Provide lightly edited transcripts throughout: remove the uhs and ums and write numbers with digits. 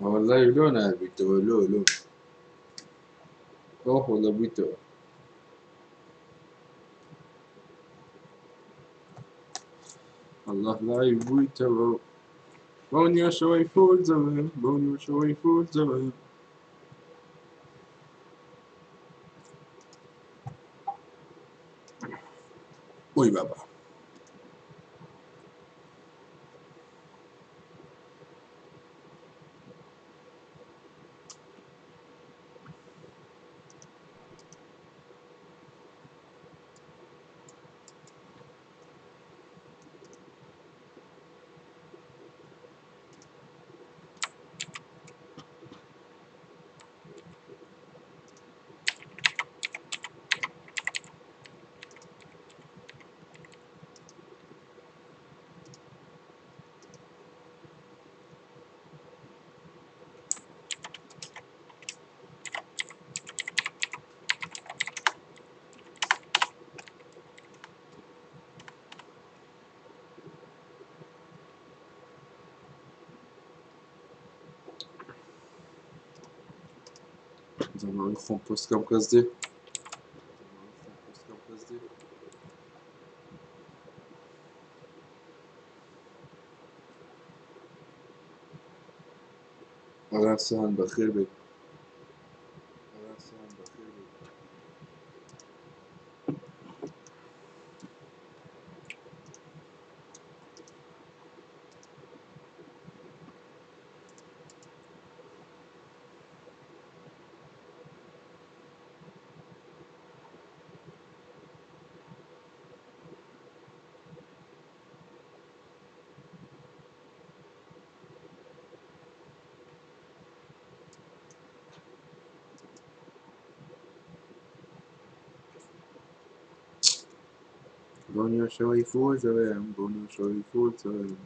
والله لون بيتو لو لو اوه والله بيتو. الله لا يبويتو بوني شوي فول زمان، بوني شوي فول زمان. وي بابا. زمان خۆم پۆستکەم کەس دێ. ڕاستیان بەخێر بێت. بۆنیۆ شەوەی فول زەوێم، بۆنیۆ شەوەی فول زەوێم.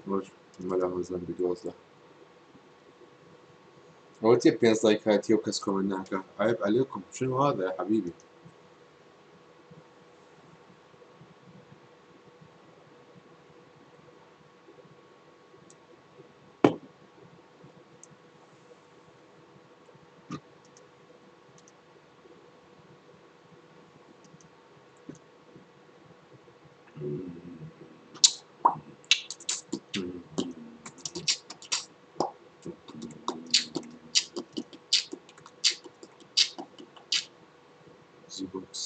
ڕۆژ مەلا هۆزان بی 12. ئەوە چیە 5 لايك هاتیە و کەس کۆمنت ناکە؟ عيب عليكم، شنو هذا يا حبيبي؟ زي بوكس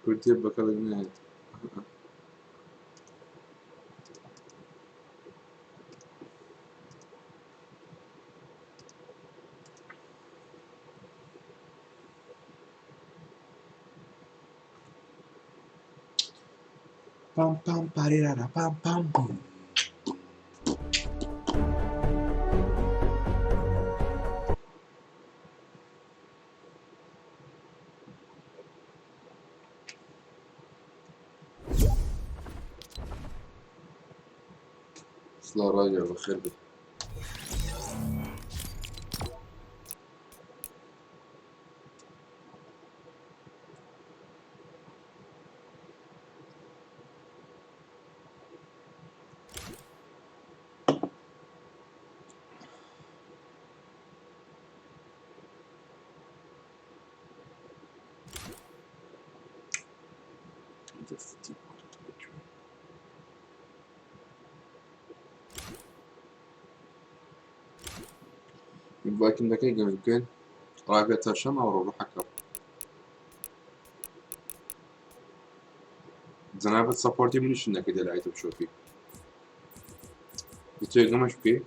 کوردیە بەکەڵک نایەت. پام پام پاریرارا پام پام بوم. سڵاو ڕاگە، بەخێر بێت. ڤاکیوم دەکەی گەمە بکەن ڕابێت تا شەم ئەوڕۆ ڕۆحەکە جەنابەت سەپۆرتی منیش نەکەی لە ئایتم شۆپی دەتوێ گەمەش بکەی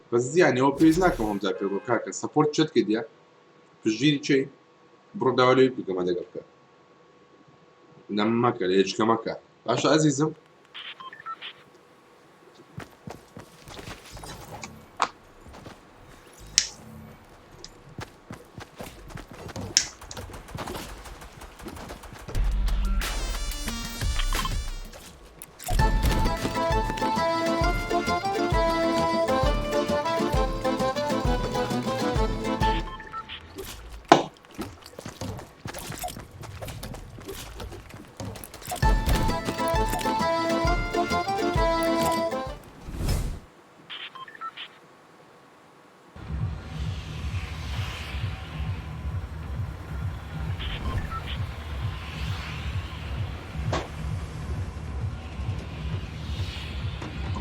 بەس زیانەوە پێویست ناکەم هەم جار پێ بۆ کاکە سەپۆرت چت کردیە پشتگیری چی؟ بڕۆ داوا لێی بکە گەمە لەگەڵ بکە. لەم مەکە لە هێچکە مەکە. باشە ئەزیزم.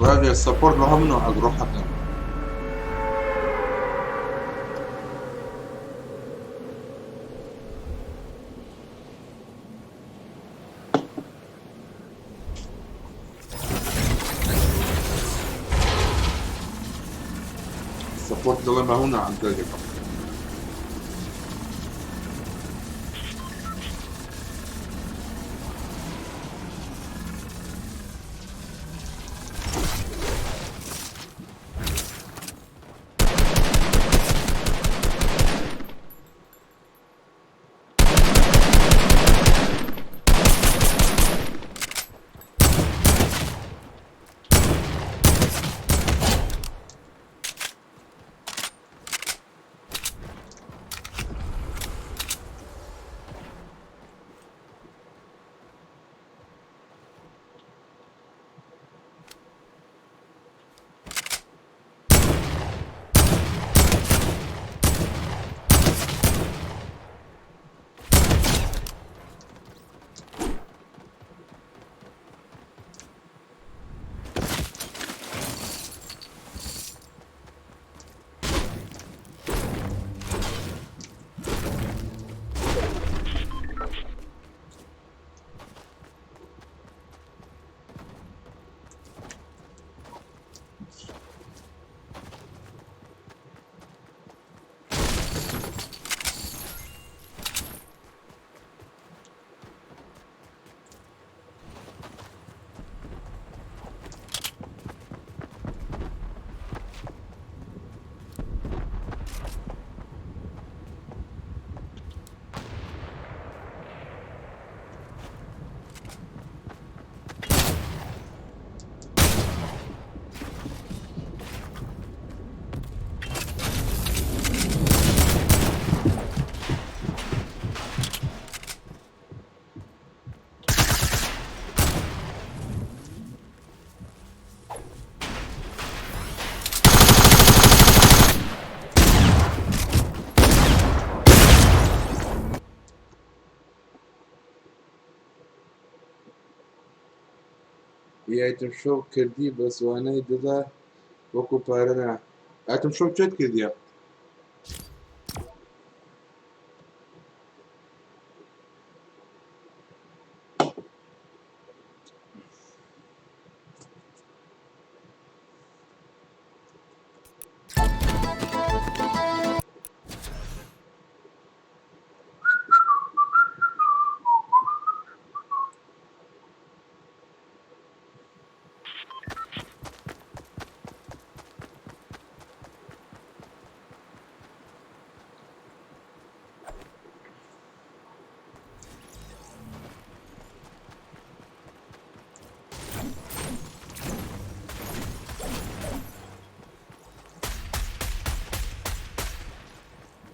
ڕاویە سەپۆرت بە هەموو نوعەک ڕۆحەکەن. سەپۆرت دەڵێن بە هەموو نوعەک دەگەڕ. ئایتم شۆپ کردی بەس وانەی دڵە وەکو پارە نا ئایتم شۆپ چێت کردیە؟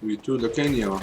وی تو لە کەنیەوە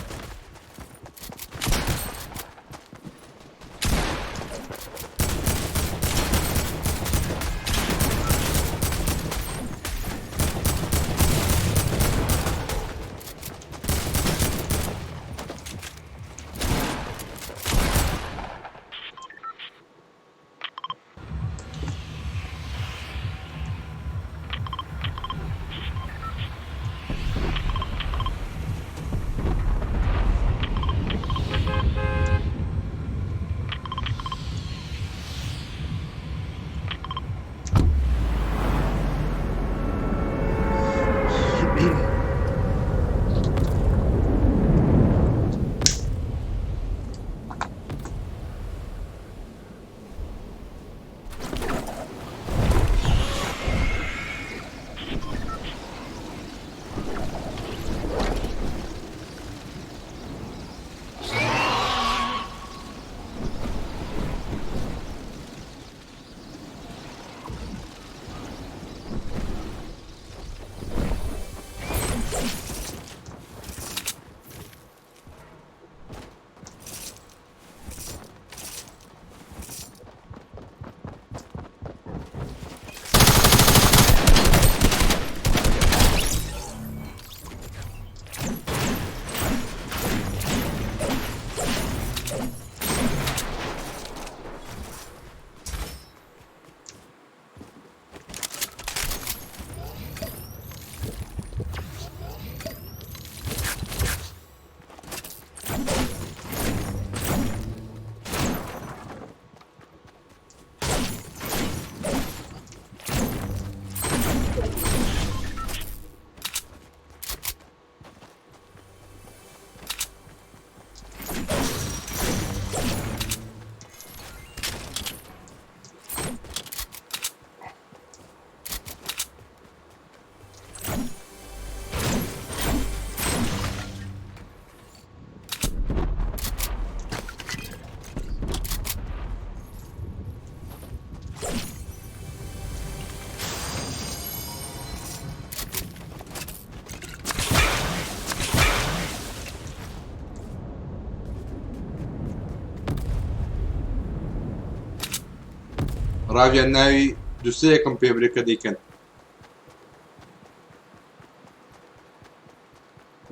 ڕاویان ناوی دوسەیەکم پێ برێ کە دەیکەن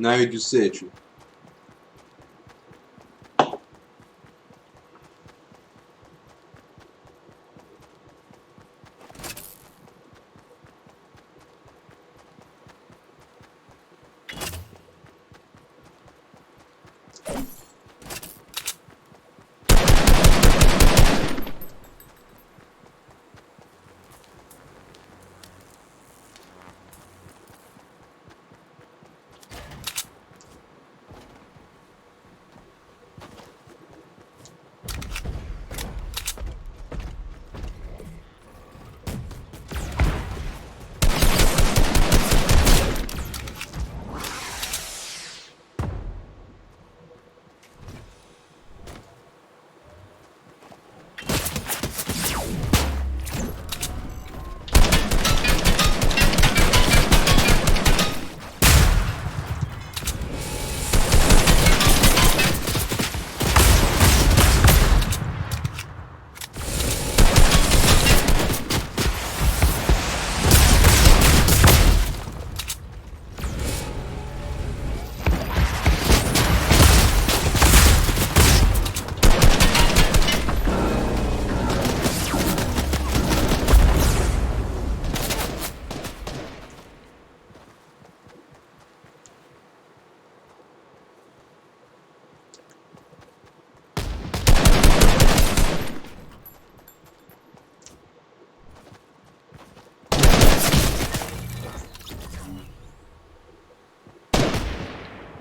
ناوی دوسەیەکی.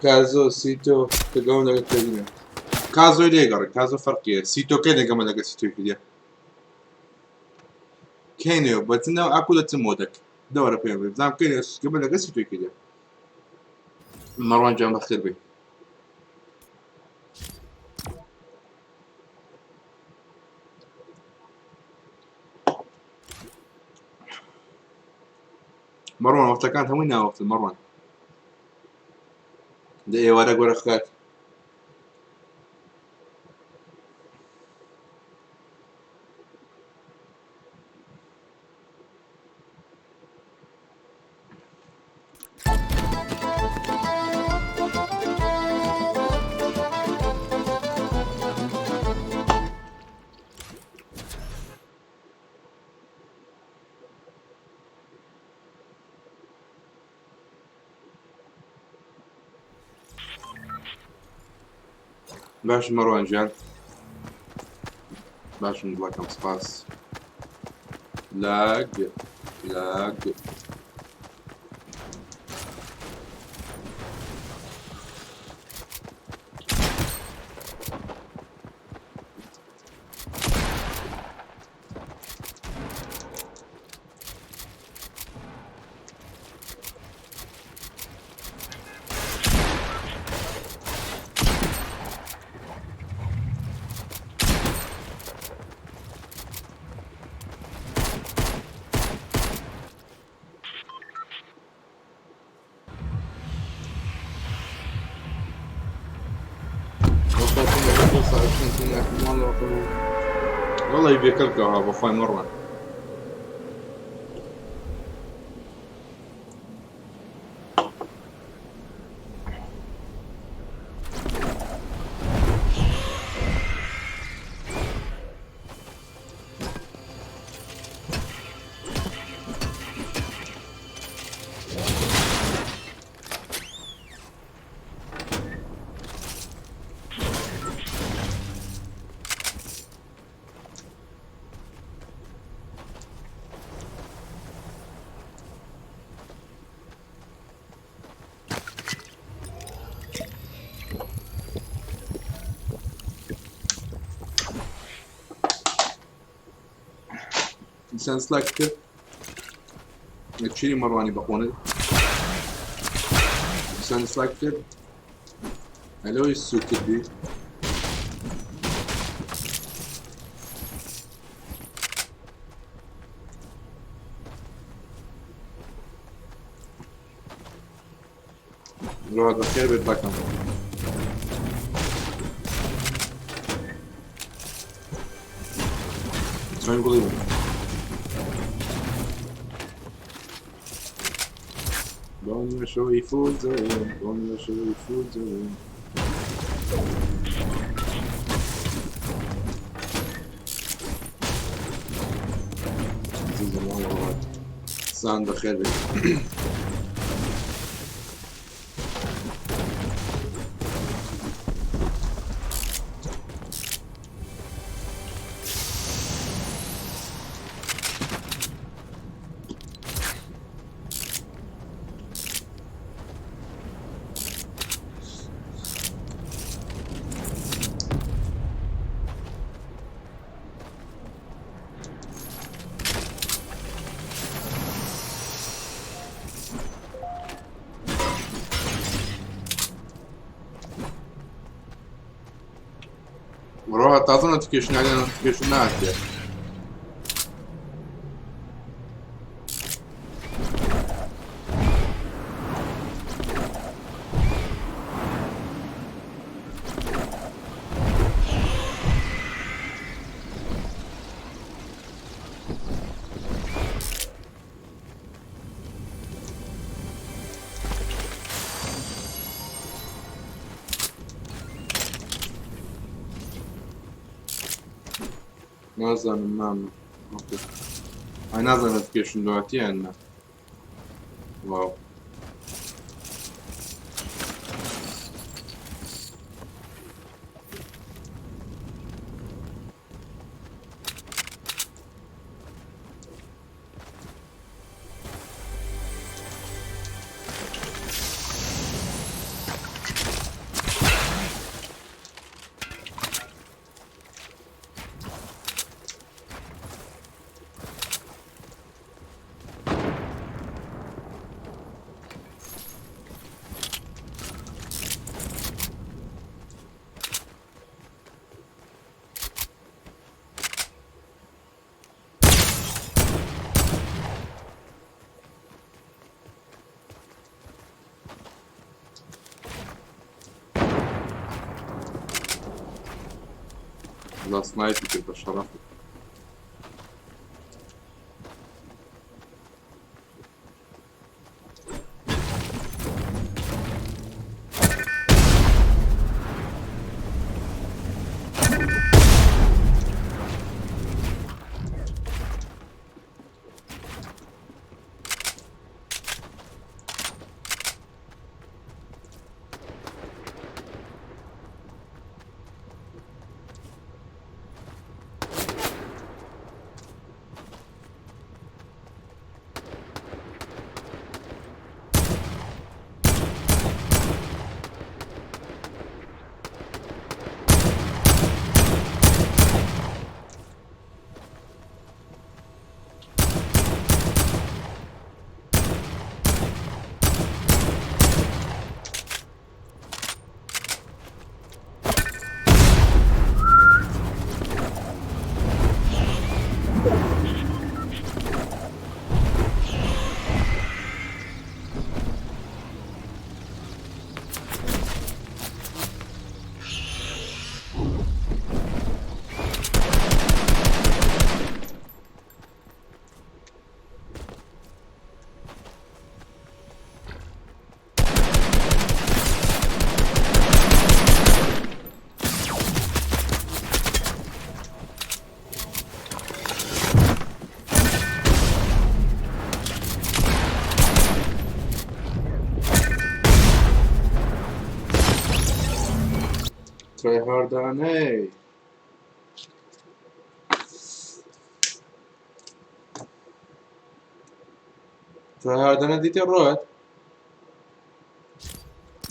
کازۆ سیتۆ کە گەم لەگە کردنە کازۆی لێگەڕێ کازۆ فەرقیە سیتۆ کەی لەگەمە لەگە سیتۆی کردە کەینێ بەتنەوە ئاکو لە چ مۆدەک دەوەرە پێ بزانام کەینێ گەمە لەگە سیتۆی کردە مەڕوان جان بەخێر بێ. مەڕوان وەختەکان هەمووی ناوەختن مەڕوان دە ئێوارە گۆرە خات. باش مەڕوان گیان باشم دڵەکەم سپاس لاگ لاگ والله بێکەڵکەوە بەخوای مەڕوان. ئینسان سلاک کرد چیری مەڕوانی بەخۆنت ئینسان سلاک کرد ئەلەوەی سوکت بی مراد بەخێر بێت بەکەم. چۆن گوڵی بوو. بۆ نیوەشەوەی فول زەوێن، بۆ نیوەشەوەی فول زەوێن. سان بەخێر بێت. ڕۆ تازە نۆتیفیکەیشن نۆتیفیکەیشن ناکرێ. نازانم مامە ئای نازانم نۆتیفیکەیشن دواتیان یان نا. واو لا سنايبر کرد بە شەڕەفت. ترایهاردانەی ترایهاردانە دیتێ ڕۆت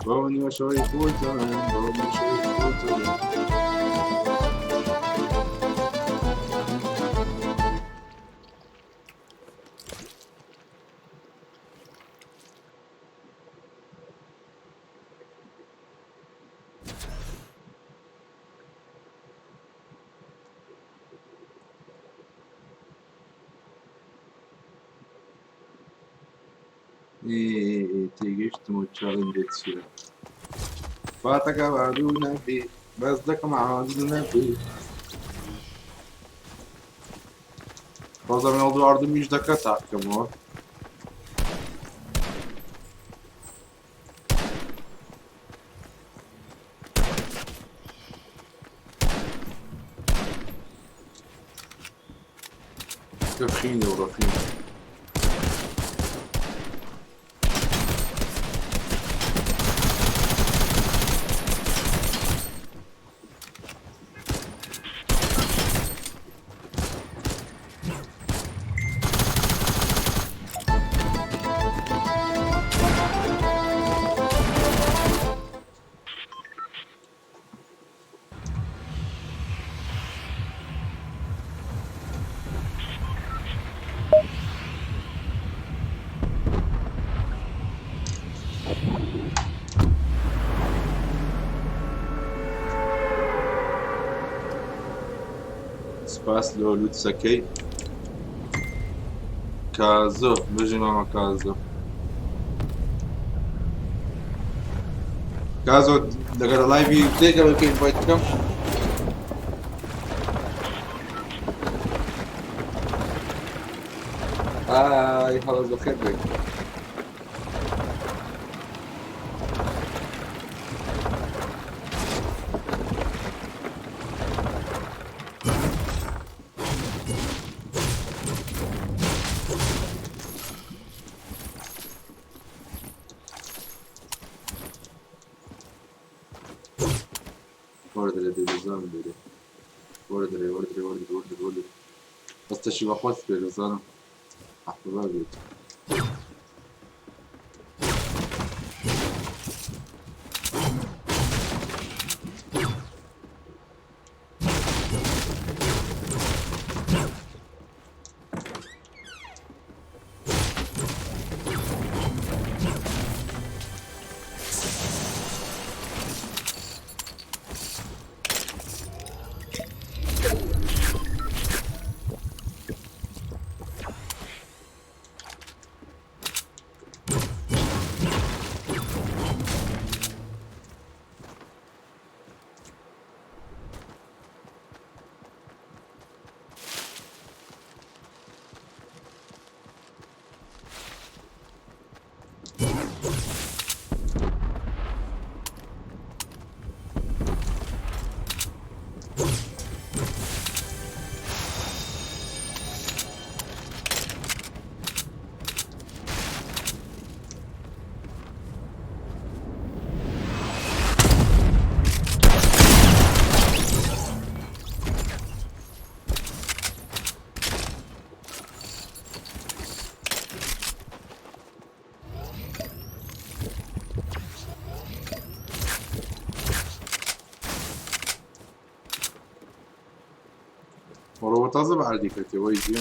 بۆ نیوەشەوەی فول زەوێن، بۆ نیوەشەوەی فول زەوێن. تێگەیشتم و چاڵنجێ چییە. فاتەکە بادوو نەبی بەس دەکەم عادل نەبی. ڕۆزە مێڵ دواردمیش دەکە تاکەمەوە. کە بخینە و ڕەخین. سپاس لۆ لوتسەکەی کازۆ. بژی مامە کازۆ. کازۆ لەگەڵ live ی تێکە بکەین invite بکەم. ئای هەڵە بەخێر بێت. وەردرێ دەزانم دەرێ وەردرێ وەردرێ وەردرێ وەردرێ وەردرێ بەستەشی بەخۆت پێ دەزانم ئەحبا بێت. وەڕۆ تازە بە عەردی کەتێ وەی جێ.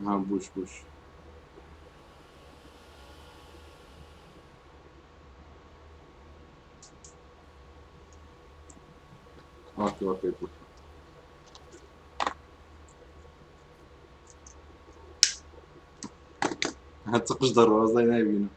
ها بوش بوش. okay okay بوش. هەچقش دەروازەی نایبینم.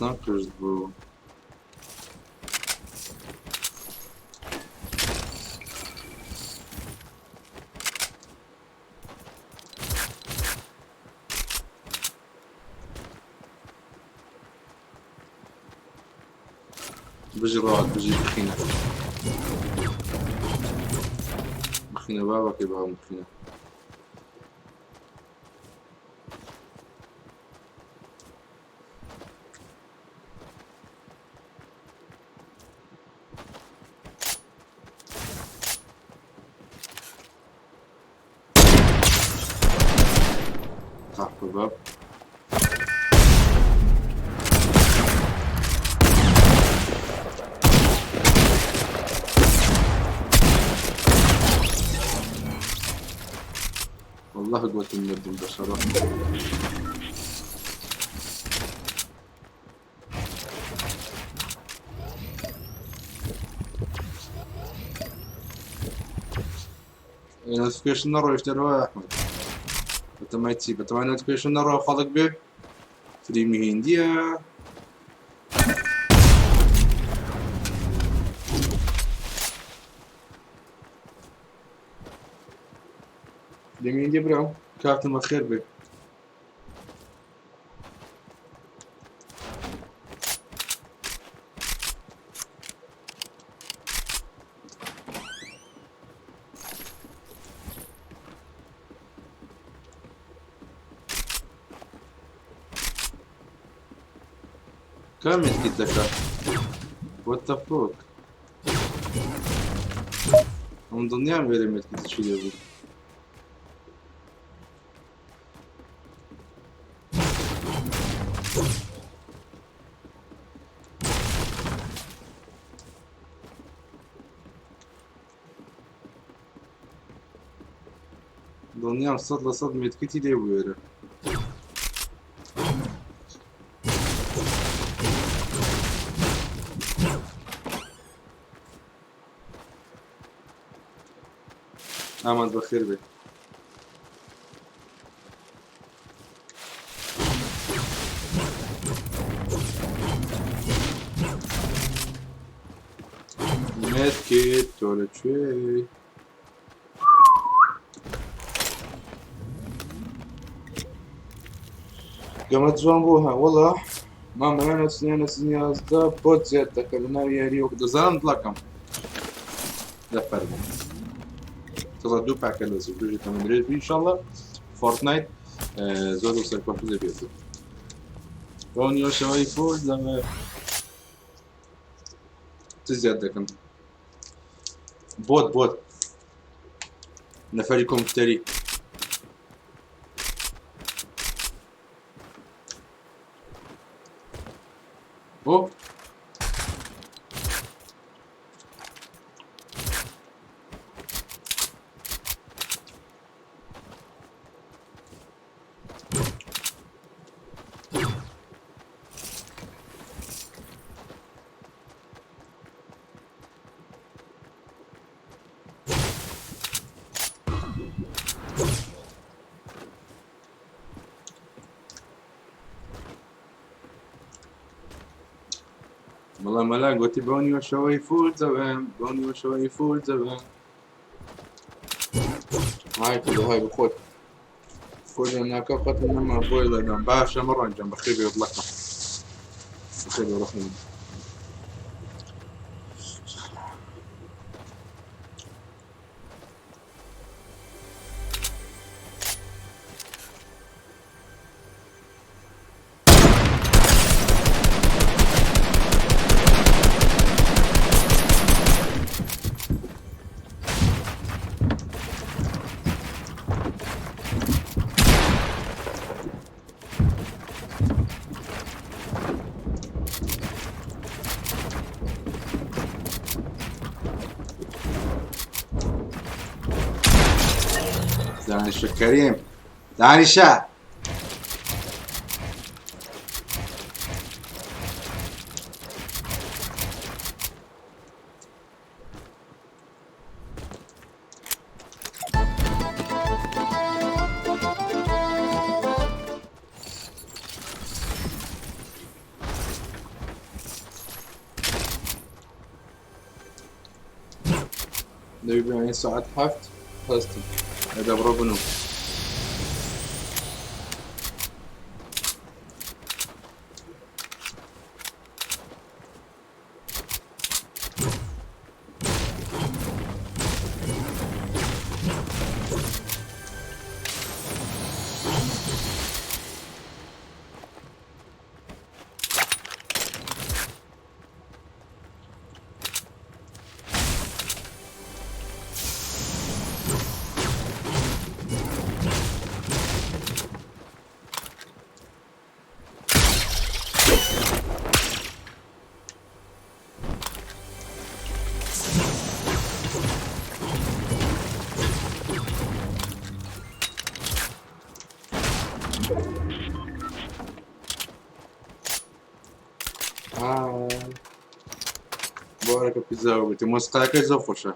چەند قرس بوو؟ بژی ڕات بژی بخینە بخینە بابەکەی باوم بخینە. شباب. والله قوة مردم بشرة. نوتیفیکەیشن نەڕۆیشتەرەوە ئەحمەد، بەتەمای چی؟ بەتەمای notification نەڕۆ خەڵک بێ. فلیمی هیندیە. فلیمی هیندیە برام. کاتم بەخێر بێ. کام medkit دەکا؟ What the fuck؟ ئەم دڵنیام وێرە medkit چی لێ بوو. دڵنیام 100% medkit ی لێ بوێرە. ئاماد بەخێر بێ. Medkit تۆ لەکوێ؟ گەمە جوان بوو ها. وەڵا مامەیانە سنیانە سنیازدە بۆت زیاد دەکە لە ناو یاری وەک دەزانم دڵەکەم دەفەرموو. تەڵە دوو پاکە لە زوو تەمەندرێژ بی ئینشاڵڵا. فۆرتنایت زۆر زۆر سەرکەوتوو دەبێت. بۆنیۆشەوەی فۆر دەمێ چ زیاد دەکەم؟ بۆت بۆت نەفەری کۆمپیوتەری. بۆ بەڵام مەلا گوتی بۆ نیوەشەوەی فول دەبم، بۆ نیوەشەوەی فول دەبم. های کردو های بخۆت خۆ ناکە قەت نەما بۆی لەدەم. باشە مەڕەنجەم، بەخێر بێ بڵەکەم، بەخێر بێ ڕەحم. دانیشە کەریم، دانیشە. دەبی ساعت 7 هەستم ئەدە بڕۆ بنوو. بۆرەکە پیزا وتی مۆسیقاکەی زۆر خۆشە.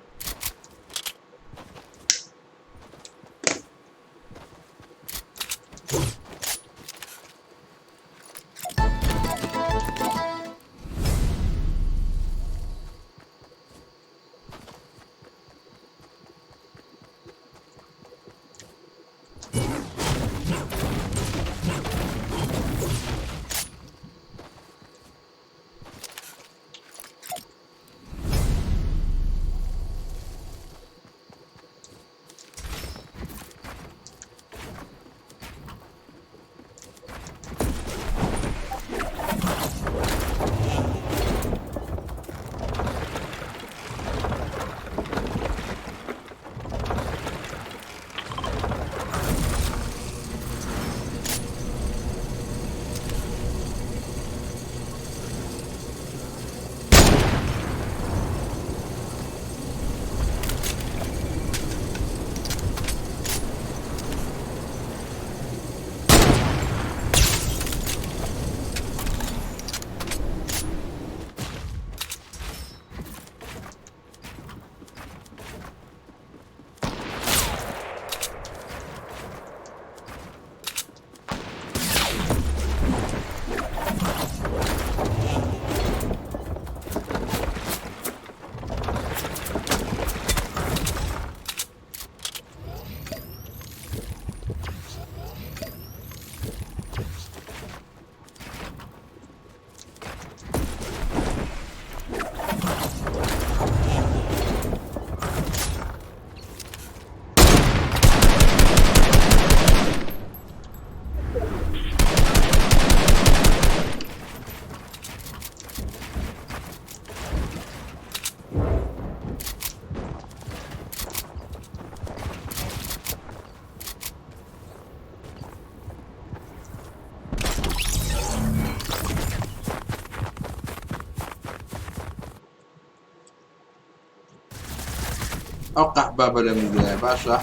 ئەو قەحبابە لە میدیایە باشە.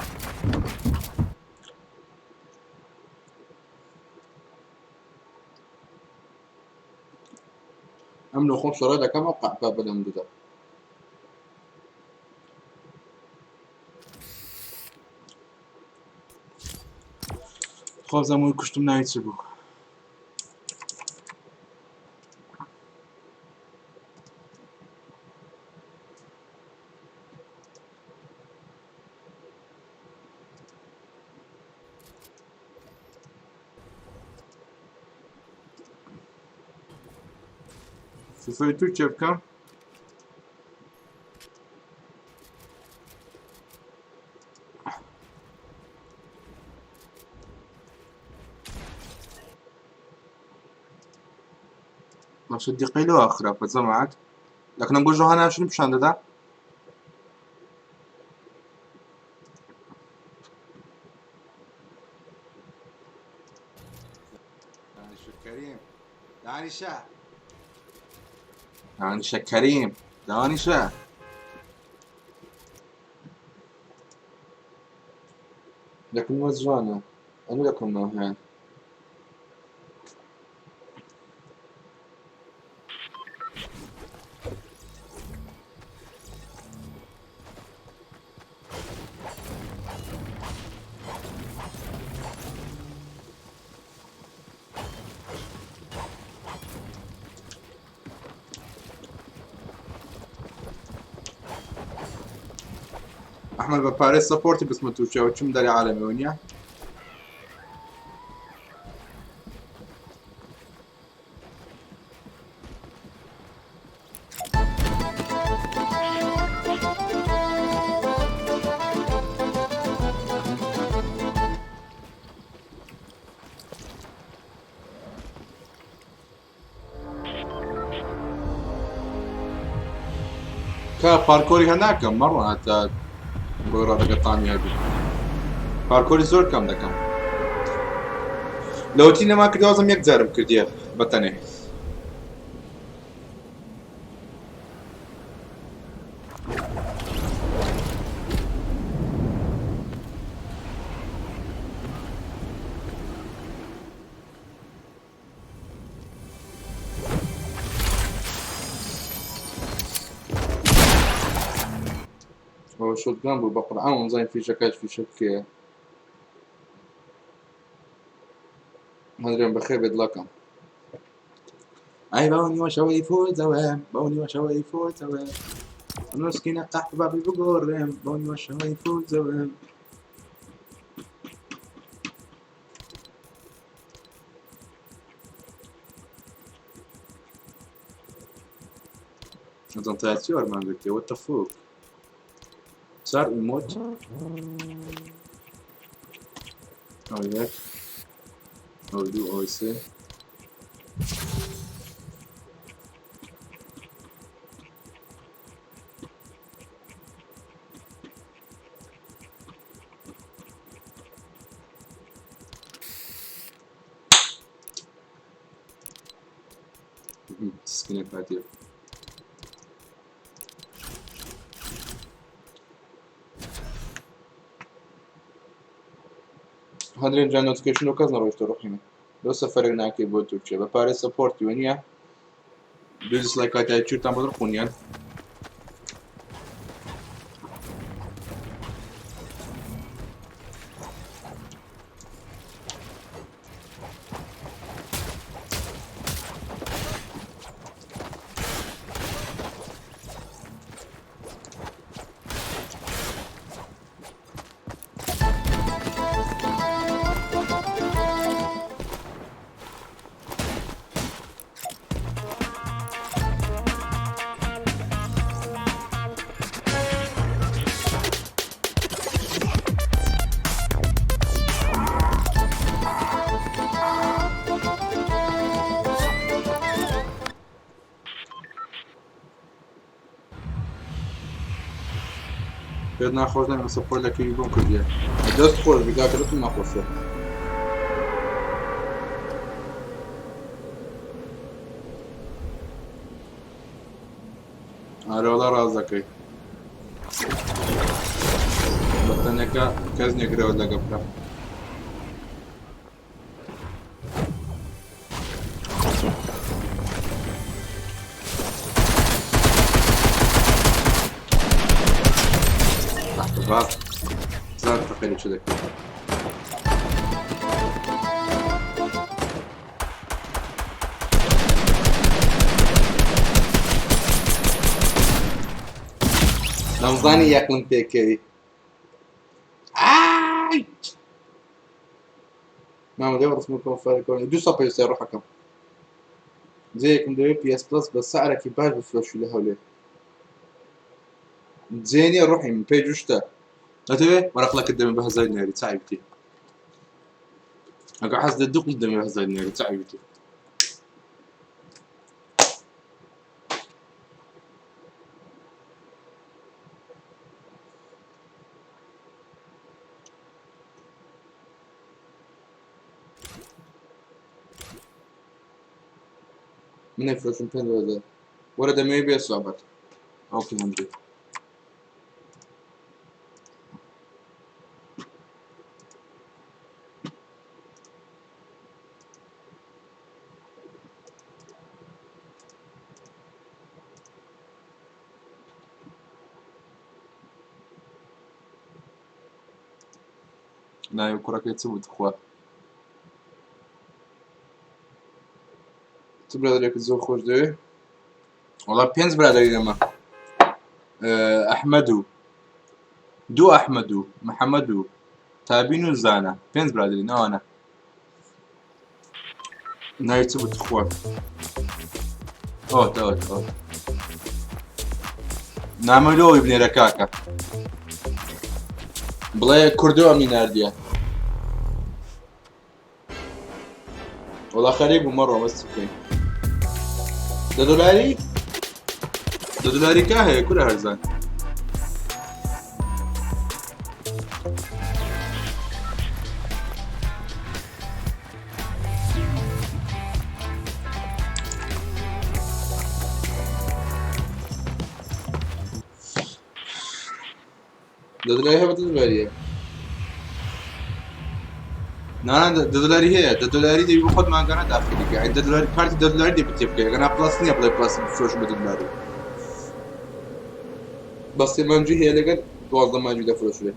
ئەم لە خۆم شەڕە دەکەم ئەو قەحبابە لەم دەدا. خۆزەم و کوشتم ناوی چ بوو؟ فیفای تورکیا بکەم. باشە دیقەی لەوە خراپە جەماعەت لەکنم بۆ ژۆهانا شنم پیشان دەدا. دانیشە کەریم، دانیشە، دانیشە کەریم، دانیشە. لەکن وە جوانە ئەمە لەکن ناوهێن. ئەحمەد بە پارەی سەپۆرتی بچمە تورکیا و چم دەری عالەمەوە نییە؟ کە پارکۆری هە ناکەم مەڕۆ هەتا بۆی ڕادەکە تامی هەبی پارکۆری زۆر کەم دەکەم لەوەتی نەما کردوازم یەک جارم کردیە بەتەنێ. ئەوە shotgun بوو بە قورعان وەمزانی فیشەکەش فیشەکێ. هەندرێن بەخێر بێت دڵەکەم. ئای بەو نیوەشەوەی فۆتەوە، بەو نیوەشەوەی فۆتەوە، نوسکینە قەحپ بابی بگۆڕێم، بەو نیوەشەوەی فۆتەوە. ئەزان تا چی وەرمان گرتێ؟ What the fuck؟ چار emote. ئەو یەک، ئەو دوو، ئەو سێ. سکینێک هاتیە. هەندرێن جان notification و کەس نەڕۆیشتە ڕۆحی من. لۆ سەفەرێک ناکەی بۆ تورکیا بە پارەی support ی وە نییە؟ دوو dislike کاتای چیرتان بۆ دڕخونیان. پێت ناخۆش نەبێ support لە کەوی بۆم کردیە. دەست خۆش بی کاکە لەتم ناخۆشە. ئارەوەڵا ڕاست دەکەی. بەتەنێکە کەس نییە گرەوە لەگە بکە. زار تەقەی لە چ دەکرد. دەمزانی یەقلم پێکەوی. ئای مامە لێ ڕسم بکەم فەرەکەم دوو سەد پێویستە ڕۆحەکەم. جێیەکم دەوێت PS Plus بە سعرێکی باش بفرۆشی لە هەولێر. جێ نییە ڕۆحی من پێ جوشتە. ئەتەوێ وەرەقلەکەت دەمێ بە 1000 دیناری چاوی بکەی. ئەگەر حەز لە دوو قل دەمێ بە 1000 دیناری چاوی بکەی. من ئەیفرۆشم 5000. وەرە دەمەوێ بێ سوابەت. ئۆکەی هەندێ. ناوی کوڕەکەی چ بوو تخوا؟ چ برادەرێکت زۆر خۆش دەوێ؟ وەڵا پێنج برادەری ئێمە، ئەحمەد و دوو ئەحمەد و محەممەد و تابین و زانە، پێنج برادەری ناوانە. ناوی چ بوو تخوا؟ ئەوە ئەوە ئەوە نامە لۆی بنێرە کاکە، بڵێ کوردۆ ئەمی ناردیە. وەڵا خەریک بوو مەڕۆ بەس بکەین. 10 دۆلاری 10 دۆلاری کا هەیە کورە هەرزان. 10 دۆلاری هەیە بە 10 دۆلاریە؟ نا 10 دۆلاری هەیە. 10 دۆلاری دەبی بۆ خۆت مانگانە داخلی کە 10 دۆلاری کارتی 10 دۆلاری دەبی تێ بکەی، ئەگەر Plus نییە بڵێ Plus بفرۆشم بە 10 دۆلاری. بەس مانجی هەیە لەگەر 12 مانگی دەفرۆشرێ.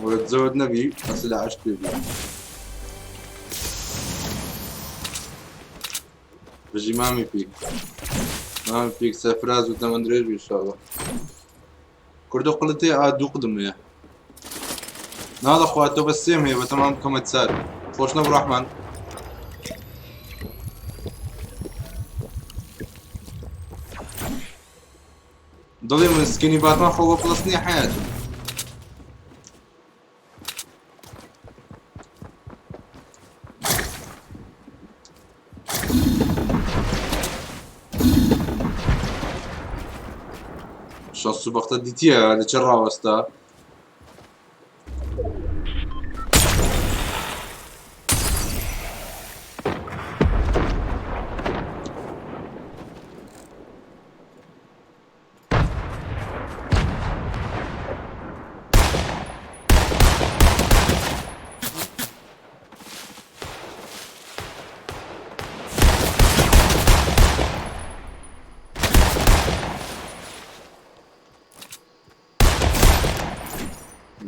وتزود نبي بس لا عشت بي بجي مامي فيك مامي فيك سفراز وتمن دريج ان شاء الله. کوردۆ قڵت هەیە ئا دوو قدم هەیە. ناڵە خوا تۆ بەس سێم هەیە بەتەمام بکەمە چار. خۆش نەبوو ڕەحمان. دڵی من سکینی باتمان خۆ بە پڵس نییە حەیاتم. شەست و بەختە دیتیە لە چ ڕاوەستا؟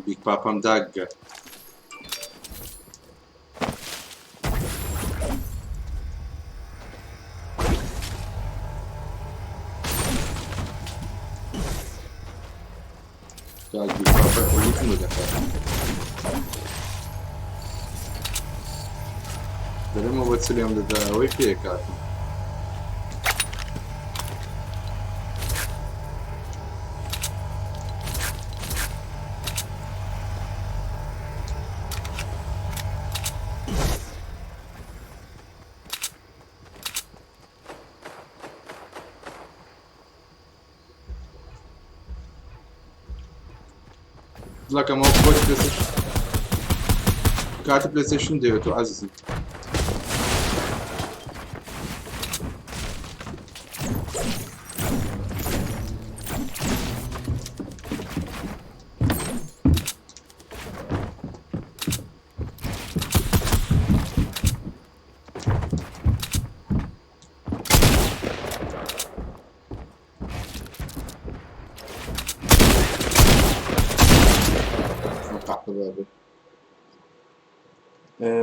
بیگ پاپم داگە. کاک بیگ پاپا ئەوەی دەکات. دەرێمەوە بە چلێم دەدا ئەوەی پێکاتم. دڵەکەمەوە خۆت پلەیستەیشن کارتی پلەیستەیشن دەوێت و عەزیزم.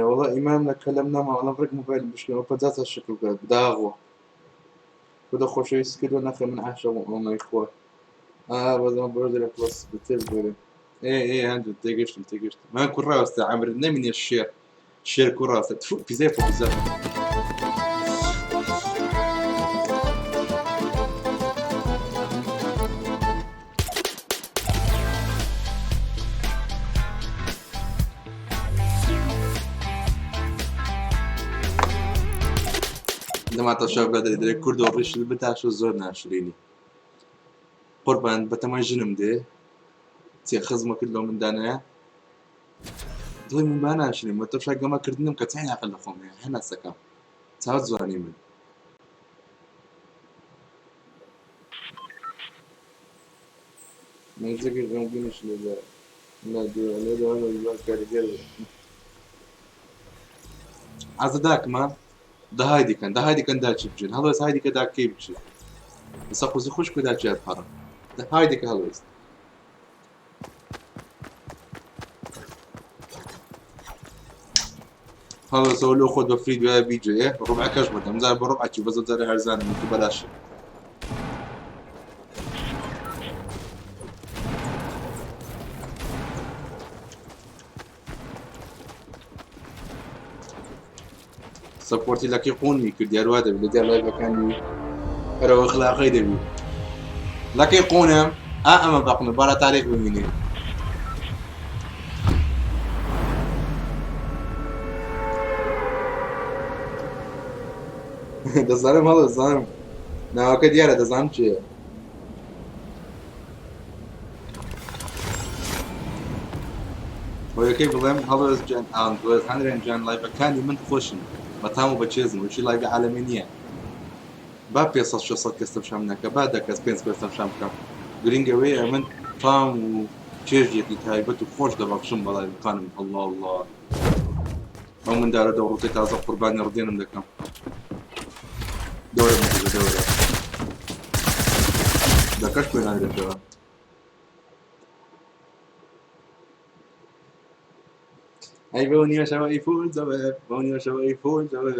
والله إمام لكلمنا مع نفرق موبايل مشكلة وبدأت الشكل بداغو بدا خوشي سكدو نخي من عشرة وما إخوة بس ما برد بلس بتل ايه ايه هندو تيجشت تيجشت ما كرة وست عمر من الشير شير كرة تفوق بزاف بزاف. لما تشوف بدري دري كرد وريش بتاع شو زور ناشريني قربان بتما جنم دي تي خزمة كله من دانا دڵی من با ناشرین وە تەشا گەمە کردنم کە چای عقل لە خۆم هەیە هەناسەکەم چاو جوانی من. منزەکەی غەمگینیش لێدا کاریگەر عزداکمە دەهای دیکەن دەهای دیکەن داچی بچن هەڵوێست های دیکە داکەی بچێت بەسە قوزی خوشک و داچی پەڕە دەهای دیکە هەڵوێست. هذا سوي له خذ بفريد ويا بي جي ربع كاش بدم زار بربع شي بس زار هرزان من بلاش. سبورتي لك يقوني كردي هذا اللي دار لايف كان هذا اخلاقي دبي لك يقونم اما بقنا برا تاريخ بميني. دەزانم هەڵ دەزانم ناوەکە دیارە دەزانم چییە. هۆیەکەی بڵێم هەڵوێست گیان هەڵوێست هەندرێن گیان لایڤەکانی من خۆشن بەتام و بەچێزن وەکی لایڤی عالەمی نییە با 500 600 کەس تەمشام نەکە با دە کەس پێنج کەس تەمشام بکەم گرنگ ئەوەیە من تام و چێژێکی تایبەت و خۆش دەبەخشم بە لایڤەکانم الله الله ئەو مندارە دەوڕوتەی تازە قوربانی ڕدێنم دەکەم دەورە مەکە دەورە دەکەش پێ ناگرێتەوە ئەی بەو نیوەشەوە ئەی فول دەوێ بەو نیوەشەوە ئەی فول دەوێ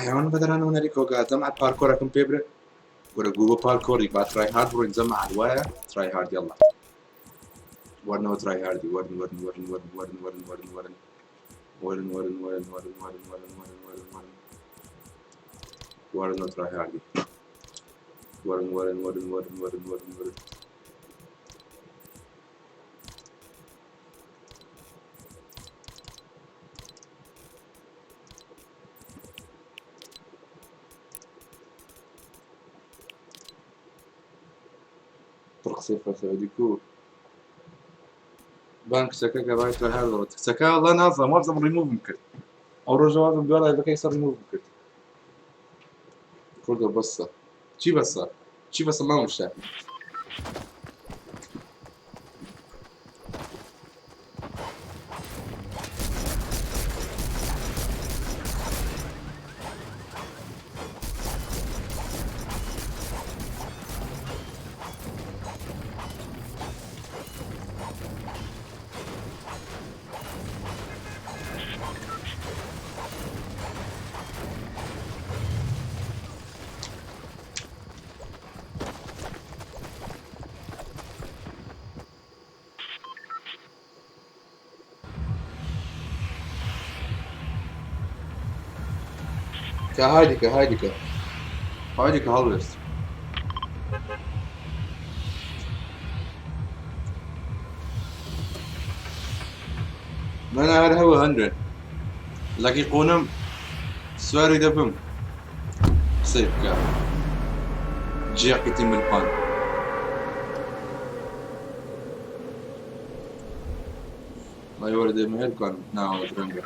ئەوەن بەدەران و نەری کۆگا جەمعەت پارکۆرەکەم پێ برێ وەرە گوو بۆ پارکۆری با ترای هارد بڕۆین جەمعەت وایە ترای هارد یاڵا وەرنەوە ترای هاردی وەرن وەرن وەرن وەرن وەرن وەرن وەرن وەرن وەرن وەرن وەرن وەرن وەرن وەرن وەرن وەرن وەرن وەرنەوە ترای هاردی وەرن وەرن وەرن وەرن وەرن وەرن وەرن پڕ قسەی فەرسەفە دیکو بان کچەکە کە بای تۆ هەر دەڵێت کچەکە وەڵا نازانم وابزانم ڕیموڤم کرد ئەو ڕۆژە وازم دوای لایڤەکەی سەر ڕیموڤم کرد کوردە بەسە چی بەسە چی بەسە مامۆستا کە هایدیکە هایدیکە هایدیکە هەڵوێست من هەر هەوە هەندێ لەکی قۆنم سواری دەبم قسەی بکە جیاکەتی ملپان وای وەرە دێمە هێلکان ناوە درەنگە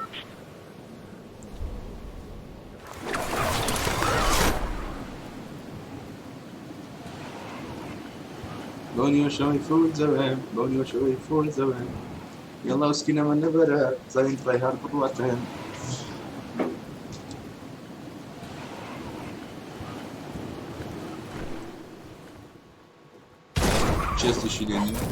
بۆ نیوەشەوەی فول زەوێ بۆ نیوەشەوەی فول زەوێ یەڵا وسکینە من لەبەرە زانین ترای هارد بڕواتن چێستیشی لێ نییە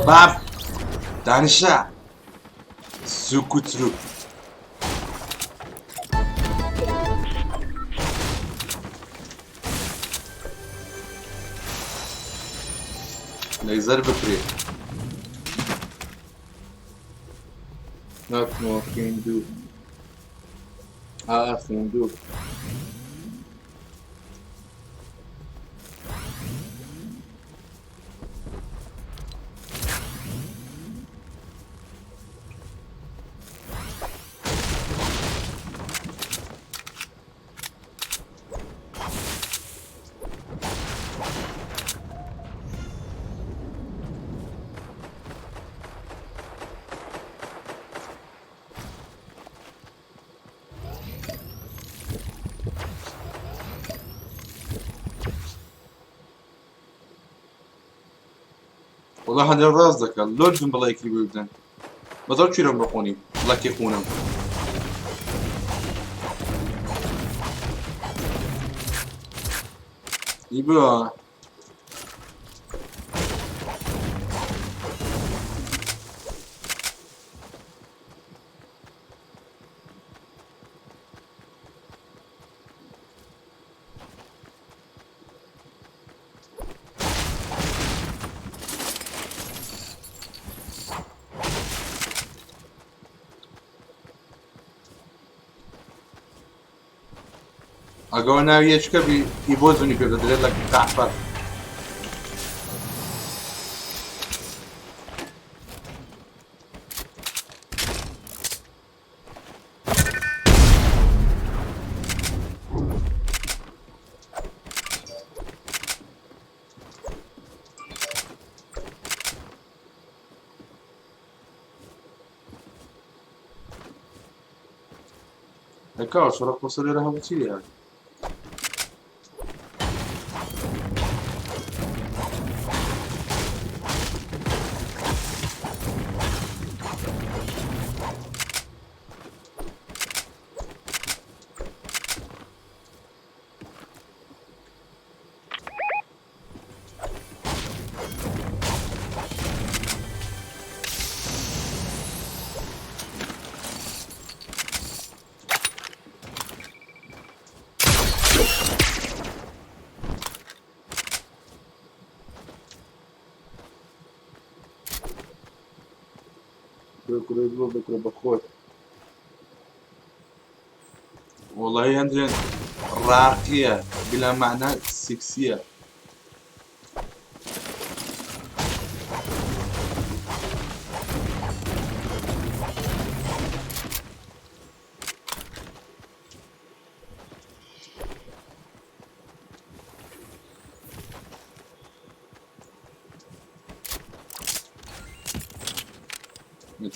باب دانیشە سوک و تروک لەیزەر بکرێ ناکمەوە خوێندوو ئا خوێندوو وەڵا هەندێک ڕاست دەکات لۆ جم بڵێکی بدەن بەزۆر چیرم بخۆنی لەکی خونم ئیبا ئەگەوە ناوی یەچکە بی ئی بۆ زونی پێ دەدرێت لە قەحپە. ئەکاوە شەڕە قۆسە لێرە هەبوو چی لێ بکرێت بۆ بکرێت بە خۆت وەڵی هەندێک ڕاقیە بلا معنى سیکسیە.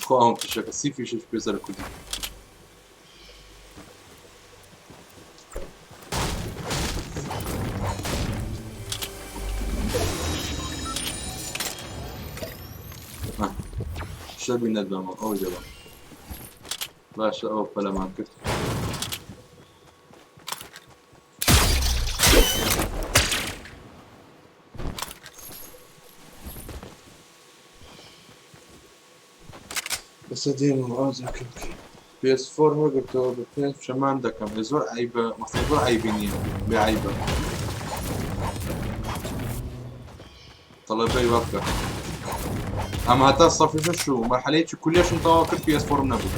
تخوا ئەم فیشەکە سی فیشەک پێ سەر کوردی. شەبی نەدەمەوە ئەو جەبە باشە ئەوە پەلەمان کرد. بەسە دێمەوە ئاجا کەوکی پێس فۆر هەگرتەوە بە پێنج شەمان دەکەم. ئێ زۆر عیبە مەسەڵ زۆر عیبی نییە بێ عیبە تەڵەبەی وا بکە. ئەم هەتا سەفی شەش و مەرحەلەیەکی کولیەشم تەواو کرد پێس فۆرم نەبوو.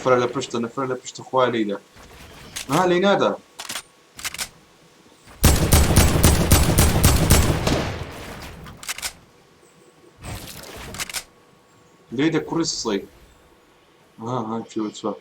نەفرە لە پشتە نەفرە لە پشتە خوا لێیدا ها لێی نادا. لێی دە کوڕی سڵی ها ها چوە چوە.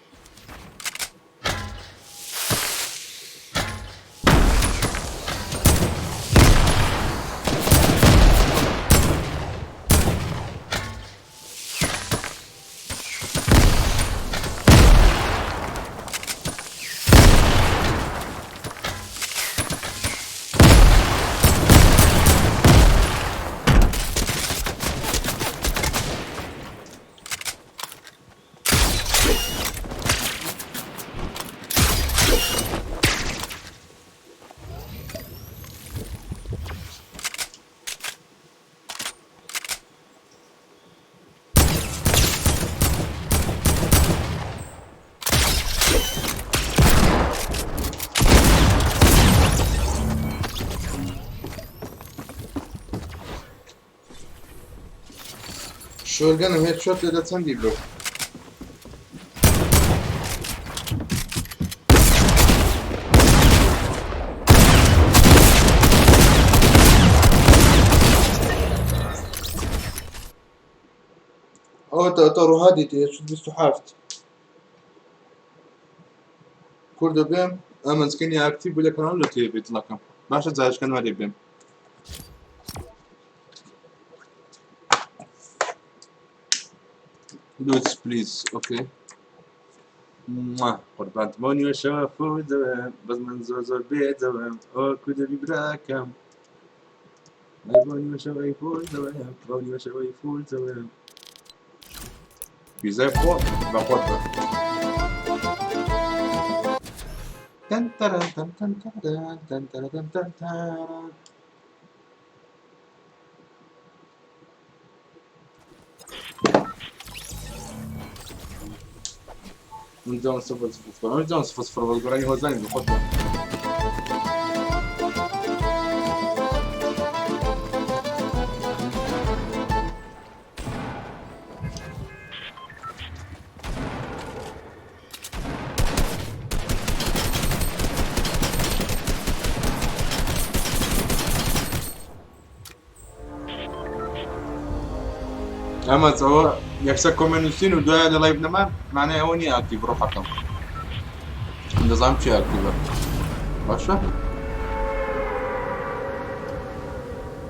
شۆرگەنم هێدشۆت لێدە چەندی برد؟ ئەوە تە ڕوهادی تێ هێدشۆت 27 کوردە بێم ئەمەزکەنی ئاکتی بوو لە کەناڵ لە تێ بێت دڵەکەم باشە جارشکەن وارێ بێم. لوتس بلیز ئۆکەی قوربانت بۆ نیوەشەوە فوت دەوێم بەس من زۆر زۆر بێ دەوێم ئەوە کو دەبی براکەم ئەی بۆ نیوەشەوەی فوت دەوێم بۆ نیوەشەوەی فوت دەوێم پیزای خۆ بە خۆت بە. تەن تەرەن تەن تەن تەرەن تەن تەرەن تەن تەرەن. من جان 0 0 0، من جان 0 0. بەس گۆرانی هۆزانی بە خۆشە. ئەمە ئەوە یەکسەر comment نووسین و دوای لە live نەمان معنای ئەوە نییە active ڕۆحەکەم. من دەزانم چی active ە. باشە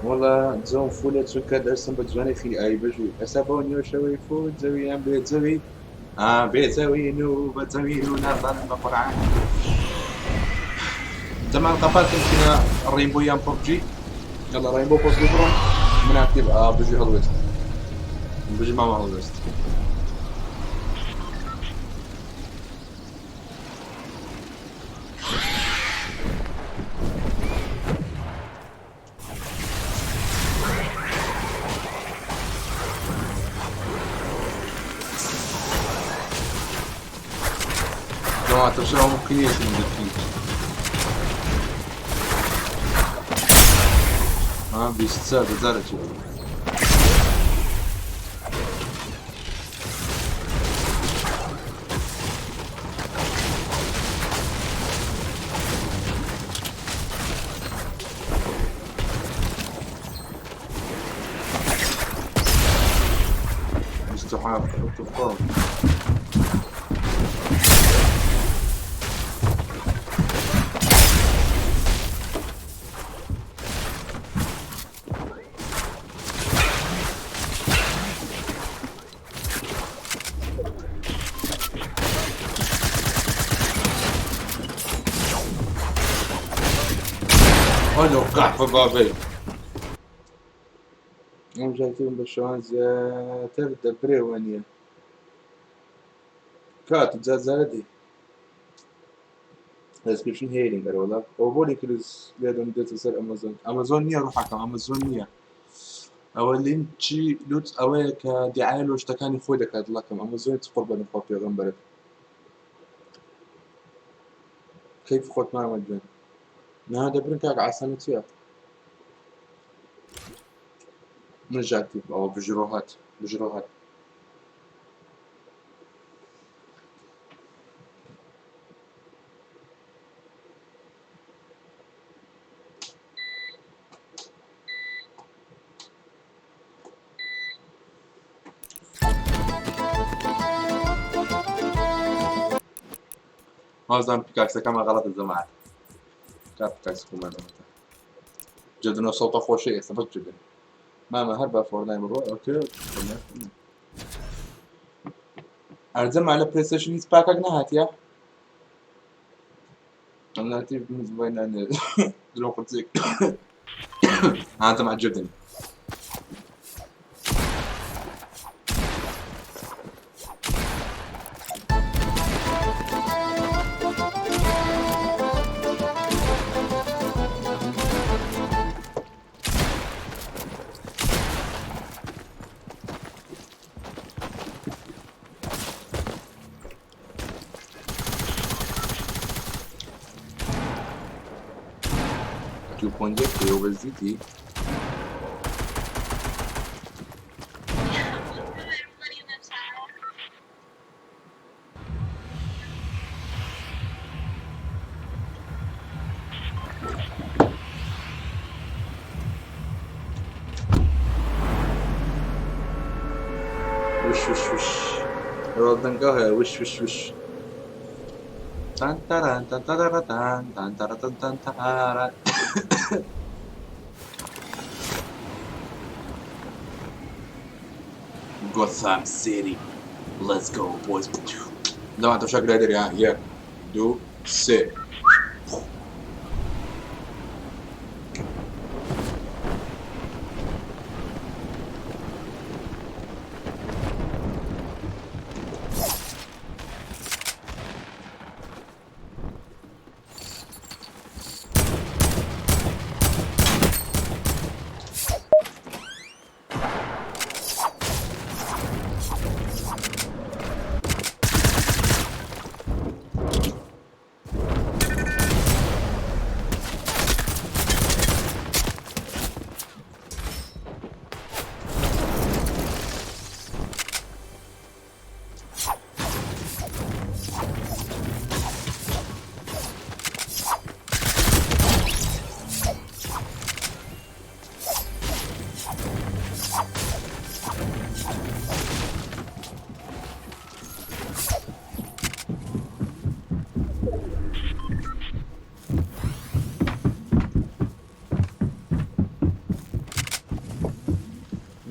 وەڵا جەوم full ە، چونکە دەرسم بە جوانی خی ئای بژی. ئێستا بۆ نیوەشەوەی full جەویان بێ جەوی، ئا بێ جەوین و بە جەوین و نازانم بە قورعان. زەمان قەپاتم چینە Rainbow یان PUBG. یاڵا Rainbow PUBG بڕۆم. من active. ئا بژی هەڵوێست، بژی مامە هەڵوێست. جماعة ترجعوا ممكن ياسم دكتور ها بيستساد درجة. مستحيل تفضل. هلو قحفة بابي. ئەم ژاکتیم بە شەوان زیاتر دەبرێ وانە کات جازارە دی description هەیە لینک. ئەرە وەڵا ئەوە بۆ لینک لێدەم دێتە سەر ئەمەزۆن. ئەمەزۆن نییە ڕوحەکەم، ئەمەزۆن نییە. ئەوە لینکی لوت ئەوەیە کە دیعاە لۆ شتەکانی خۆی دەکات. دڵەکەم، ئەمەزۆن چ قوربانی خوا پێغەمبەرت. کەیف خۆت مامە گوێن نا دەبرن کاک ئاسانە چییە؟ من ژاکتیڤ. ئەوە بژی ڕۆهات، بژی ڕۆهات. مازدان pickaxe ەکەمە غەڵەتە جەماعەت. کا pickaxe خۆمان جدنە سەوتە خۆشی ئێستا بەس جدن مامە هەر بە Fortnite بڕۆ. okay ئەرجەما لە PlayStation هیچ pack ێک نەهاتیە؟ ناتی بنزبای نانێ درۆ قورسێک هاتم عجبني. 2.1 over ZT. Everybody in the chat. وش وش وش دەنگە وش وش وش تان تاران تان تارا تان تان تارا تان تان تارا. Gotham City. Let's go, boys. لا انت شكل قادر يا يا دو سي.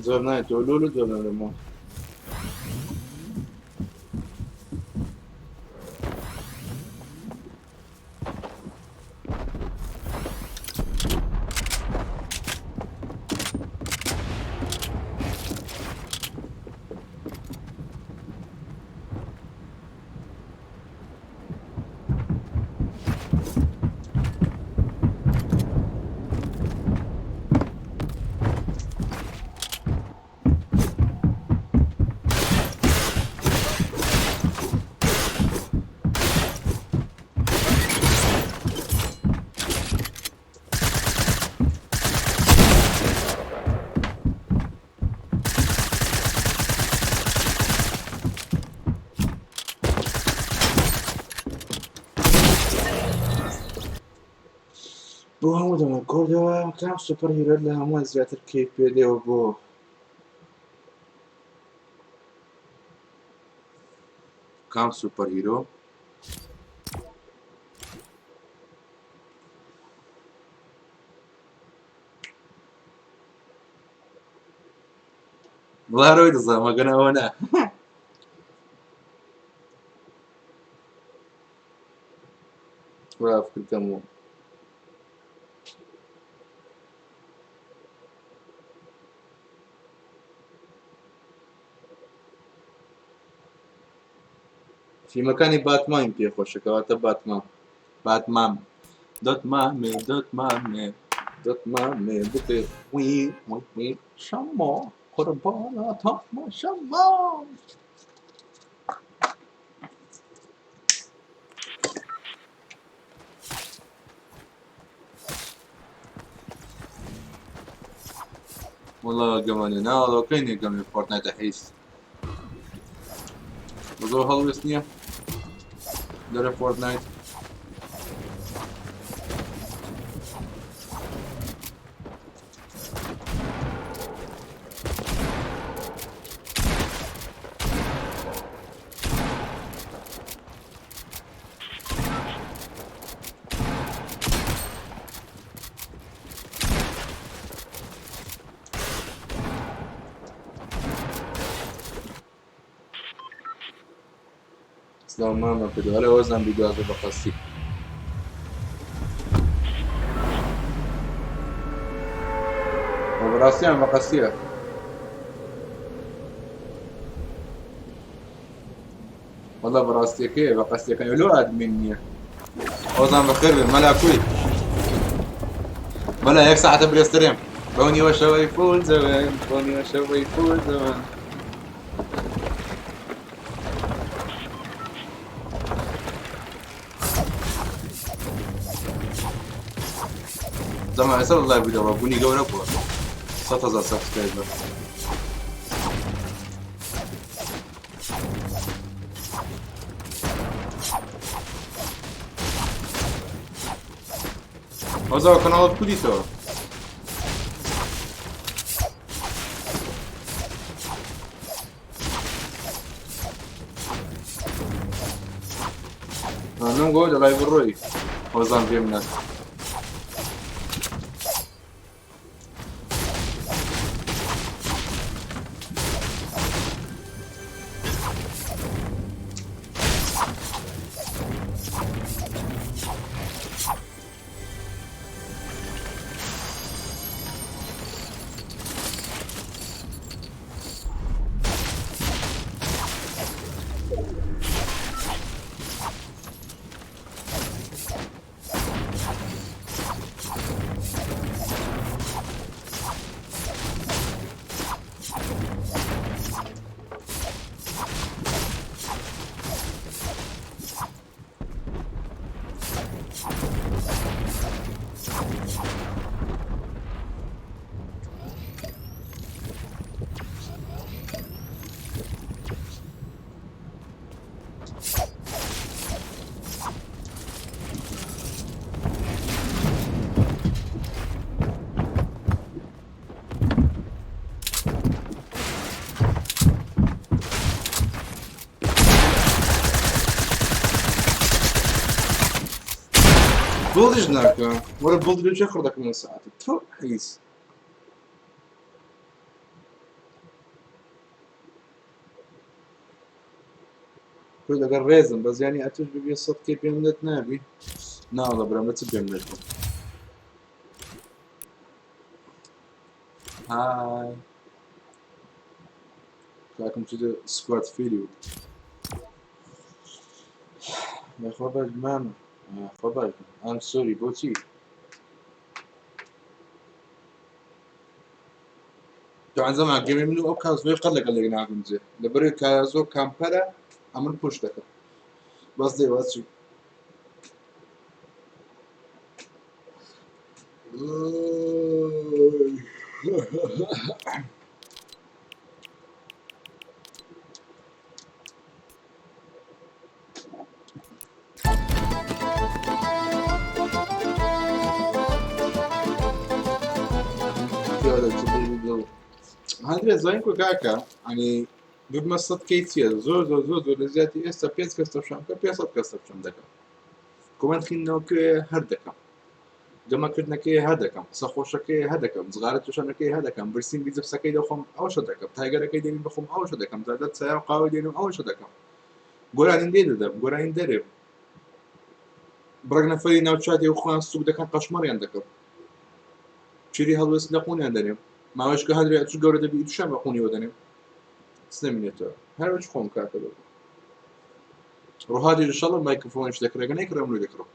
زۆر نایەتەوە لۆ لۆ زۆر نەرمەوە. بۆ هەموو دەمە کۆردەوە کام superhero لە هەمووان زیاتر کەیف پێ دێوە بۆ کام superhero؟ وڵا دەزانم ئەگەر ئەوە نا. وڵا فکرکەم و فیلمەکانی باتمانی پێ خۆشە، کەواتە باتمان. باتمان دۆت مامێ دۆت مامێ دۆت مامێ بتێ وی وی وی شەمۆ قوربانە تاما شەمۆ. والله گەمانێ ناوەکەی نێگەمێ فۆرتنایتە حیز زۆر هەڵوێست نییە دەرە فۆرتنایت. سلاو مامە کردو هەرە وەزان بیدوازە بە قەستی بەڕاستیان بە قەستیە. والله بەڕاستیەکەیە بە قەستیەکە لۆ ئادمین نییە. ئەوزان بەخێر بێ مەلا کوی مەلا یەک ساعتە برێسترێم بەو نیوە شەوەی فول زەوێن بەو نیوە شەوەی فول زەوێن. زەمان ئێستا لای بیدەوە بوونی گەورە بووە 100,000 subscriber. ئەوزاوە کەناڵت کوریتەوە؟ نم گۆ لە لای بڕۆی هۆزان پێم ناس. بڵدیش ناکە وەرە بڵد لێ خڕ دەکەم لە ساعتە تۆ حیز. کورد لەگەڵ ڕێزم بەس یانی ئەتوش ببیە سەد کەی پێم لێت نابی ناوەڵا برام بە چ پێم لێت بوو های کاکم چ سکوات فیلی بوو بەخوا باش مامە خوا باش ئەم سۆری بۆچی تەعەن زەمان گەمێ من و ئەو کازۆی قەت لەگەڵ یەک ناگونجێ لەبەرەوەی کازۆ کامپەرە ئەمن پوش دەکەم بەس دێ واز چی هەندێ زانین کو کاکە ئەنی ببمە سەد کەی چییە زۆر زۆر زۆر زۆر لە زیاتی ئێستا پێنج کەس تەشام کە 500 کەس تەشام دەکەم کۆمەنت خوێندنەوەکەی هەر دەکەم گەمەکردنەکەی هەر دەکەم قسە خۆشەکەی هەر دەکەم جغارە توشانەکەی هەر دەکەم برسیم بیزەپسەکەی دەخۆم ئەوشە دەکەم تایگەرەکەی دێنم بخۆم ئەوشە دەکەم زادە چای و قاوەی دێنم ئەوشە دەکەم گۆرانیم لێ دەدەم گۆرانیم دەرێ بڕێک نەفەری ناو چاتێ و خۆیان سوک دەکەن قەشمەڕیان دەکەم چیری هەڵوێست لە قونیان دەنێم ماوەشکە هەندێ چ گەورە دەبی ئیتشان بە قونیەوە دەنێم سنەمینێتەوە هەر وەچ خۆم کاکە بێت ڕوهادی ئینشاڵڵا مایکرۆفۆنیش دەکڕێ گە نەیکڕێم لۆی دەکڕم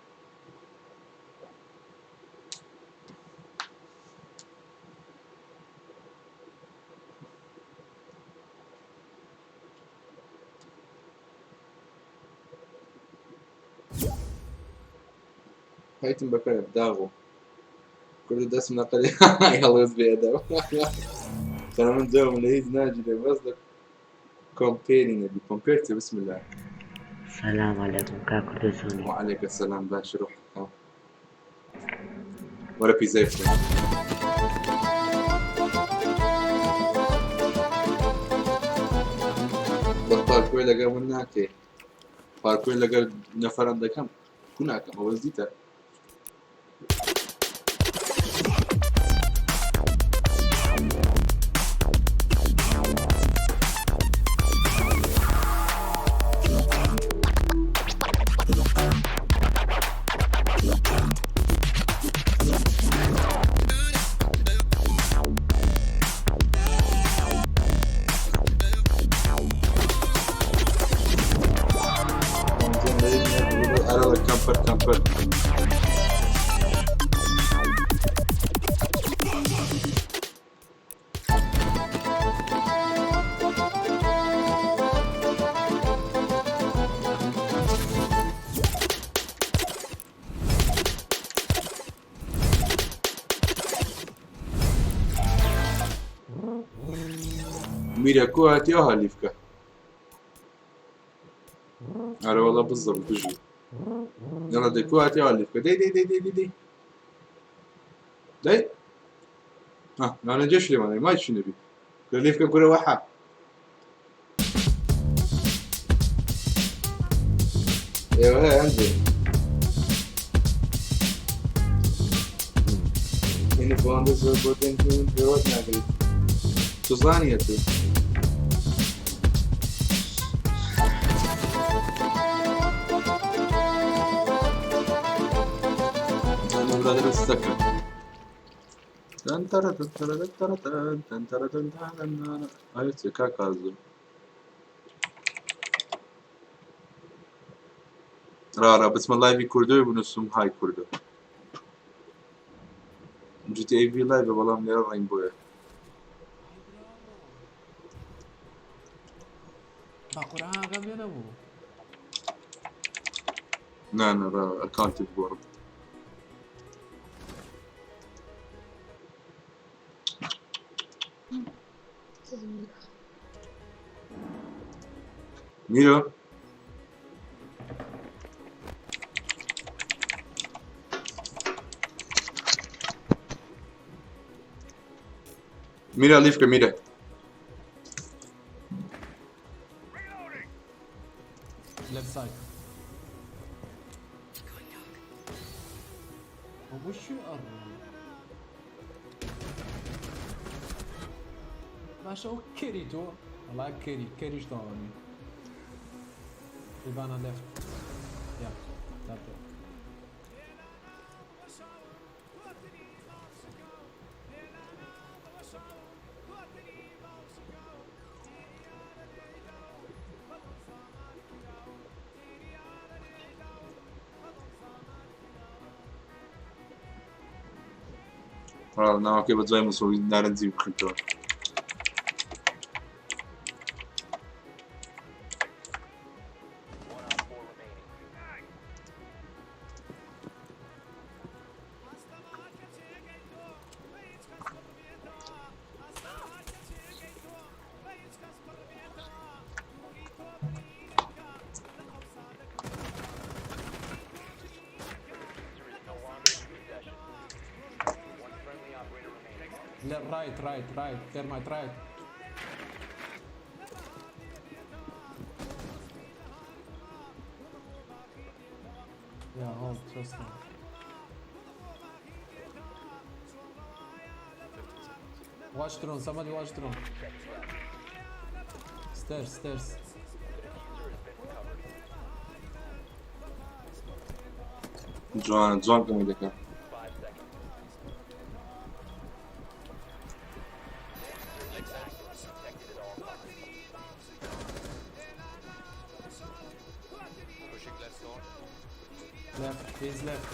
هەیتم بەکەرە داغۆ کوردە دەستم نەقەلی هەڵوێست بێدەوە من جەوم لە هیچ ناگیرێ بەس لە کۆمپێری نەبی کۆمپێر چیە بسم الله. سلام علیکم کاک کوردە چۆنی؟ وعلیک السلام باشی روح وەرە پیزای بخۆین. بەس پارکۆی لەگەڵ من ناکەی پارکۆی لەگەر نەفەران دەکەم کو ناکەم ئەوە زیتە ئەرەڵە کەمپەر کەمپەر میرە کو هاتیە هالیفکە ئەرە وەڵا بزەم بژی یاڵا دەی کو هاتیە هالیفکە دەی دەی دەی دەی دەی دەی دەی ها نانە جێش لێمانە ما چی نەبی لیفکە کورە وەحە ئێوە هەیە هەندێ اینی بۆندە زۆر بۆ دەنگی من پێوەت ناگریت تو زانیە تو برادر السكن ڕا بچمە لایڤی کوردۆی بنووسم های کوردۆ GTA V لایڤە بەڵام لێرە ڕەینبۆیە. بە قورئان ئاگام لێ نەبوو. نا نا با ئەکاونتی بگۆڕم. میرۆ میرا لیفکە میرە Left side. وشو باشە ئەو کەری تۆ وەڵا کەری کەریش تەواو نیە. Ivana left. Yeah, that door. ناوەکەی بە دوای موسڵی نارنجی بخیتەوە. One op 4 remaining. The diffuser is no longer in your possession. One friendly operator remaining. Left, right, right, right. Thermite, right. Yeah, hold, trust me. 15 seconds. Watch drone, somebody watch drone. Seconds left. Stairs, stairs. The diffuser has been recovered. جوان جوان کەمی دەکە. 5 seconds. Diffuser is active. Protected at all costs. Pushing left door. Left, he's left.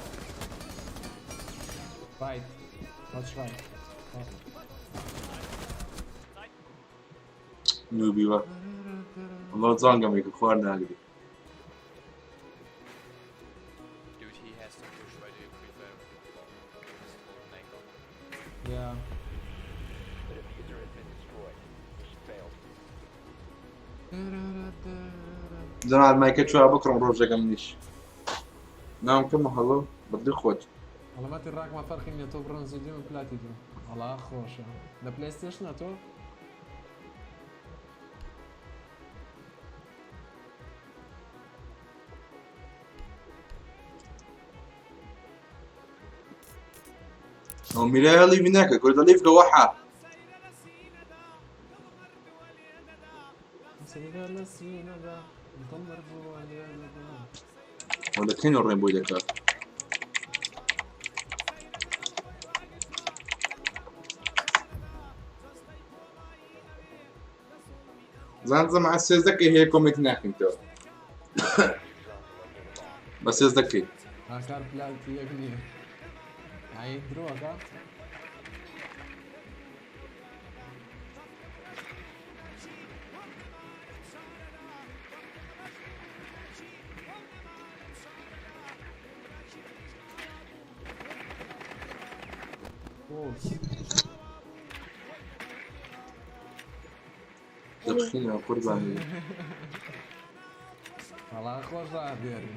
Right. Watch right. Oh. نوبیوە وەڵا جوان گەمێکە خوار ناگری. Dude, he has to push. Why do you prefer just hold an angle? Yeah. The diffuser has been destroyed. Mission failed. جەناب مایکە چوە بکڕم ڕۆژێکە منیش ناوم کەمە هەڵۆ بەدڵی خۆت. والله ما تراك ما فرق اني تو برونز دوم بلاتي دوم. والله خۆشە لە پلەیستەیشنە تۆ. ئەو میرای لیڤی ناکە کوردە لیڤ کە وەحا. وە لە کەین ڕێن بۆی دەکات. زان مع سێزدەکەی هەیە کۆمێنت ناکەیتەوە بە سێزدەکەی. هاکار پلاتی یەک نییە. ئای درۆکە. دەبخینەوە قوربانی. وەڵا خۆش ڕابێری.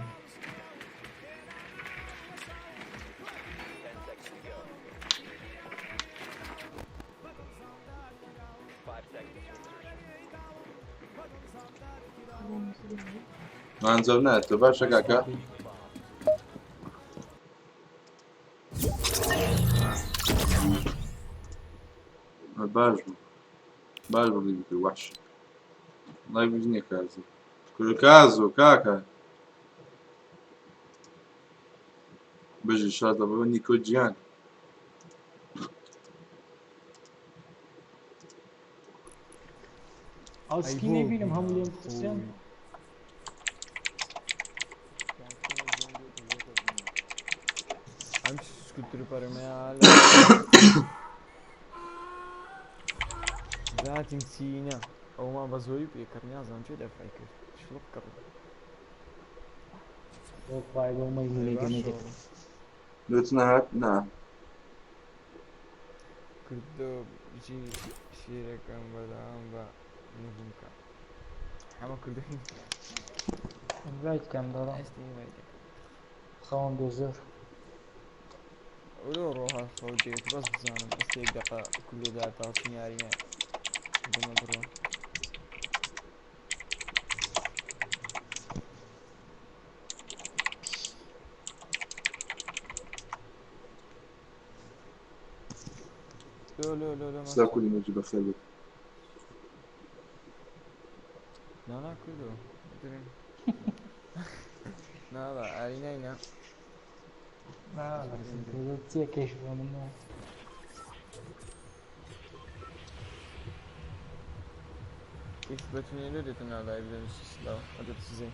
10 seconds to go. 5 seconds to insertion. ئەنجام نایەتەوە باشە کاکە. Bomb. باش بوو باش بوو لیڤ کرد وەحش لایڤ نییە کازی کورە کازۆ کاکە بژی شادە بە نیکۆ گیان. ئەو سکینەی بینم هەموو لێم پرسیان. ئەم سکوتر پەرمەیە ذاتیم چینە ئەومان بە زۆری پێکڕ نازانم چێ دەفعی کرد شڵپ کڕ. بۆ خوای بۆ مەی گەمەی دەکرد. لۆت نەهات نا. کردۆ بچی شیرەکەم بەدەوام بە نوبمکە حەمە کردو. ئینڤایت کەم دەڵم. ئێستا ئینڤایت دەکەم. خەوم بێ زۆر. ولو ڕۆها خەو دێت بەس بزانم ئێستا یەک دەقە کولێدا تاچین یاریە دەمە بڕۆ. لۆ لۆ لۆ لۆ سلاو کولی مەجی بەخێر بێت. نا نا کردو درم. ناڵا ئارینای نا. چیە کەیف بۆ من کەیف بە تونێلۆ دێتە ناو لایڤ دەنووسی سلاو ئەگەر سزەی.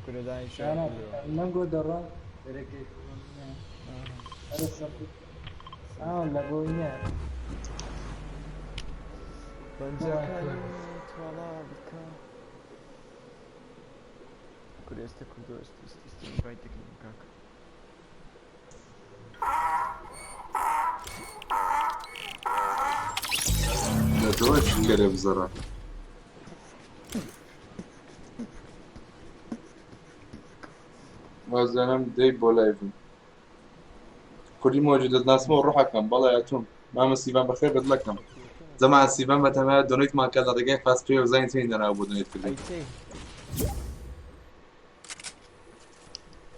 کورەدانی شار کردەوە. نەنگۆ دەڕۆم دەرێ کەیف بۆ من ئەرە سەر ئا لە بۆی نییە. پەنجەکانی تواڵا بکە. کورە ئێستا کوردۆ ئێستا ئێستا ئێستا ئینڤایت دەکەین کاکە. لە تۆ کەرە بزەڕە. وازانم دەی بۆ لایڤم. کوردی مۆجی دەستناسمەوە ڕۆحەکەم بەڵێ ئەتوم مامە سیڤان بەخێر بەدڵەکەم. زەمان سیڤان بەتەمایە دۆنیتمان کە لە ڕێگای فاست پێ و زین چین دەناو بۆ دۆنیت کردن. ئەی چی؟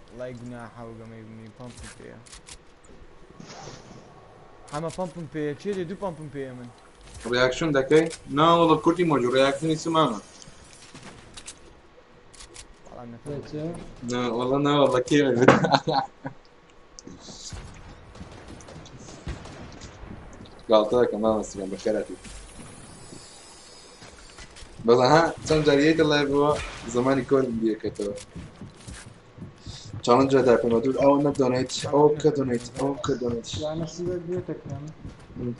وەڵای گوناحە و گەمەی بمی پەمپم پێیە. حەمە پەمپم پێیە کێ دێ دوو پەمپم پێیە من. ڕیاکشن دەکەی؟ نا وەڵا کوردی مۆجی ڕیاکشنی چ مامە؟ وەڵام نەفەرموو. چێ؟ نا وەڵا نا وەڵا کێ گاڵتە دەکەم مامە سیڤان بەخێرهاتی. بەس ها چەند جار یەیتە لایڤەوە زمانی کۆرم بیرکەتەوە. چاڵنج دا پێمە دوور ئەوە نەدۆنێت ئەوە بکە دۆنێت ئەوە بکە دۆنێت. یانە سیبەت بێتەکەم.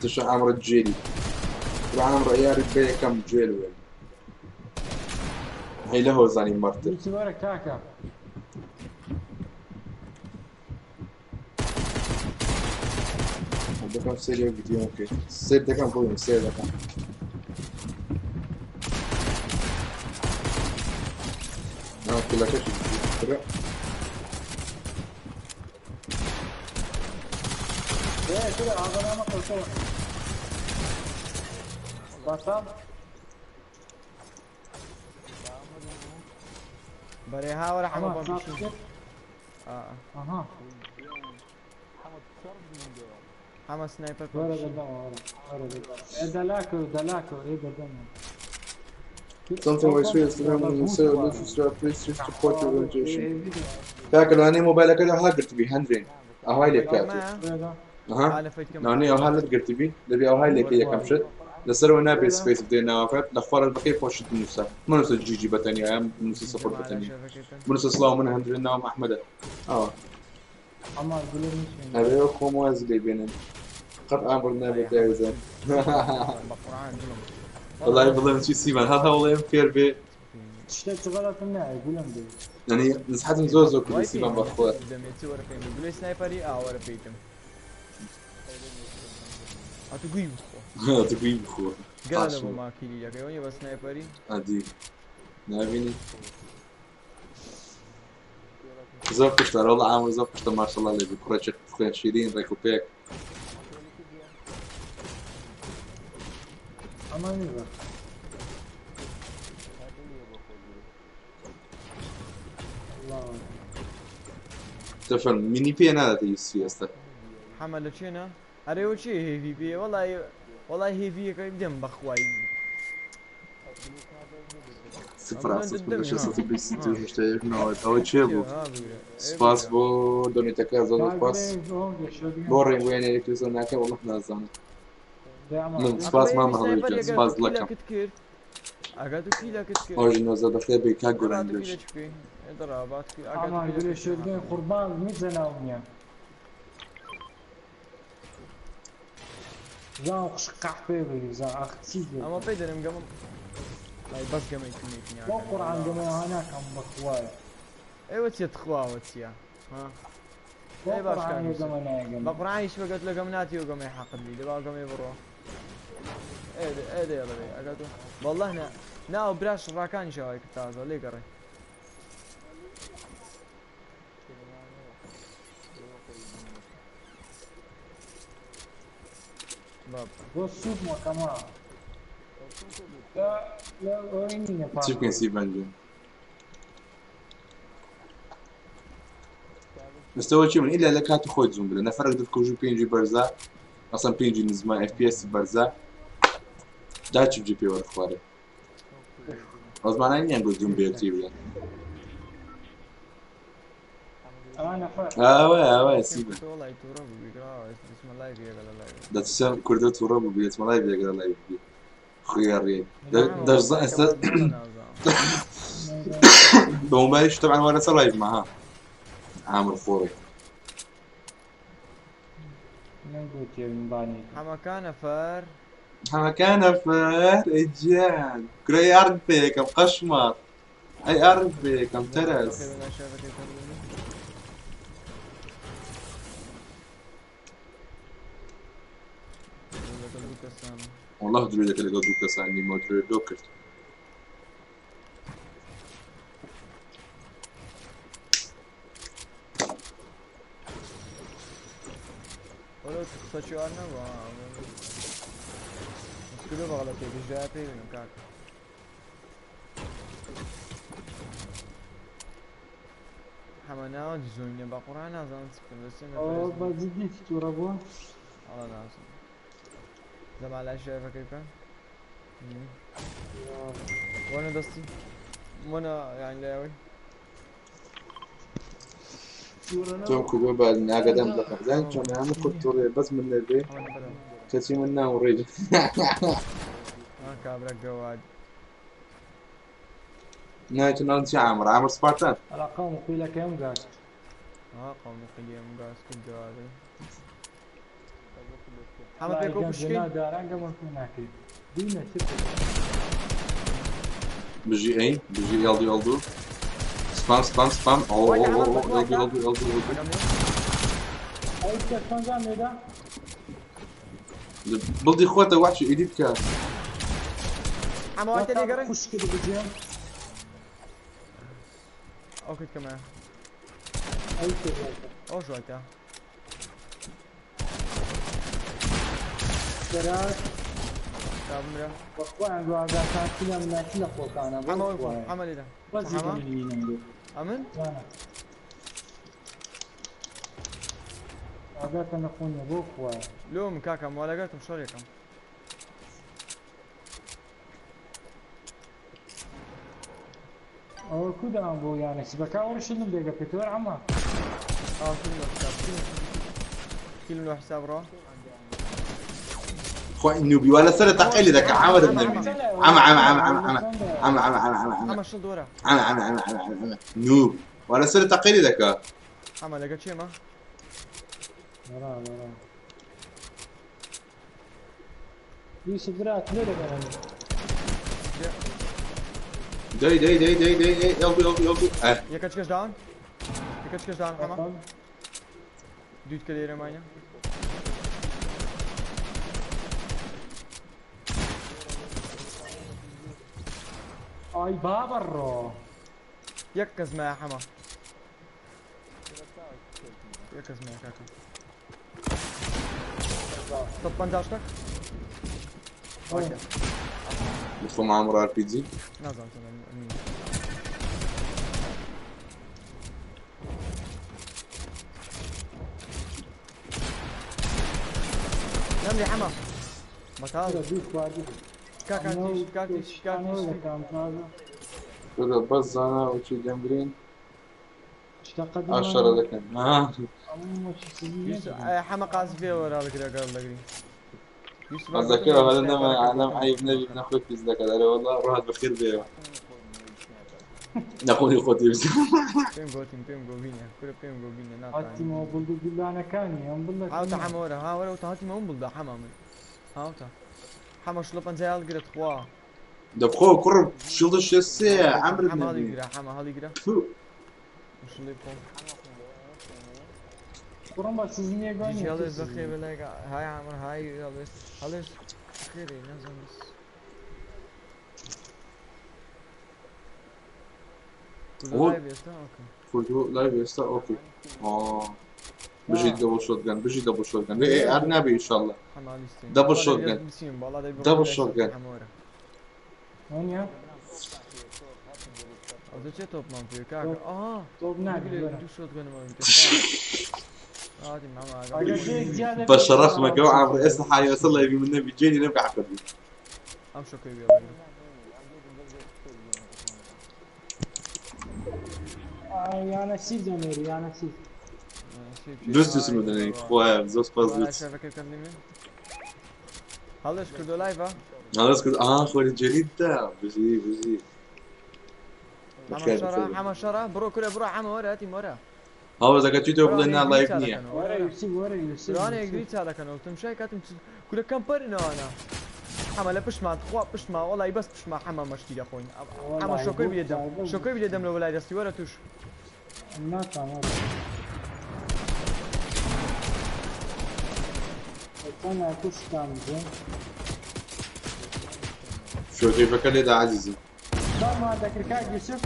تشە ئەمڕۆ جێلی ئەمڕۆ یاری بە یەکەم جێل وێ. هەی لە هۆزانی مەرتر. هیچی وەرە کاکە. دەکەم سەیری ئەو ڤیدیۆ بکەیت. سەیر دەکەم بڵێم سەیر دەکەم. نا کلەکەشی برا. ئێ کورە ئاغەنامە کەوتەوە. باسام بەرێ هاوەرە حەمە ئەمە پەمپشین. کرد. ئا ئەها حەمە سنایپەر وەرە پەمپشین. دەدەمەوە وەرە وەرە دەدەمەوە. ئێ دەلاکە دەلاکە ئێ دەدەمەوە. Something like this, please support your organization. کاکە لەوانەیە مۆبایلەکە لە هەڵگرتبی هەندرێن ئەوهای لێ بکات. ئەها لەوانەیە ئەوها لەت گرتبی دەبی ئەوهای لێکە یەکەم شت لەسەرەوە نابێت سپەیس بدەی ناوەکەت لە خوارەت بەکەی خۆشت بنووسە منووسە جیجی بەتەنیا یان بنووسە سەپۆرت بەتەنیا بنووسە سڵاو من هەندرێن ناوم ئەحمەدە ئەوە ئەمان گولە نووسێن. ئەبێ خۆم واز لێ بێنن قەت ئامر نابێت یاریزان. بەقورعان دڵم. وەڵای بڵێم چی سیمان هەر هەوڵێم فێر بێ شتێک غەڵەتم نایە گولەم دێ. یعنی نسحەتم زۆر زۆر کوردی سیمان بەخۆ. دەمێ چ وەرە پێم گولەی سنایپەری ئا وەرە پێیتم. ئەتو گوی بخۆ. دەگوی بخۆ. گەلە لە بۆ ماکیلی دەکەی وەنیە بە سنایپەری؟ ئەدی نابینی زۆر پشتە ڕۆڵە ئامر زۆر پشتە ماشەڵڵا لێ بێ کوڕێکی خوێن شیرین ڕێک و پێک. ئەمە نییە. الله تەفەرم منی پێ ناداتە یوسفی ئێستا. حەمە لە چێنە؟ ئەرێ چی هێڤی پێ؟ وەڵای وەڵای هێڤیەکەی بدەم بەخوای. 0 ئەوە چێ بوو؟ سپاس بۆ دۆنیتەکە زۆر سپاس. بۆ ڕێ وێنەیەکی زۆر ناکە وەڵڵ نازانم. من سپاس مامە هەڵوێ سپاس دڵەکەم. ئەگە تو کیلەکت کرد. ئۆژی نۆزە بەخێر بێی کاک گۆران بێژ. ئەمان گولە شێرگەی قوربان میزەناوم نییە. زان قش قەحپێ بی زان ئەخ چی بێ. ئەمە پێی دەرم گەمە ئەی بەس گەمەی تونێکی بۆ قورعان گەمەی ها ناکەم بەخوایە. ئێوە چیە تخواوە چییە؟ ها؟ بۆ ئەی باش قورعان کاک یوسف. گەمە نایگەم. بە قورعانیش بەگەت لەگەم ناتی و گەمەی حەقت بی دەبا گەمەی بڕۆ. ئێ ئێ دێڵە بێ ئەگە تۆ والله نا ناو براش ڕاکانیش ئەوای کرد تازە لێ گەڕێ. بابا بۆ سوود مەکەمە. لە ئەوەی نییە چی بکەین سیڤان گیان؟ ئێستا چی من ئیلا لە کاتی خۆی زووم بدە نەفەرێک دەتکوژی پێنجی بەرزە ئەسڵەن پێنجی نزمە FPS بەرزە دا چی بجێ پێ وەرە خوارێ. ئەزمانای نییە گوت دوم بێتی بڵێن. ئەوانە فەر ئاوە ئاوە سیبە. وەڵای تووڕە بوو بیگراوە دەچمە لایڤ یەکە لە لایڤ. دەچم کوردە تووڕە بوو بێتمە لای بێگە لای بی. خوێڕی. دەشزان ئێستا بە مۆبایلیش تەبعەن وە لەسەر لایڤ ما ها. عامر خۆڕی. نەگوتێ بانی. حەمەکانە فەر. حەمەکانە فەر ئەی گیان. کورە ئەی ئارد پێیەکەم قەشمەڕ. ئەی ئارد پێیەکەم تەرەس. والله درێدەکە لەگەڵ دوو کەسان نیمە درێ دۆ کرد. وەلو قسەکی وان نەبوو مسکلو بەغڵەتێ گژدایە پێی بینم کاک. حەمە ناوە زۆینە بە قورئان نازانم چ بکەم دەچم ئەوە بە جدی تووڕە بووە؟ ئەڵا نازانم زەما لای شێفەکەی بکەن وەنە دەستی وەنە یان لایەوەی تۆم کوردۆ بە ناگەدەم دەکەم زان چۆن هەموو کورد تووڕێ بەس من نەبێ کەچی من ناوڕێ. کابرا گەواد. نایت نان چی عامر عامر سپارتان. ئەڵا قەوم قیلەکەم گاز. ها قەوم قیلەم گاز کرد گەوادە. حەمە پێکەوە بشکین. دارانگەمە پێ ناکرێت. دوو نەچێت. بژی ئەی بژی ئێڵدو ئێڵدو سپام سپام سپام ئەو ئەو ئەو ئێڵدو ئێڵدو ئێڵدو ئێڵدو. ئەو کە پەنجا مێدا. بڵدی خۆتە وحشی ئیدی بکە. حەمە وای تێ گەڕێ. خوشکت بجێم. ئەو کرد کەمە. ئەو کرد. ئەو ژوایتە. سەرات. بمرە. بەخوایان گوازاکان چیە مناتی لە خۆتانە. حەمە حەمە لێرە. بەزی بینم بێ. ئەمن؟ ئاگاتان لە خۆ نییە بۆ خوایە. لۆم کاکەم وا لەگەرتم شەڕێکم. ئەوە کو دام بۆ یانە سبەکە وەڕشتم بێگە پێتوەر عەمە. ئاو کیلم لۆ حساب کیلم لۆ حساب ڕۆ. خۆی نوبی وا لەسەر تەقەی لێ دەکە عامر نەبینی. عەمە عەمە عەمە عەمە عەمە عەمە عەمە عەمە عەمە حەمە شڵ دۆرە. عەمە عەمە عەمە عەمە عەمە نوب وا لەسەر تەقەی لێ دەکە. حەمە لەگە چێمە؟ وەرا وەرا. یوسف برات لێ لەگەڵم. دەی دەی دەی دەی دەی دەی ئێڵدو ئێڵدو ئێڵدو ئە. یەکە چکەش داون؟ یەکە چکەش داون حەمە؟ دووت کە لێرە ماینە؟ ئای بابە ڕۆ. یەک کەس مایە حەمە. یەک کەس مایە کاکە. 150 شتەک؟ بخۆم عامر ئار پی جی. نازانم چۆن ئەمین. نەمری حەمە. بەتاڵ. دوو خواردی. کاکاتیش کاتیش کاتیش. کورە بەس زانا وچی دەمرین. ئاشەرە دەکەن. حەمە قازی پێ وەرا بگرە گەڵ دەگری. قصدك هذا نما عالم عيب نبي ناخذ في ذاك هذا والله روح بخير بيه ناخذ خۆتی بس پێم گوتیم پێم گۆبینە کورە پێم گۆبینە هاتی مە بڵدو گولانەکانی ئەم بڵ هاوتە حەمە وەرە ها وەرە وتە هاتی مە ئەم بڵدا حەمە من هاوتە حەمە شڵە پەنجای هەڵگرت خوا. دەبخۆ کوڕ شڵدە شێ سێ عەمرت حەمە نەبی. هەڵیگرە حەمە هەڵیگرە. شڵی بخۆم. کوڕم بە سزنیە گۆنی. جی هەڵێس بەخێ بەلای های عامر های هەڵێس هەڵێس خێرێ نازانم بەس. کوردۆ لایڤ ئێستا ئۆکەی. کوردۆ لایڤ ئێستا ئۆکەی. بژی دەبڵ شۆتگەن بژی دەبڵ شۆتگەن ئێ هەر نابێ ئینشاڵڵا. دەبڵ شۆتگەن دەبڵ شۆتگەن. وەنیە؟ ئەو دەچێت تۆپمان پێ کاکە. ئاها تۆپ نابێ. دوو شۆتگەنم بە شەرەفمەکە و عامر ئێستا حالی ئێستا لایڤی من نەبی جێنی نەبی عەقەبی. ئەم شۆکەی بێ. یانە سیف دەنێری یانە سیف. دوست دوستم دەنێری خوایە زۆر سپاس دوست. شەفەکە بکەم نیمێ هەڵش کردو لایڤە هەڵش کرد ئا خۆری جەریدا بژی بژی. حەمە شەڕە حەمە شەڕە بڕۆ کورە بڕۆ حەمە وەرە هەتی وەرە. هەڵش دەکە چی تۆ بڵێ نا لایڤ نییە. وەرە یوسف وەرە یوسف. لەوانە یەکدری چا دەکەنەوە تمشای کاتم کورە کەمپەرنەوانە. حەمە لە پشتمان تخوا پشتما وەڵی بەس پشتما حەمە مەشتی دەخۆین. حەمە شۆکەی بێدەم شۆکەی بێدەم لە وەلای دەستی وەرە توش. ناتوانم وەرە. شۆکەیفەکە لێدا عەزیزم. چۆنمان دەکرد کاک یوسف؟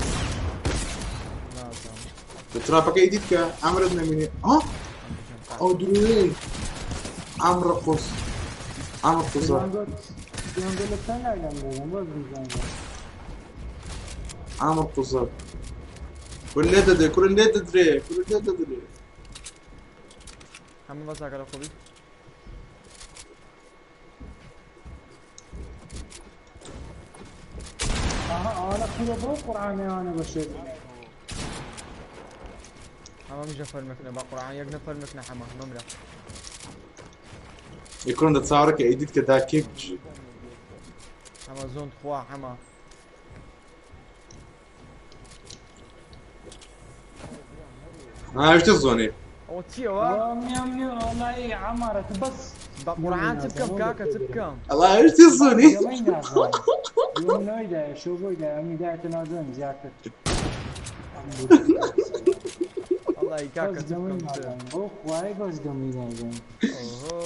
ترابەکە ئیدیت کە ئەمرت نەمینێ. ئەو درۆیەی ئەمڕە قوس ئەمر قوسە. ئەمر قوسە. کورە لێ دەدرێ کورە لێ دەدرێ کورە لێ دەدرێ. هەموو بەساکە لە خۆبی. ئەوانە کورە بۆ قورئانە ئەوانە بەشێت. حەمە مژە فەرمەکنە بە قورئان یەک نەفەرمەکنە حەمە مەمرە. یکۆن دە چاوەڕێکە ئیدیت کە دا کێ بژی. حەمە زۆن خوا حەمە. هاویشتە زۆنێ. ئەوە چییەوە؟ عەمارەت بەس بە قورئان چ بکەم کاکە چ بکەم؟ ئەڵا هاویشتە زۆنێ. شو بۆی دایە ئەمی دایەتە ناو زۆن زیاتر. والله کاکە چ بکەم چ؟ بۆ خوای بەس گەمی نازانم. ئۆهۆ.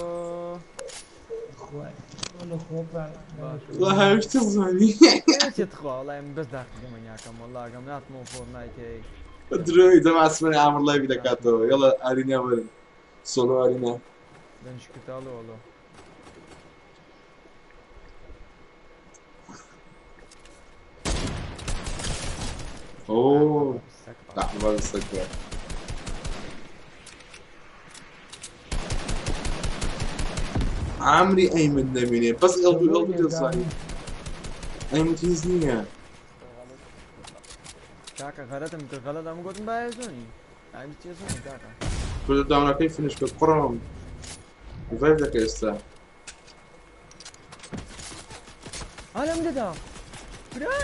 خوای وەڵا خۆ والله هاویشتە زۆنی. چێت خوا وەڵای من بەس داخی گەمەنیاکەم وەڵا گەم ناتمەوە فۆرنایت هەیە. درۆی دەما ئەسمەنی عامر لایڤی دەکاتەوە یەڵا ئارینا وەرن سۆلۆ ئارینا. دەنج کتاڵۆ وەڵۆ. اوه لحظة السكر. عمري ايمن نميني بس قلبي قلبي دزاني ايمن تيز نییە. کاکە غەلەتم کرد غەلەت ئەم گوتم باە زۆنی ئەم چێ زۆنی کاکە. کورد داونەکەی فینش کرد قڕم ریڤایڤ دەکە ئێستا. ئالەم دەدا برا.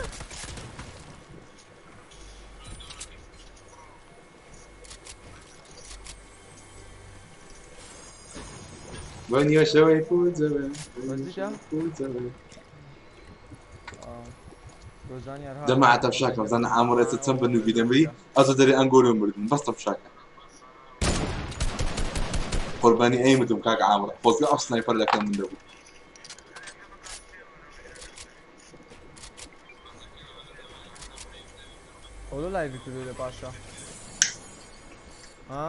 بۆ شەوەی پوجەوێ وەزیشە؟ دەما تەفشاکە بزانە ئامڕێتە چەند بە نوبی دەمری ئەزە دەرێ ئەنگۆرە مردن بەس تەفشاکە. قوربانی ئەیمتم کاک عامر خۆزگە ئەو سنایپەر لەکەم من دەبوو. ئەوە لایڤی کردو لە پاشا. ها؟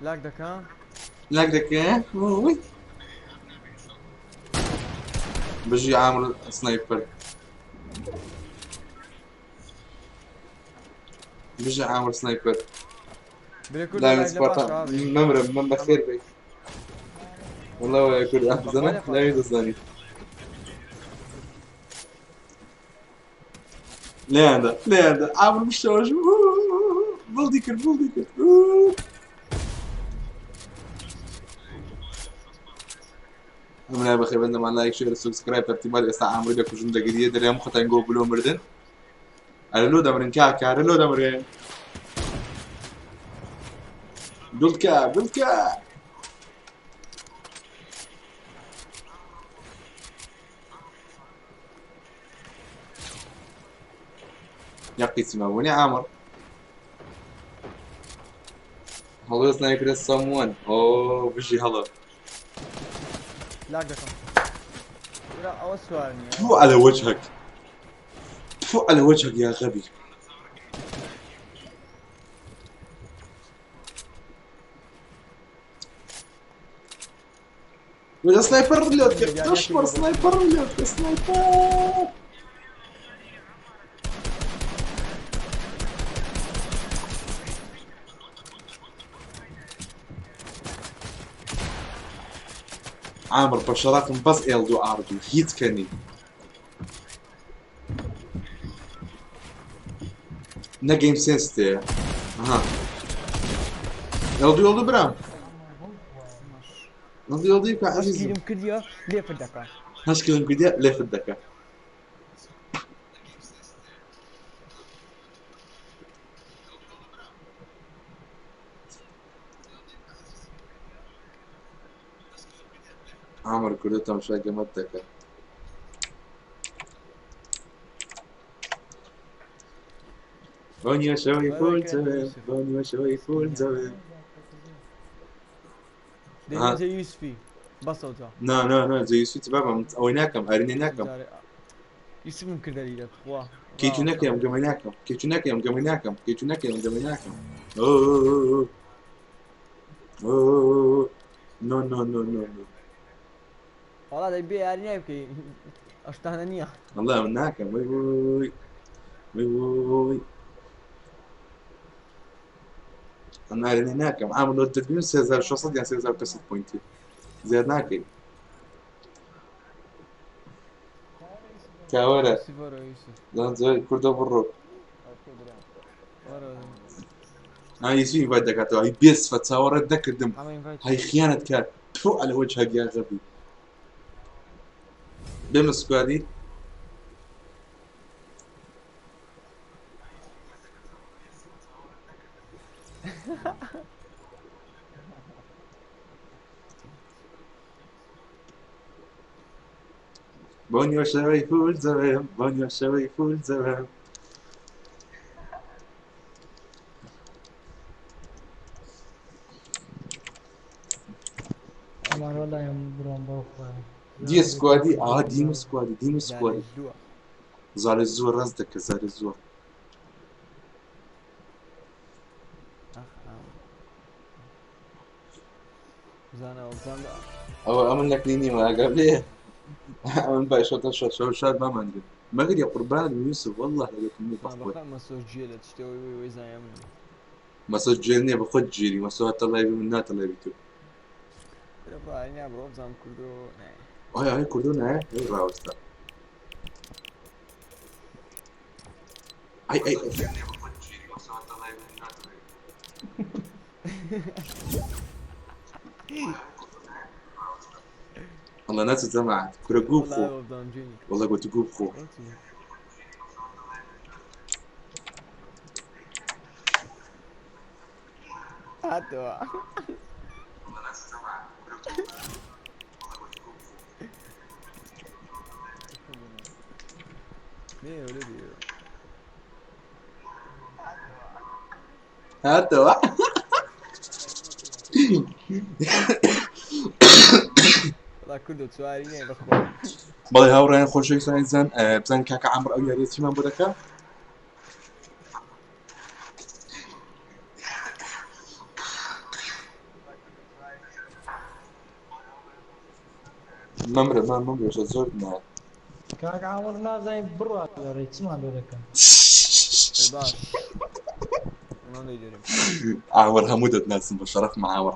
لاک دەکا؟ لاک دەکە؟ بژی عامر سنایپەر. بژی عامر سنایپەر. لا من سبارتا ممرم من بخير بي. والله ويا كل أحزنة لا يدزاني. لا هذا لا هذا عامر مش بولديكر بولديكر. من بخير بندم على لايك شير سبسكرايب ترتيبات ئێستا عامر دەکوژن دەگریە دەرێم خۆتان گۆ بلۆ مردن. ئەرە لۆ دەمرن کاکە ئەرە لۆ دەمرن. بلکە بلکە. يقي سماوني عامر. هلا سنايبر someone. اوه بجي هلا. لاك دەکەم. برا ئەوە سوار نییە. تفو على وجهك تفو على وجهك يا غبي. ولا سنايبر لوتك تشمر سنايبر لوتك سنايبر. عامر بشراتم بس ال دو ار دو هیچ کەنی. نە گەیم سێنس تێیە ها ئێڵدی ئێڵدی برام ئێڵدی ئێڵدی کە عەزیزم هەشکیرم کردیە لێفت دەکا هەشکیرم کردیە لێفت دەکا عامر کوردە تەماشای گەمەت دەکا بۆ نیوەشەوەی فول زەوێ بۆ نیوەشەوەی فول زەوێ دەینە یوسفی بەسەوتە نا نا نا جێ یوسفی چ بابا من ئەوەی ناکەم ئەرینێ ناکەم یوسفم کردە لیرە تخوا کێچو نەکەم گەمەی ناکەم کێچو نەکەم گەمەی ناکەم کێچو نەکەم گەمەی ناکەم نۆ نۆ نۆ نۆ نۆ وەڵا دەی بێ یاری نای بکەی ئەشتانە نییە والله من ناکەم وی وی وی وی ئەم ئارێنێ ناکەم ئام لۆ دەبین 3600 یان 3500 پوینتی زیاد ناکەی کاوەرە کوردە بڕۆ یوسف ئینڤایت دەکاتەوە هی بێسفە چاوەڕێت دەکردم هەی خیانەت کرد تۆ على وجهك يا غبي بێمە سکوادی بۆ نیوەشەوەی فول زەوێم بۆ نیوەشەوەی فول زەوێم دیە سکوادی ئا دیم سکوادی دیم سکوادی زارێ زووە ڕاست دەکە زارێ زووە ئەوە ئەمن نەکلی نیمە ئەگەر لێ ئەمن باشەتە شەشە شار بامانگرن مەگەر یە قوربان یوسف والله لەگەتم نیە بەخۆی مەسۆ جێل نییە بەخۆت جێری مەسۆ هەتە لایڤی من ناتە لایڤی تۆ ئای ئای کوردۆ نایە ئەی ڕاوەستا ئای ئای والله ناس جماعة كرة قوب خو والله قلت قوب خو هاتەوە هاتەوە بەڵێ هاوڕێیان خۆشەویستان ئەزیزان بزانین کاکە عامر ئەو یاریە چیمان بۆ دەکا مەمرە ما مەمرە زۆر نا کاک عامر نازانین بڕوا لەڕێ چیمان لێ دەکەن باش عامر هەموو دەتناسم بە شەرەف عامر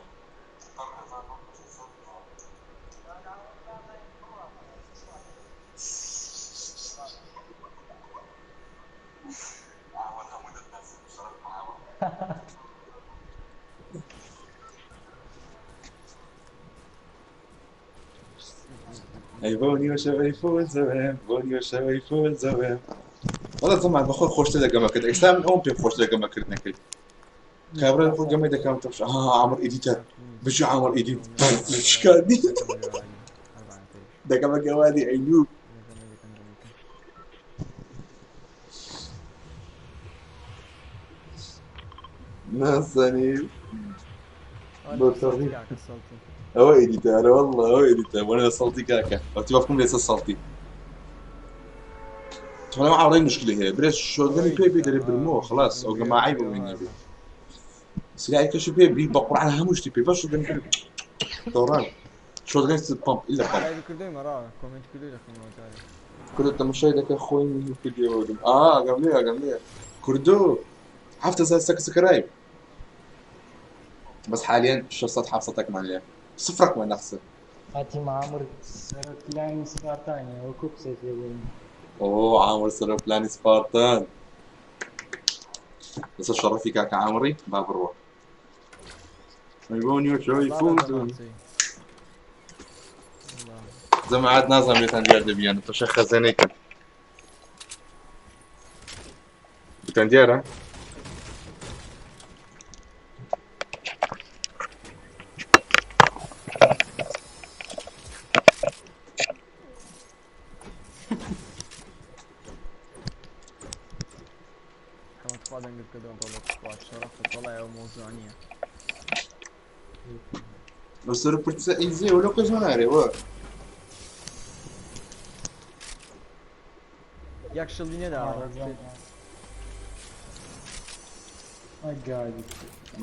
ئەی بۆ نیوەشەوەی فول زەوێم بۆ نیوەشەوەی فول زەوێم وەڵا زەمان بەخۆ خۆشتر لە گەمە کرد ئێستا من ئەوم پێم خۆشتر لە گەمە کردنەکەی کابرا خۆ گەمەی دەکەم تەمش ها عامر ئیدیتەر بژی عامر ئیدیت شکاندی دەکەمە گەوادی ئەیوب نازانی بۆ تەڕی ئەوە ئیدیتەرە والله ئەوە ئیدیتەر وەرە سەڵتی کاکە وەتی وەفکم لێسە سەڵتی طبعا عاوڕێ مشکلە هەیە برێ شۆرگەنی پێ بێ دەرێ برمەوە خلاص ئەو گەما عیب بڵێ نەبێ سلاحی کەشی پێ بی بە قورعان هەموو شتی پێ بەس شۆرگەن پێ دۆڕان شۆرگەن پمپ ئیلا پمپ کوردە تەماشای دەکە خۆی کردیەوە ئا ئاگام لێ ئاگام لێ کوردۆ 7000 سەکرایب بس حاليا 600 حافظتك ليه صفرك ما نخسر هاتی عامر سەرۆک پلانی سپارتانە وەکو قسەی پێ بووین اوه عامر سەرۆک پلانی سپارتان. لەسەر شەڕەفی کاکە عامڕی با بڕوە. ئەی بۆ نیوە شەوەی فوت. جەماعەت نازانم لێتان دیار دەبیان تۆشە خەزێنەی کەن. بتان دیارە؟ حەمە تخوا دەنگت بکە دەم ڕۆڵە تخوا شەرەفت وەڵای ئەو مەوزوع نییە. لەسەر پرسە ئیزێ وەلو کەس نارێ وە. یەک شڵی نەداوە.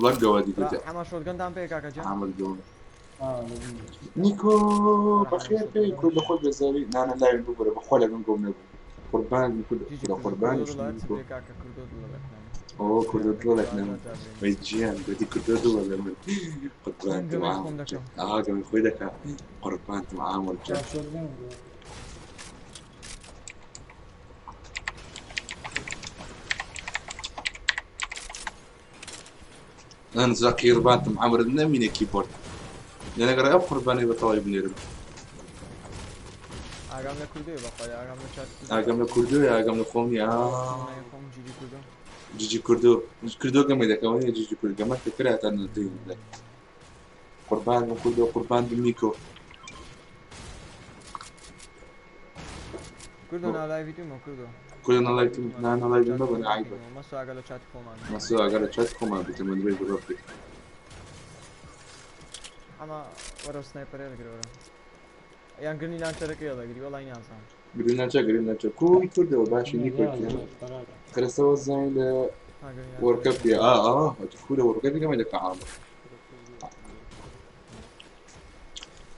وەک گەوادی گوتە. حەمە شۆتگەنتان پێ کاکە گیان؟ عامر گەوە. نیکۆ بەخێر بێی کورد لە خۆت بێزاری نانە لاوین ببورە بەخوا لە گەم گۆم نەبوو قوربان کورد لە قوربانیش نیکۆ ئەو کوردۆ دڵێک نەمن وەی گیان گوتی کوردۆ دڵە لە من قوربانتم عامر گیان ئاها گەمی خۆی دەکا قوربانتم عامر گیان ئەنجا قیربانتم عەمرت نەمینێ کیبۆرد لێنەگەڕێ ئەو قوربانی بە تەواوی بنێرم. ئاگام لە کوردۆیە بەخوای ئاگام لە چات کوردۆ. ئاگام لە کوردۆیە ئاگام لە خۆم نییە. جیجی کوردۆ. جیجی کوردۆ کوردۆ گەمەی دەکەم نیە جیجی کورد گەمە کە کرا تا نەدەی قوربان بم کوردۆ قوربان بم نیکۆ. کوردۆ نالایڤی تومە کوردۆ. کوردۆ نالایڤی تومە نا نالایڤی مەبە عیبە. مەسو ئاگا لە چاتی خۆمان. مەسو ئاگا لە چاتی خۆمان بێتە من درێژ بڕۆ. ئەمە وەرە سنایپەرێ لەگرە وەرە. یان گرنی لانچەرەکەی هەڵەگری وەڵای نازانم. گرین لانچە گرین لانچە کوی کوردەوە باشی نیکۆ خرسەوە زین لە وەرکەپی ئا ئا کورە وەرکەپی گەمە دەکە عامر.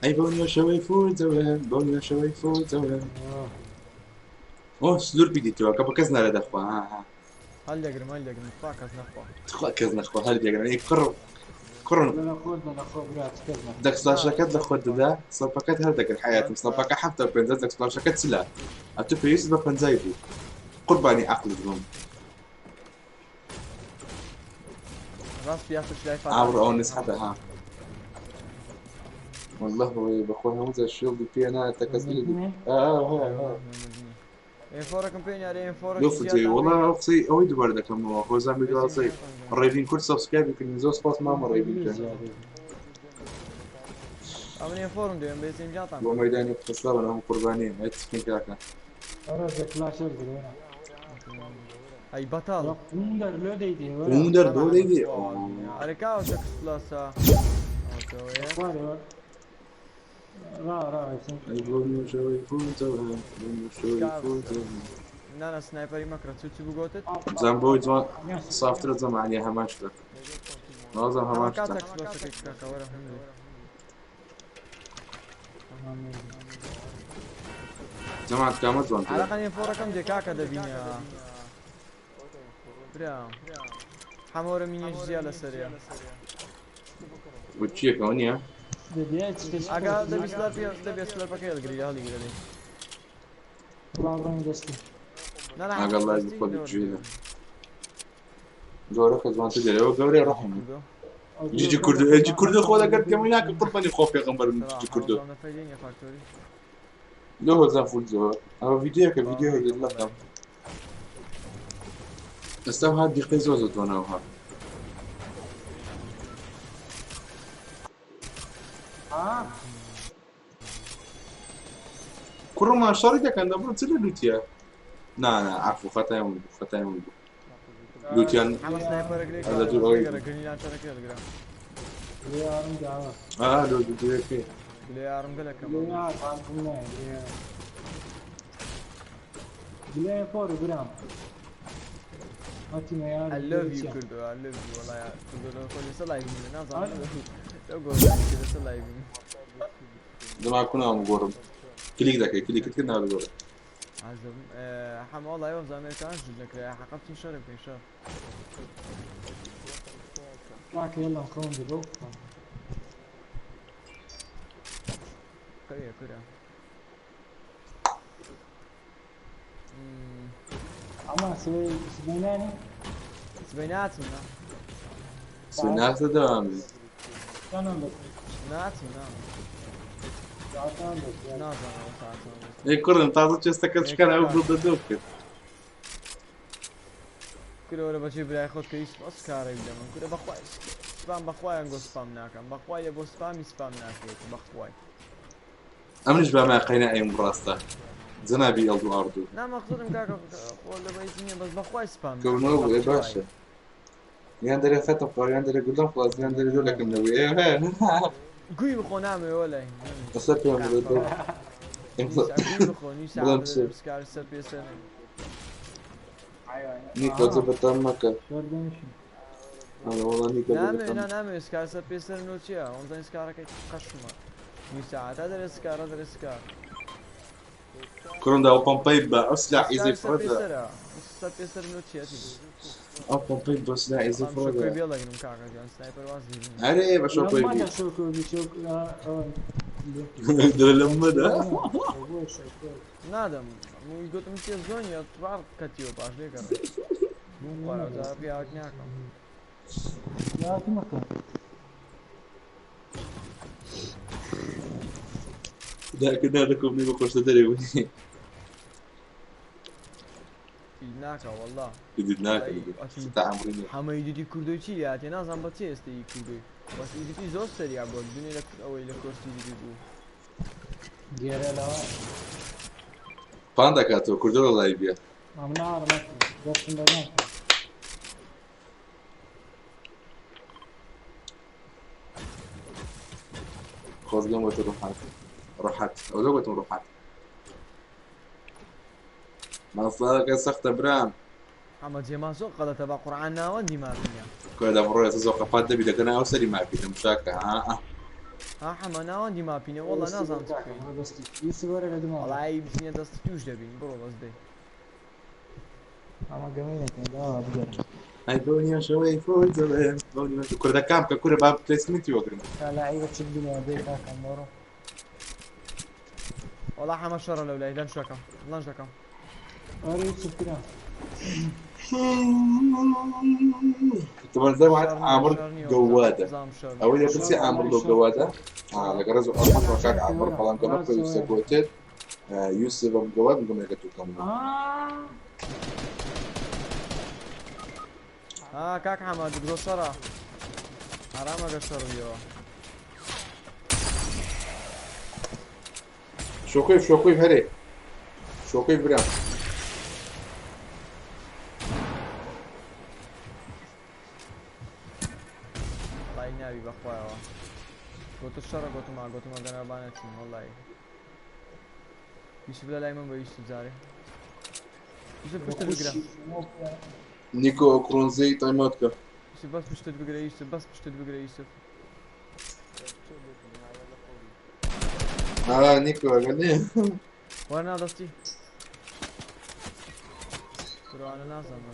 ئەی بەو نیوەشەوەی فوتەوە بەو نیوەشەوەی فوتەوە ئۆ سلورپی دیتەوە کە بە کەس نارە دەخوا ها ها هەڵدەگرم هەڵدەگرم تخوا کەس نەخوا تخوا کەس نەخوا هەڵدەگرم ئەی کوڕ کوڕن دەکسلاشەکەت لە خۆت دەدا سەپەکەت هەر دەکرد حیاتم سەپەکە 75 دەکسلاشەکەت چلە ئەتو پێویست بە 50 بوو قوربانی عەقڵت بم ڕاست یاخود لای عامر ئەو نسحەتە ها والله بەخۆی هەموو جار شێڵی پێ نایەتە کەس ئێفۆرەکەم پێ نیارێ ئێفۆرە لۆ فجێ وەڵا ئەو قسەی ئەوەی دووبارە دەکەمەوە هۆزان بیدوازەی ڕێبین کورد سەبسکرایبی کردین زۆر سپاس مامە ڕێبین جان ئەمن ئێفۆرم دەوێم بێزیم جاتان بۆ مەدانی قسلاوە هەم قوربانی هەچ کاکە ئەی بەتاڵ وندەر دۆ دەیدی ئەرێ کاوە شەکس پلاسە ئەی بۆ نوێژەوەی فوتەوە بۆ نوێژەوەی فوتەوە نانا سنایپەری مەکڕە چ چ بوو گوتت زان بۆی جوان سافترە جەماعە هەمان شتە نازم هەمان شتە کاتێک پلاسەکەی کاکە وەرە هەندێ جەماعەت کامە جوان علاقە ئێفۆرەکەم دێ کاکە دەبینە برا حەمۆرە مینیش زیا لەسەرەیە بۆ چیەکەەوە نییە ئاگا دەبی سلەر دەبێ سلەرپەکەی هەڵگری هەڵیگرە دەی ئاگا لای خۆت گوێ گەورەکە جوانتر دێرەوە گەورەی ڕەحم جیجی کوردو جی کوردو خۆ دەگەر کەمی ناکە قوربانی خۆ پێغەمبەر جیجی کوردو لۆ هۆزان فول زۆر ئەوە ڤیدیۆکە ڤیدیۆ هەیە لەکەم ئێستا هات دیقەی زۆر زۆر جوانەوە هات کوڕمان شەڕی دەکەن دەبڕ چ لە لوتیە نا نا عەفو خەتای من بوو خەتای من بوو لوتیان لە دوور ئەوەی ئا لۆ دوورەکەی I love you کوردۆ I love you وەڵای کوردۆ لە خۆ لەسەر لایڤ منە نازانم لەو گۆرانیکە لەسەر لایڤ من جەما کوناوم گۆڕم کلیک دەکەی کلیکت کرد ناوی گۆڕم عزم حەمە وەڵای وەمزانم ئەمریکان ژن نەکرایە حەقە بچین شەڕ بکەین شەڕ قویە کورە سبەی ناچم نا. سبەی ناچتە دەوام. چۆنم دەکرد؟ ناچم نا. ساعتان دەکرد. نازانم ساعتان. ئەی کوڕم تازە چێستەکە چکار ئەو بڵ دەدۆ کرد. کورە وەرە بەچی برای خۆت کە هیچ بەس کارێک بدەمن کورە بەخوای سپام بەخوایان گۆ سپام ناکەم بەخوای لە بۆ سپامی سپام ناکرێت بەخوای. ئەمنیش با ما قەینا ئەیم ڕاستە جەنابی ئەڵدو ئاردوو. نا مەقسودم کاکە خۆ لە بەیت نییە بەس بەخوای سپام کەونەوە بوو ئێ باشە. یان دەرێ خەتم خوارد یان دەرێ گولەم خوارد یان دەرێ دۆلەکەم نەبوو ئێ گوی بخۆ نامەوێ وەلای. ئەسەر پێم بڵێ دۆ. بخۆ نیو بڵێم ساعت چ؟ سکار سەر پێ سەر. نیکۆ جە بەتام مەکە. شۆر دەنیشم. ئەڵێ وەڵا نیکۆ جە نامەوێ بەتام نا نامەوێ سکار سەر پێ سەر نۆ چییە؟ ئەوەنزانی سکارەکەی قەشمە. نیو ساعتە دەرێ سکارە دەرێ سکار. کوڕم دا ئەو پەمپەی بە ئەو سلاح ئیزەی سکار سەر پێ فڕێدا. سەرە. سەر پێ سەر نۆ چییە تی؟ ئەو پەمپەی بە سلاح ئیزەی بەڵام شۆکۆی فڕێدا. بێڵەگرم کاکە گیان سنایپەر واز لێ. ئەرێ بە شۆکۆی لەمە بی. لە شۆکۆ بی شۆک دەرێ لەمەدا. نادەم موی گوتم چیە زۆنیە تڕار کەتیەوە باش لێگەڕێ. خوارە جارە پیاوەک ناکەم. مەکە. داکە نادەکەم نی بەخۆشتە دەرێ بووی. ناکە والله. دیت ناکە تا عەمری نییە. حەمە ئیدیتی کوردۆی چی لاتێ نازانم بە چێ ئێستا ئی کوردۆی. بەس ئیدیتی زۆر سەریا بۆ دونێ لە ئەوەی لە کۆرسی ئیدیتی بوو. گێرە لەوە. پان دەکاتەوە کوردۆ لە لای بیە. ئەم ناڕ مەکە. دەستم بە ناکە. خۆزگەم وتە ڕوحات. ڕوحات. ئەو لە وتم ڕوحات. ماساکە سەختە برام. حەمە جێما زۆر غەڵەتە بە قورعان ناوەندی مافینە. کورە دەبڕۆ ئێستا زۆر قەپات دەبی دەکەنە ئەو سەری مافی دەمشاکە ها. ها حەمە ناوەندی مافینە والله نازانم چ بکەین. یوسف وەرە لە دوما. وەڵای بچینە دەستی توش دەبین بڕۆ بەس دەی. ئەمە گەمەی نەکەین داوا بگەرم. ئەی بەو نیوەشەوەی خۆی دەڵێم بەو نیوەشە کوردەکان بکە کورە با پلەیسمنتی وەگرم. تا لعیبە چ بینەوە دەی کاکەم بڕۆ. وەڵا حەمە شەڕە لەو لای لەنج دەکەم لەنج دەکەم. وەرە یوسف کرا. طبعا زي واحد عامر قوادة أو إذا بس عامر لو قوادة لقى رزق أربعة وكاك عامر بلان كمان في يوسف قوتت يوسف أم قواد نقوم يقتل كم ها کاک حەمە دگرۆ شەڕە. حرامە گە شەڕ بیەوە. شوكيف شوكيف هري شوكيف برام. وەڵای ناوی بەخوایەوە. گوتو شەڕە گوتمە گوتمە گەنابانە چین وەڵای. یوسف لە لای من بە یوسف جارێ. یوسف پشتت بگرە. نيكو كرونزي تايم اوت كه. یوسف بەس پشتت بگرە یوسف بەس پشتت بگرە یوسف. نيكو قال لي. وەرە نادەستی. قورئانە نازانم.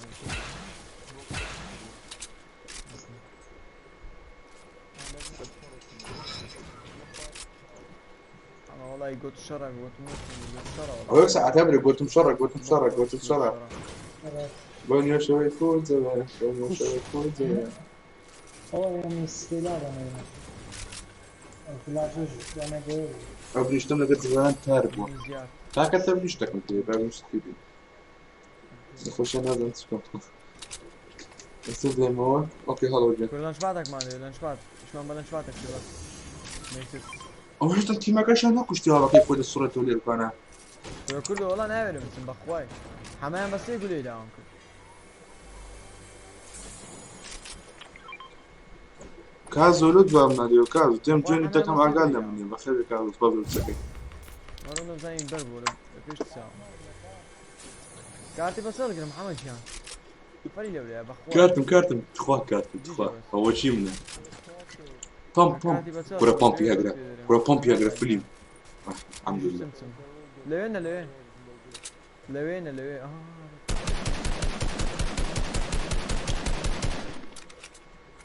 ئەمە وەڵای گوت شەڕە گوتم گوت شەڕە وەڵا. هو ساعتها بري قلت مشرق قلت مشرق قلت مشرق. بەو نیوەشەوەی خۆی دەڵێم بەو نیوەشەوەی خۆی دەڵێم. ئەوە یعنی سپێلا دەمێنێ. فلاشش دانە گەورە. ئەو بریشتم لەگەر زبان تار بووە. زیاد. تاکە تە بریشتەکەم پێ با بریشت پێ بی. خۆشە نازانم چ بکەم. ئێستا دێمەوە. ئۆکەی هەڵۆ گەن. کورە لەنجپاتێکمان دەوێت لەنجپات. ئیشمان بە لەنجپاتێک کرد بەس. مەیتر. ئەو هێشتا تیمەکەشیان نەکوشتی هەڵەکەی خۆی دەسوڕێتەوە لێرکانە. کورە کوردە وەڵا ناوێرم بچم بەخوای. حەمەیان بە سێ گولەی داوام کرد. کازۆ لۆ دوام نادەوە کازۆ تێم جوێنی تەکەم ئاگال لە منێ بەخێر بێ کازۆ سوپاس بۆ قسەکەی. وەرە نەزانین بەر بوو لە پێش چاوم. کارتی بەسەر گرم حەمە گیان. فەری لەولایە بەخوا. کارتم کارتم تخوا کارتم تخوا ئەوە چی منە؟ پەمپ پەمپ کورە پەمپی هەگرە کورە پەمپی هەگرە فلیم. الحمد لله. لەوێنە لەوێ لەوێنە لەوێ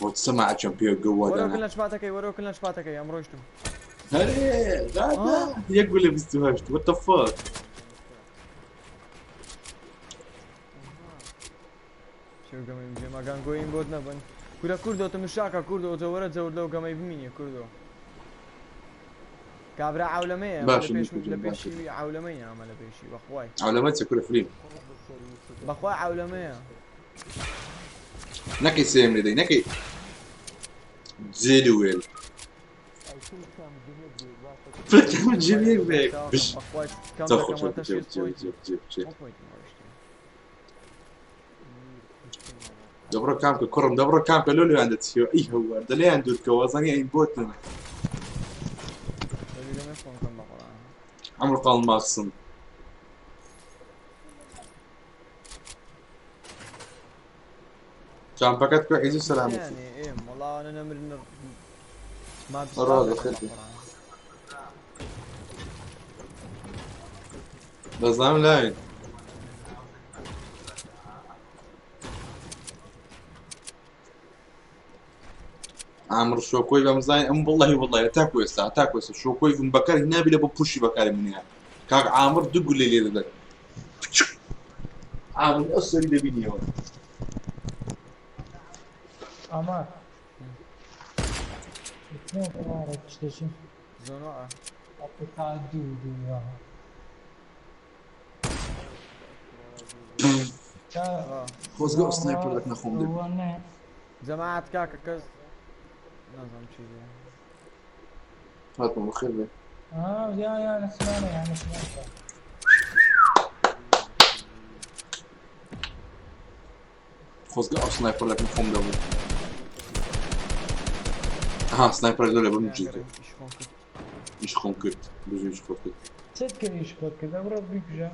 وتسمع چەمپیۆ گەوادانە. وەرە کل لەنجپاتەکەی وەرە کل لەنجپاتەکەی ئەم ڕۆیشتم. هەرێ دادا یەک گولە 28 what the fuck. لەو گەمەی بجێ ماگان گۆین بۆت نەبن کورە کوردۆ تمشاکە کوردۆ جەوەرە جەور لەو گەمەی بمینێ کوردۆ کابرا عەولەمەیە ئەمە لە باشە پێش نیکو لە جون پێشی باشە عەولەمەیە ئەمە لە پێشی بەخوای عەولەمە چە کورە فلیم بەخوای عەولەمەیە نەکەی سێم لێ دەی نەکەی جێل و وێل فلکەم جێل بێک بش بەخوای کەم زۆر خۆشە دەکەمە بجێ تەشیز بجێ پۆینتی بجێ بجێ بجێ چۆن پۆینتی ماڕشتێ دەبڕۆ کامکە کوڕم دەبڕۆ کامکە لۆ لێیان دەچیەوە ئەی هەوار دەلێیان دوورکەوە زانی ئەی بۆتن دەبی گەمەی خۆم کەم بەقوڕان عەمرو قاڵماخسم چامپەکەت کوێ عیز و سەلامەتی يعني ايه والله انا نمر ما ڕاز بستاهل بەخێر بێ بەقوڕان دەزانم لاوین عامر شۆکۆی بەمزای ئەم واللهی واللهی تاکو ئێستا تاکو ئێستا شۆکۆی بم بەکار نابی لە بۆ پوشی بەکاری منیان کاک عامر دوو گولەی لێ دەدەن عامر ئەو سەری دەبینیەوە عمر اثنين طوارئ تشتشي زونوعة أعطيك دو دو ياها اه خۆزگە ئەو سنایپەر لەک نەخۆم دەبی هو نه جماعة كاكا كز نظام شي هاتمە بەخێر بێ اه يا يا انا سمعنا يعني سمعت خۆزگە ئەو سنایپەر لەک نەخۆم دەبوو ها سنایپەر لۆ لە بم جێ ايش خون كنت ئیش خۆم کرد بژی ئیش خۆت کرد صدق ايش خد كذا وربي بجا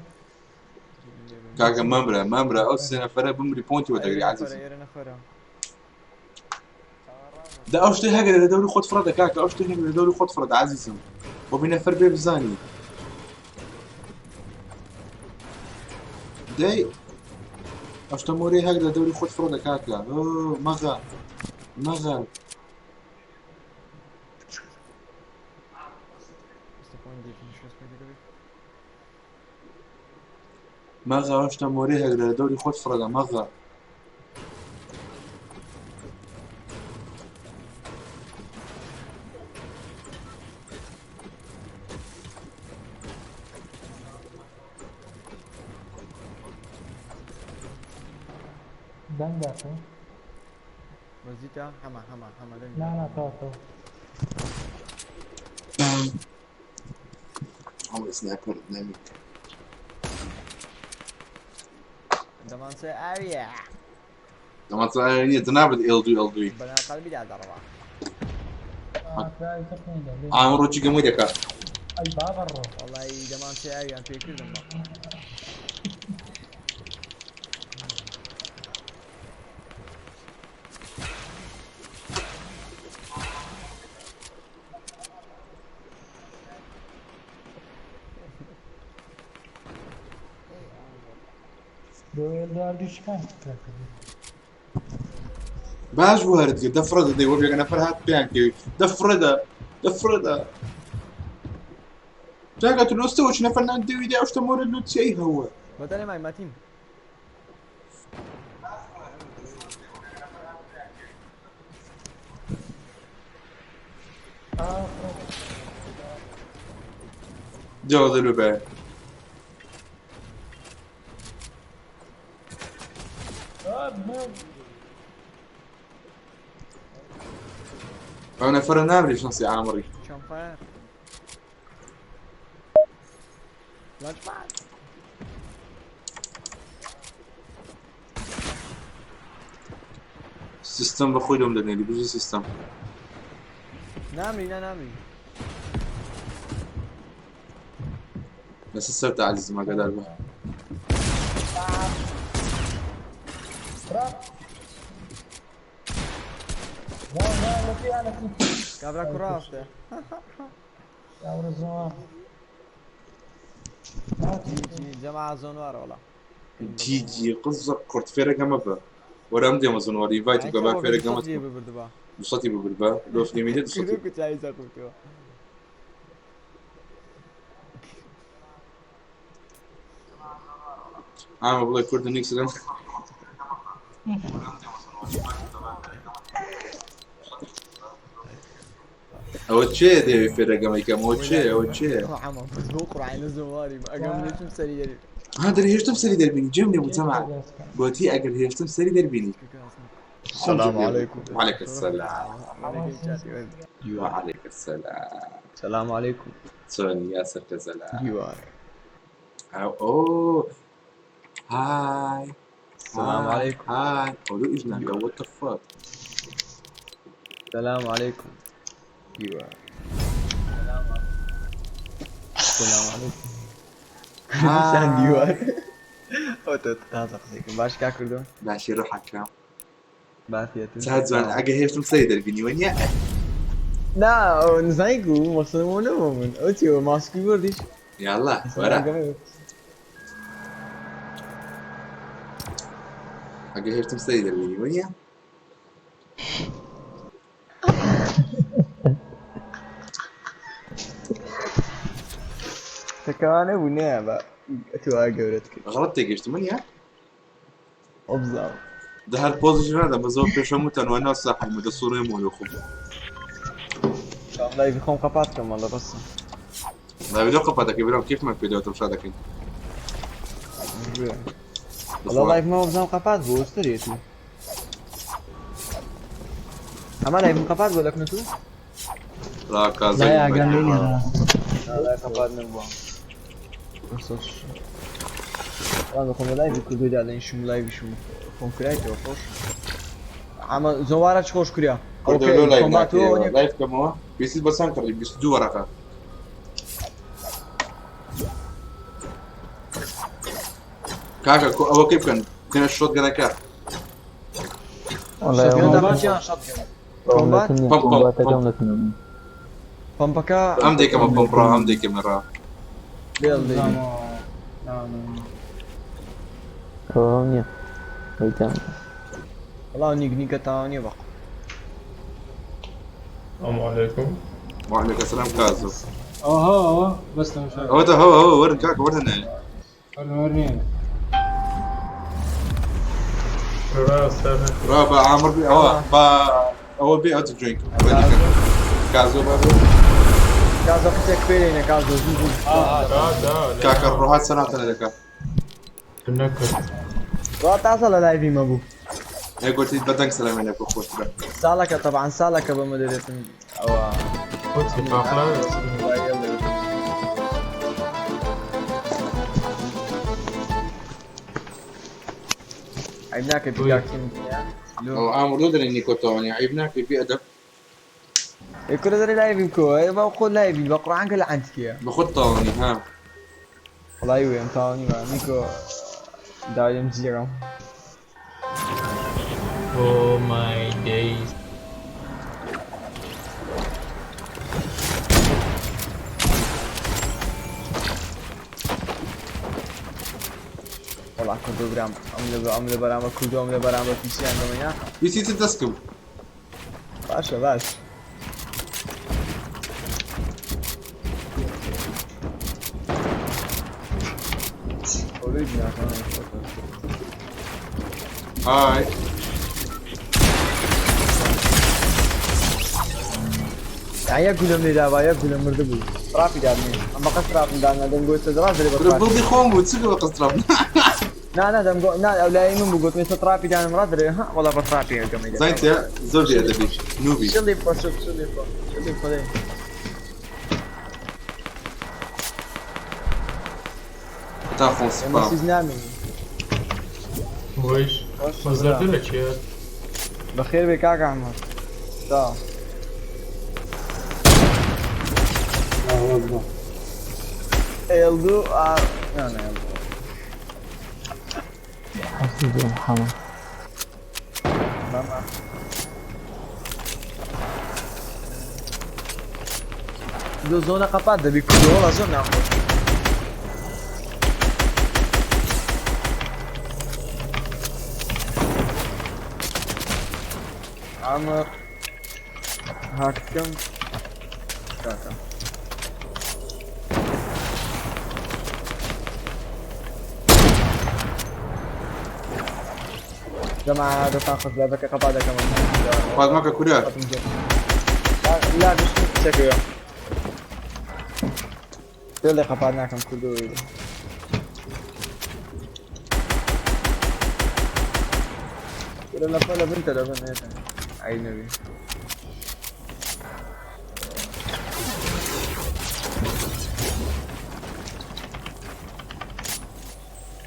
کاکە مەمرە مەمرە ئەو سێ نەفەرە بمری پۆنتی وەدەگری عزیزم ايرا نفرة دە ئەو شتەی هەگەرە لە دەوری خۆت فڕە دە کاکە ئەو شتەی هەگەرە لە دەوری خۆت فڕە دە عزیزم بۆ بی نەفەر بێ بزانی دەی ئەو شتە مۆرەی هەگرە لە دەوری خۆت فڕە دە کاکە ئۆ مەغە مەغە مەغە ئەو شتە مۆرەی هەگرە لە دەوری خۆت فڕە دە مەغە دنگاتو وزيتا حما حما حما دنجا لا لا تاتو ئەو سنایپەر نەمی دمان سي اريا دەماتە نییە جەنابت ئێل دوو ئێل دووی بنا قلبي لا ضربة آه تقني ده ئامڕۆ چی گەمەی دەکات اي بابا الروح والله دمان سي اريا في كل دم دو دو دوش كان باش بوو هەرت کرد دەفڕە دەدەی وەک یەکە نەفەر هات پێیان کەوی دەفڕەدە دەفڕەدە جاگە تو لۆستەوە چ نەفەر نان دەوی دە ئەو شتە مۆرە لۆ چی ئەی هەوە بدل ما ماتيم جاوە دەلو بێ ئەو نەفەرە نامری شانسی ئامڕی كم فاير لانش باد سیستەم بە خۆی لۆم دەنێری بژی سیستەم نامري لا نامري لەسەر سەرتە عزیزم ئاگادار بە لا لا لا في انا في كابرا كراسته يا ورزوان جي جي جماعة زونوار والله جی جی قزە کورت فێرەکەمە بە وەرە ئەم دێمە زۆنوار ئینڤایتی بکە با فێرەکەمە جي ببردبا دوسەتی ببر بە لۆ فلیمی دێ دوسەتی كنت عايز اخذ ئامە بڵێ کوردە نیکس لەم ئەوە چێ دەوێ فێرەگەمەی کەم ئەوە چێ ئەوە چێ حەمە بۆ قورعان لە زۆواری ئەگەم لێچم سەری دەری ها دەری هێشتم سەری دەربینی جێم لێ بوو جەماعەت گوتی ئەگەر هێشتم سەری دەربینی. السلام عليكم. وعليك السلام. وعليك السلام. السلام عليكم. چۆنی یاسر کەزەلا؟ دیوار. ئەو های. السلام عليكم. هاي ئەو ئیش ناکە what the fuck. السلام عليكم. دیوار. السلام عليكم. کوردستان دیوار. ئەو تۆ تازە قسەی باش کا کردو. باشی ڕۆحەکە. بافیەت. چا جوان ئەگە هێشتم سەری دەربینی وەنیە؟ نا ئەو نزانی کو مەقسەدم ئەوە نەبوو من ئەو چیەوە ماسکی بردیش. یاڵا وەرە. ئەگە هێشتم سەری دەربینی وەنیە؟ تەکەوانە بوو نەیە بە ئەتوو گەورەت کرد. غەڵەت تێگەشتم وەنیە؟ ئەو بزانم. ده هەر پۆزیش نادەم بە زۆر پێشەم وتەن وە ناو ساحەی دە سوڕێ مۆلۆ خۆم. لايڤی خۆم قەپات کەم وەڵا بەسە. لايڤی لۆ قەپاتەکەی برام کێفمان پێ داوە تەمشا دەکەین. وەڵا لايڤ مەوە بزانم قەپات بوو ئۆستەرێتی. ئەمە لايڤم قەپات بوو لەکنە تو؟ لا کازە لا ئاگام لێ نییە. لا قەپات نەبووە. وەڵا خۆم لايڤی کردو دادەنیشم لايڤیشم خۆم کرایتەوە خۆش. ئەمە زۆوارە چ خۆش کریا. کوردە لۆ لايڤ ناکەیەوە لايڤ کەمەوە پێویستت بە چەند کڕی 22 وەرەقە. کاکە ئەوە کەی بکەن بکەنە شۆتگەنەکە. پەمپ پەمپ پەمپەکە ئەم دەیکەمە پەمپ ڕا ئەم دەیکەمە ڕا. بێڵ دەی. نییە. وەڵا نیگنیکە تاوە نییە بەق. السلام عليكم. وعليك السلام كازو. ئەوە ئەوە بەس تەماشا. ئەوە هەوە هەوە وەرن کاکە وەرن هەنایە. وەرن وەرنێ. ڕا بە عامر بێ ئەوە با ئەوە بێ ئەتو جوین کازۆ با بێ. کازۆ قسێک پێ کازۆ زوو زوو. کاکە ڕۆحات سەناتە دەکا. ڕا تازە لە لايڤی مەبوو. ئەی گوتی بەدەنگ سەلامی لێ بکە خۆشترە. ساڵەکە طبعا ساڵەکە بەمە دەبێتن ئەوە. عیب ناکەی پیاکتیم. ئەو عامر لۆ دەرێ نیکۆتەوەنی عیب ناکەی بێ ئەدەب. ئێ کورە دەرێ لايڤی بکەوە بە خۆ لايڤی بە قورعان کە لە عەنتکیە. بە خۆت تاوانی ها. وەڵای وێم تاوانی بە نیکۆ داویم جیرم. Oh my days. وەڵا کوردۆ برام ئەم لە بەرامبەر کوردۆ ئەم لە بەرامبەر پیسیان دەمە ناکەم. پیسی چ دەستکەم؟ باشە باش. های. یەک گولەم لێ دابا یەک گولەم مردە بوو. ترافی دابنێ. ئەم بە قەس ترافم دانا دەمگۆ سەر ڕاست دەرێ بە ترافی. بڵدی خۆم بوو چ بە قەس تراف؟ نا نا دەمگۆ نا ئەو لای من بوو گوتم ئێستا ترافی دانم ڕاست دەرێ ها وەڵا بە ترافی ئەگەمەی دەکەم. زانیت زۆر بێ ئەدەبی نوبی. شڵی بخۆ شڵ شڵی بخۆ شڵی بخۆ دەی. تا خۆم ئێمە سپا. سیز نامێنی. ویش مەزەردە لە چیە؟ بەخێر بێ کاک ئەحمەد. تا. L2 A نا نا L2. حەسیدی محەممەد. ماما. دو زۆنە قەپات دەبی کوردۆ وەڵا زۆر ناخۆش. عمر هاکت کەم کاکە. جەماعە دەتان خۆش لایڤەکە قەپات دەکەم. فاتمەکە کورە. لا لا چەکەوە دڵێ قەپات ناکەم کوردەوەی کورە لە لە بنتە لە بن ئەی نەبی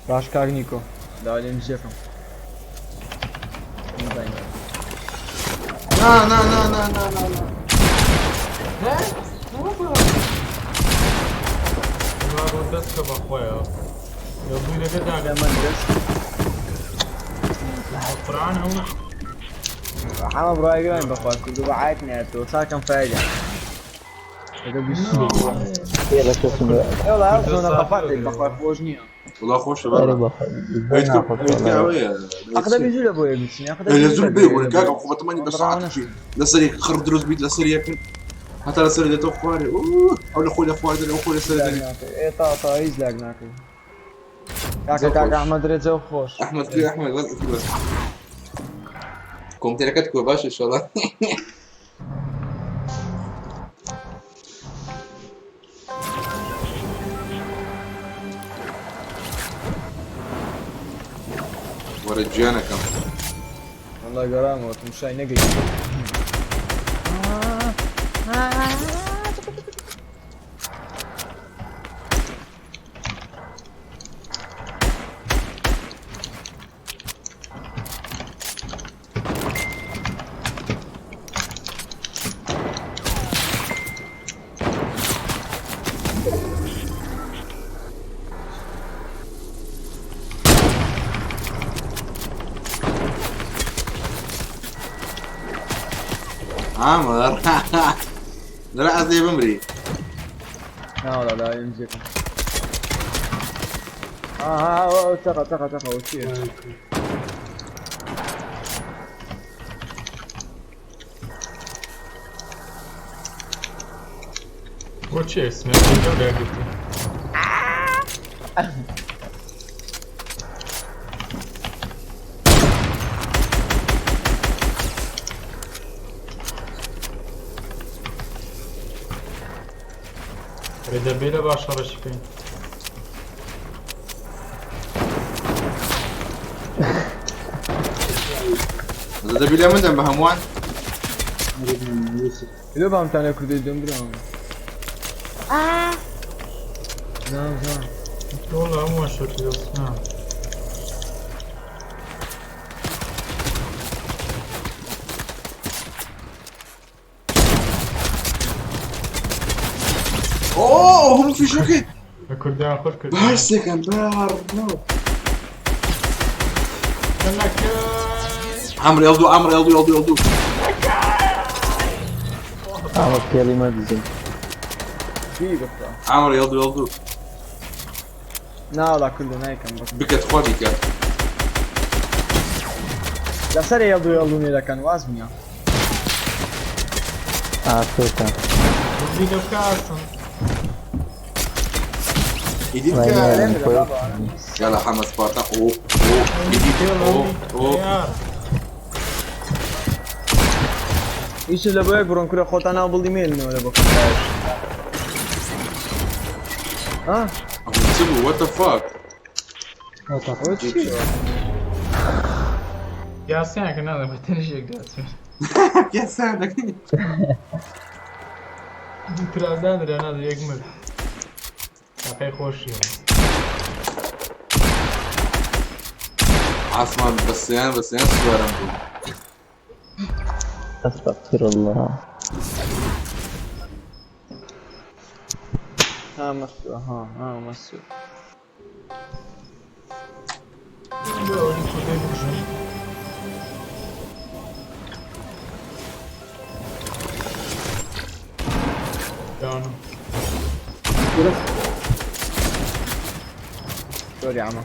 باش کاک نیکۆ داوا لێم جێکەم نا نا نا نا نا نا نا. دەست کە بەخۆیە لە بوویەکە داگە لە من دەست قورآن هەموو حەمە بڕای بەخوا کوردو بە عایت نایەتەوە چاکەم فایدە يلا كسم يلا زۆنە قەپاتێک بەخوا خۆش نییە والله خۆشە أري بابا بخ ئەوەیە ئەقدە بیزوو لە بۆ یەک بچین ئەقدە لە زوو بێ وەرە کاکە خۆ بەتەمەنی بە ساعتێکی لەسەر یەک خڕ دروست بیت لەسەر یەکن هەتا لەسەر دێتەوە خوارێ ئوه، ئەو لە خۆی لە خوار دەرێ ئەو خۆی لەسەر دەرێ ئێ تا تا هیچ لاگ ناکەی کاکە زۆر کاکە خۆش. ئەحمەد ڕێجە خۆش ئەحمەد کوێ ئەحمەد وەزعی بەس کۆمپیوتەرەکەت کوێ باشە ئینشاڵڵا وەرە گیانەکەم والله گەڕامەوە تمشای نەگەی عامر لا عزيز بمري ناوڵا دا لێم جێکەم آه تەقە تەقە تەقە ئەو چییە بۆ چێ سنەکە لێگرتی دەبێ لە باشە ڕەشی بکەین دەبی لە من دەم بە هەمووان لۆ بامتانە کوردی دەم برام زام زام والله هەمووان شەرتی دەست نا ئۆ هەموو فیشەکەی لە کوردیان خۆش کرد بە هەر سێکەن بار عمرو يلدو عمرو يلدو يلدو يلدو عمر كلمة دزم چی بخوا عمرو يلدو يلدو ناوڵا کوردە نایکەم بەس بکە تخوا بیکە لەسەر یەڵدو یەڵدو نێ دەکەن واز نییە عافيتها کوردی لە بکە ئاسن ئیدی بکە يلا حمد سبارتا او او ئیدی او او هیچ لە بۆ یەک بڕۆن کورە خۆتان ناو بڵی مێلنەوە لە بۆ ها what the fuck ئەوە چییە یاسیانکە نادەم بە تەنیشێک داچێت يا سادك ترازان درا نادە یەک مرد تاقی خۆشیە عاصمة بسيان بسيان سوارم بوو أستغفر الله ها مەسووە ها ها مەسوو بۆ ئەوەی کوردی بکوژن داونم سۆری عەمە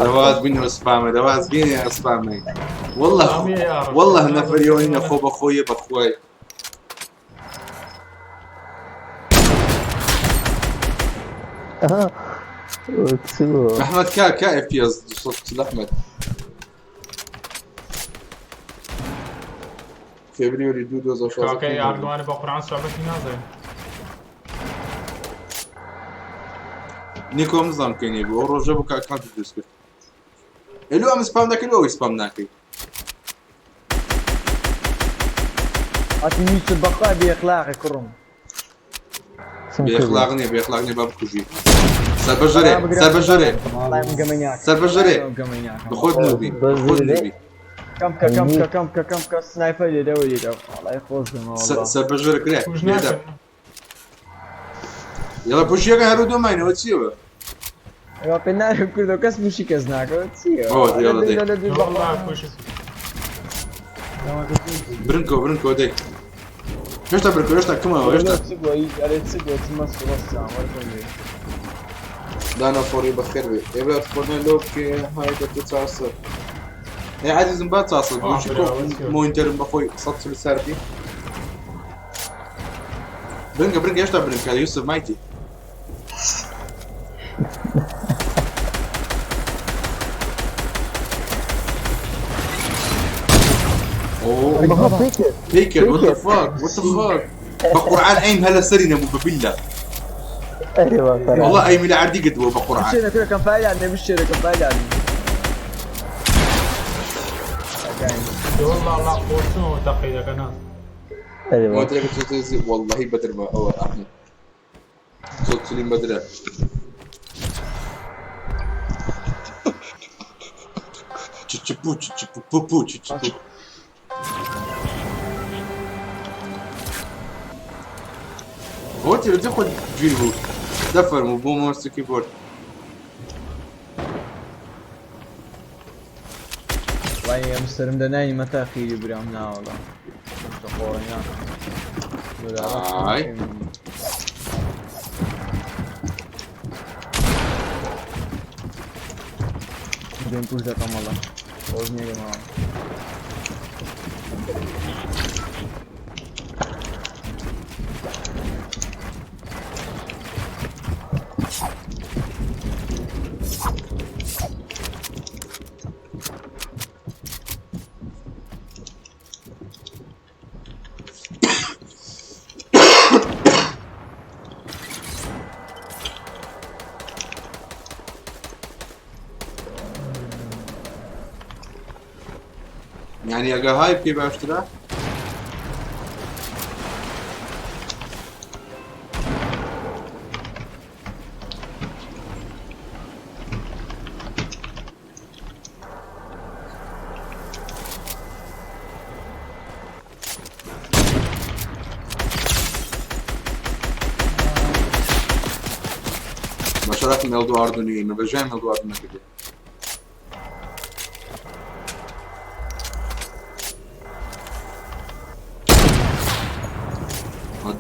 دەواز بینەوە سپامە دەواز بینێ سپامەی والله والله نەفەریەوەی نەخۆ بەخۆیە بەخوای احمد كا كا اف بي اس صوت احمد فبراير 2 کاکە ئاردوانە بە قورعان سوعبەتی نازانین نیکۆ نزانم کەی بوو ئەو ڕۆژە بوو کە ئەکاونتی دروست کرد ئێلو ئەم سپام دەکەی ئەوەی سپام ناکەی ئەتی یوسف بەخوا بێ ئەخلاقی کوڕم بێ ئەخلاق نییە بێ ئەخلاق نییە با بکوژی سەربەژەرێ سەربەژەرێ سەربەژەرێ بەخۆت نوبی بەخۆت نوبی کەم کە کەم کە کەم کە کەم کە سنایپەر لێدەوە لێدەوە وەڵای خۆزگەمە وەڵا سەربەژەرە کرێ لێدە یاڵا پوشیەکە هەرو دۆماینەوە چیەوە ئەوە پێ نارم کردەوە کەس پوشی کەس ناکەوە چییە برنکۆ برنکۆ دەی هێشتا برنکۆ هێشتا کمەوە هێشتا دانا فۆری بەخێر بێ ئێوە فۆنە لۆ بکێ های بە تو 400 ئێ عەزیزم با 400 بۆچی تۆ مۆنیتەرم بەخۆی 140 سەربی برنگە برنگە هێشتا برنکە یوسف مایتی اوه بيكر وات ذا فاك وات ذا فاك بقران ايم هلا سري نبو بالله والله ايم الى عردي قد بقران بشينا كله كان فايل عندي بشينا كان فايل عندي والله الله قوتو تقيدك ناس والله بدر ما هو احمد صوت سليم بدر تشبو تشبو بو تشبو هو انت بتاخد جيبو دفر مو بو ماوس كيبورد والله يا مستر مدناني ما تاخيري برام لا والله هاي دێم پوش دەکەم وەڵا خۆش نییە گەماوە یعنی ئەگە های بکەی باشترە بە شەرەفم ئێلدواردۆ نییە بە ژیان ئێلدواردۆ نەکردێ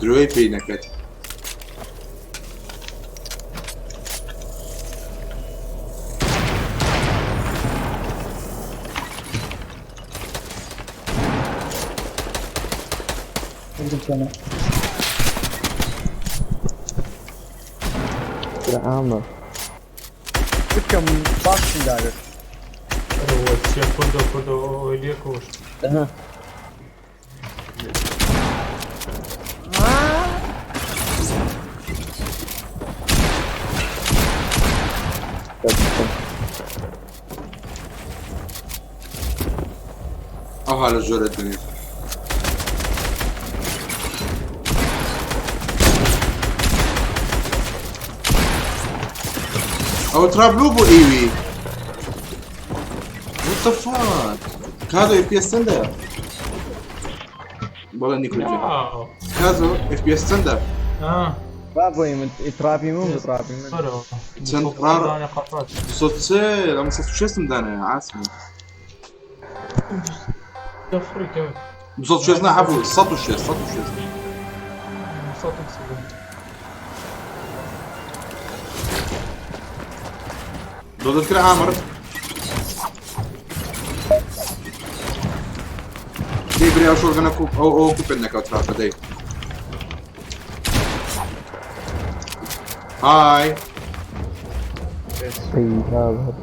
درۆی پێی نەکرد عامر بکەم باشم داگرت چیە کوردۆ کوردۆ ئەوەی لێ کوشت ئەوها لە ژۆرە دنێ ئەو ترابلو بۆ ئیوی What the fuck? کازۆ FPS چەندە؟ بەڵێ نیکۆ جێ. کازۆ FPS چەندە؟ بابۆی من ئیترافی من ئیترافی من چەند قرار 240 ئەمە 160 دانایە عاسمە 260 نا عفو 160 160 دۆدت کرا عامر دەی برێ ئەو شۆرگەنە کوپ ئەو ئەو کوپێت نەکەوت ترافە دەی های ئەی بابە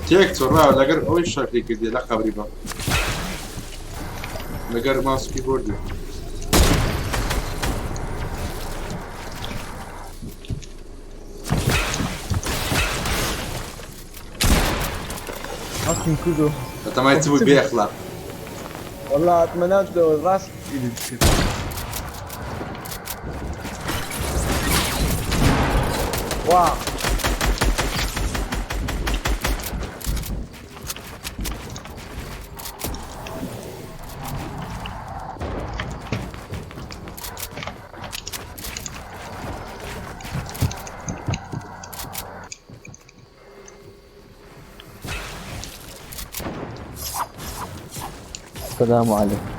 تێک چڕا لەگەر ئەوەی شەرتی کردی لە قەبری بە لەگەر ماسکی بۆردی هاتم کردو تەمای چ بووی بێ ئەخلاق والله اتمنى لو راس واو السلام عليكم.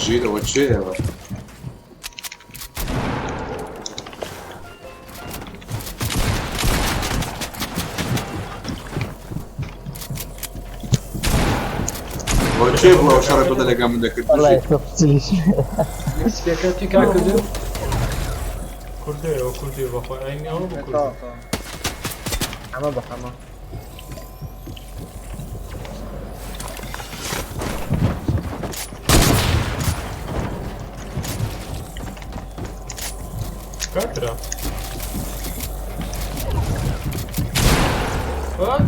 بژیت ئەوە چێەوە ئەوە چێ بوو ئەو شەڕە بەدە لەگەڵ من دەکرد والله بژیت يخفت سپێکەتی کاکردن کوردەیە ئەو کوردی بەخۆی ئاینی ئەوە بۆ کوردی حما بحما کاترا What?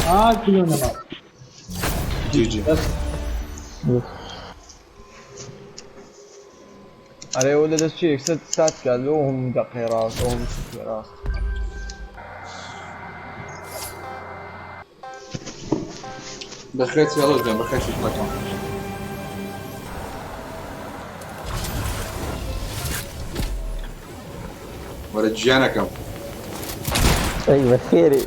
آه كلنا مات جي جي بس اري ولا دەست ست سات قالوهم دقي راس وهم ست راس بەخێت یاڵۆ گیان بەخێت شتەکەم وەرە گیانەکەم ايوه خيري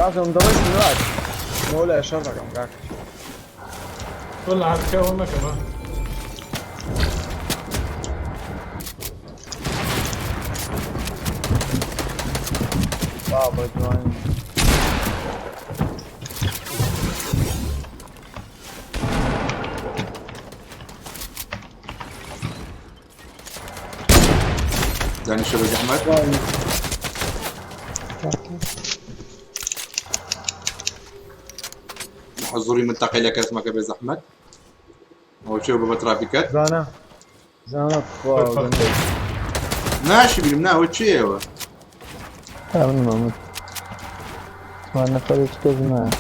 لازم ندوش من الوقت مولا شرك عم والله هركا وما كمان بابا جوان دانیشە بە زەحمەت حزوری منتقی لە کەسمەکە بێ زەحمەت ئەوە چێ بە ترافیکەت زانا زانا واو ناشی بینم نا ئەوە چێەوە من ما ما نفرش كذا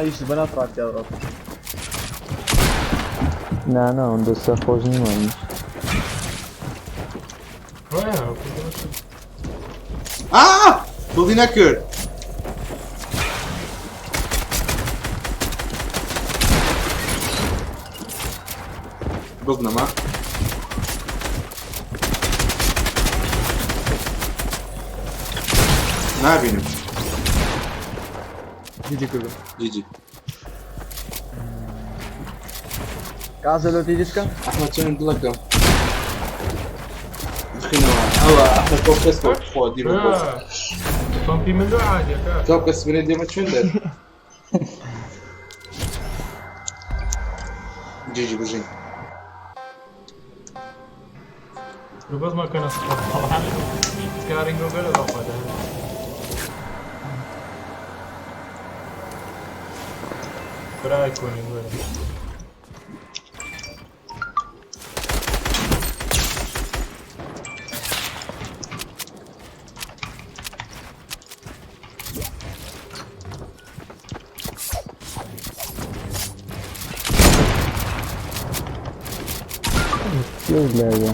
يوسف بنات رات يا رب نا نا دەستە خۆش نیوە وایە آه دڵی نەکرد بزنەمە نابینم جي جي كله جي جي كازا لو تيجيسكا ئەحمەد چەند دڵەکەم بخینەوە ئەوە ئەحمەد تۆ کەس خۆ دیرە بۆ پەمپی من لۆ عادیەکە تۆ کەس بنێ دێمە چێن دەر جی جی بژین. بەس مەکەنە سکارینگۆگە لەگەڵ خۆدا. برای کۆنی وەرە. لایە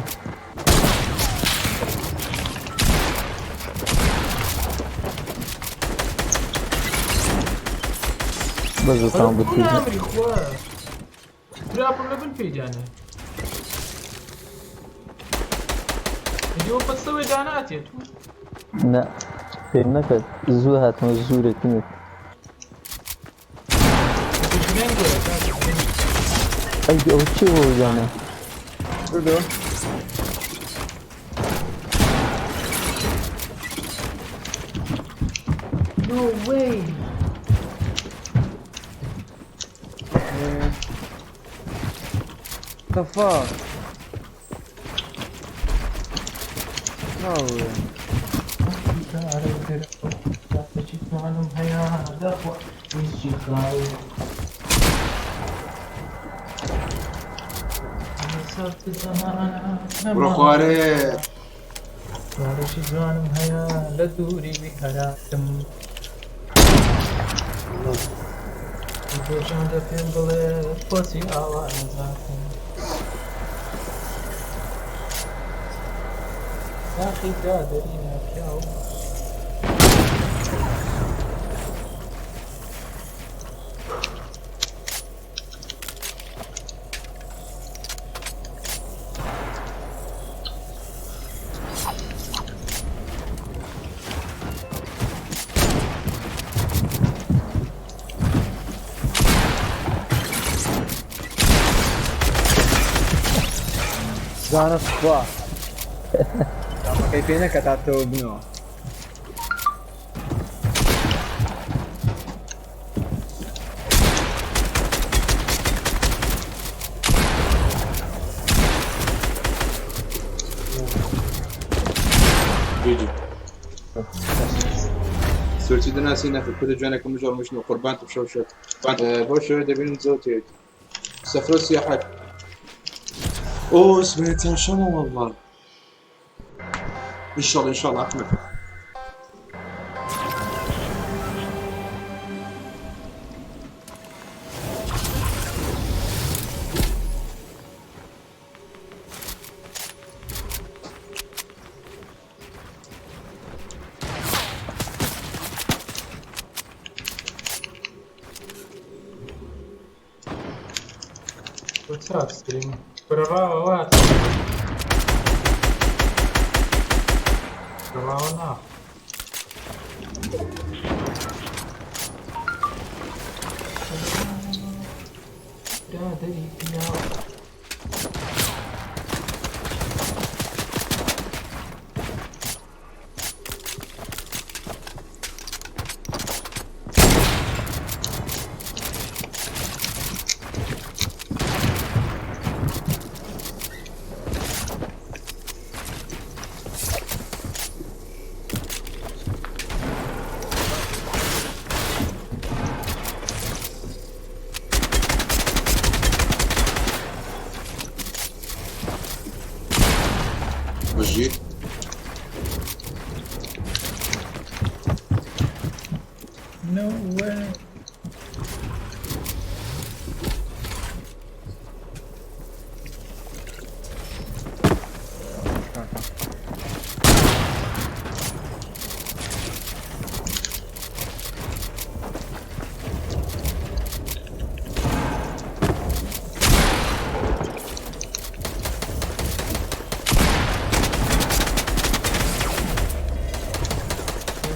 بەس دەتان بتیژ. نامری خوا. تراپم لە بن پێی دانێ. ئیدی ئەو پەستەوەی داناتێت و نا پێم نەکرد زوو هاتمە زوورێکنت. ژمێن گۆرە کاکە. ئەی ئەوە چی بۆ دانە؟ بردەوە. No way. The fuck? No way. بڕۆ خوارێ. کارێکی جوانم هەیە لە دووری هەراتم بۆ دە پێم بڵێ بۆچی ئاوا نەزاتم داخی برادەری ناپیاو. زانە خوا دامەکەی پێ نەکەتاتەوە بنەوە. جيجي سورتي دناسي ناخذ كل جوانا مجر مش قربان بشوشت بوشو دبين زوتي سفروس يا حاج. اوه سمعتها شنو والله. ان شاء الله ان شاء الله احمد. What's up, stream? کورە ڕاوە وات. ڕاوە نا. برادەری پیاو. بجي No way.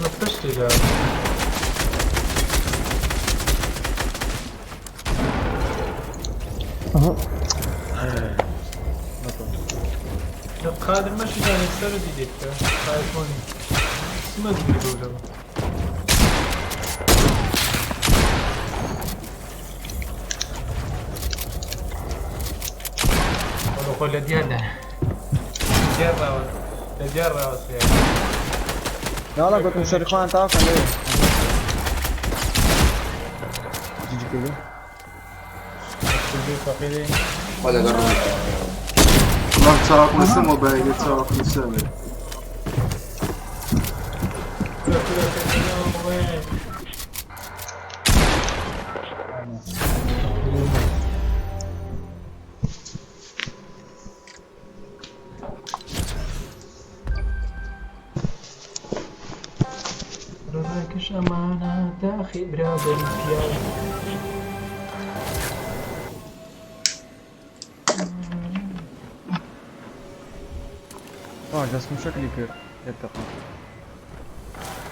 لە پشتیدا. قادر ماشي جاني سر دیدێت کە ئایفۆنی سمە زووری بەولەوە. وەڵا خۆ لە دیاردا. دیار ڕاوە لە دیار ڕاوەستێ. ناڵا گوتم شەری خۆیان تاکەن لێ. جیجی کردو. کوردی فەقیری. ولا قرب. والله تراكم السما باقي تراكم السما. کورە کورە کورە. ڕێکش ئەمانە داخی برادەری پیاو. آه دەستم شەکلی کرد. یەک دقە.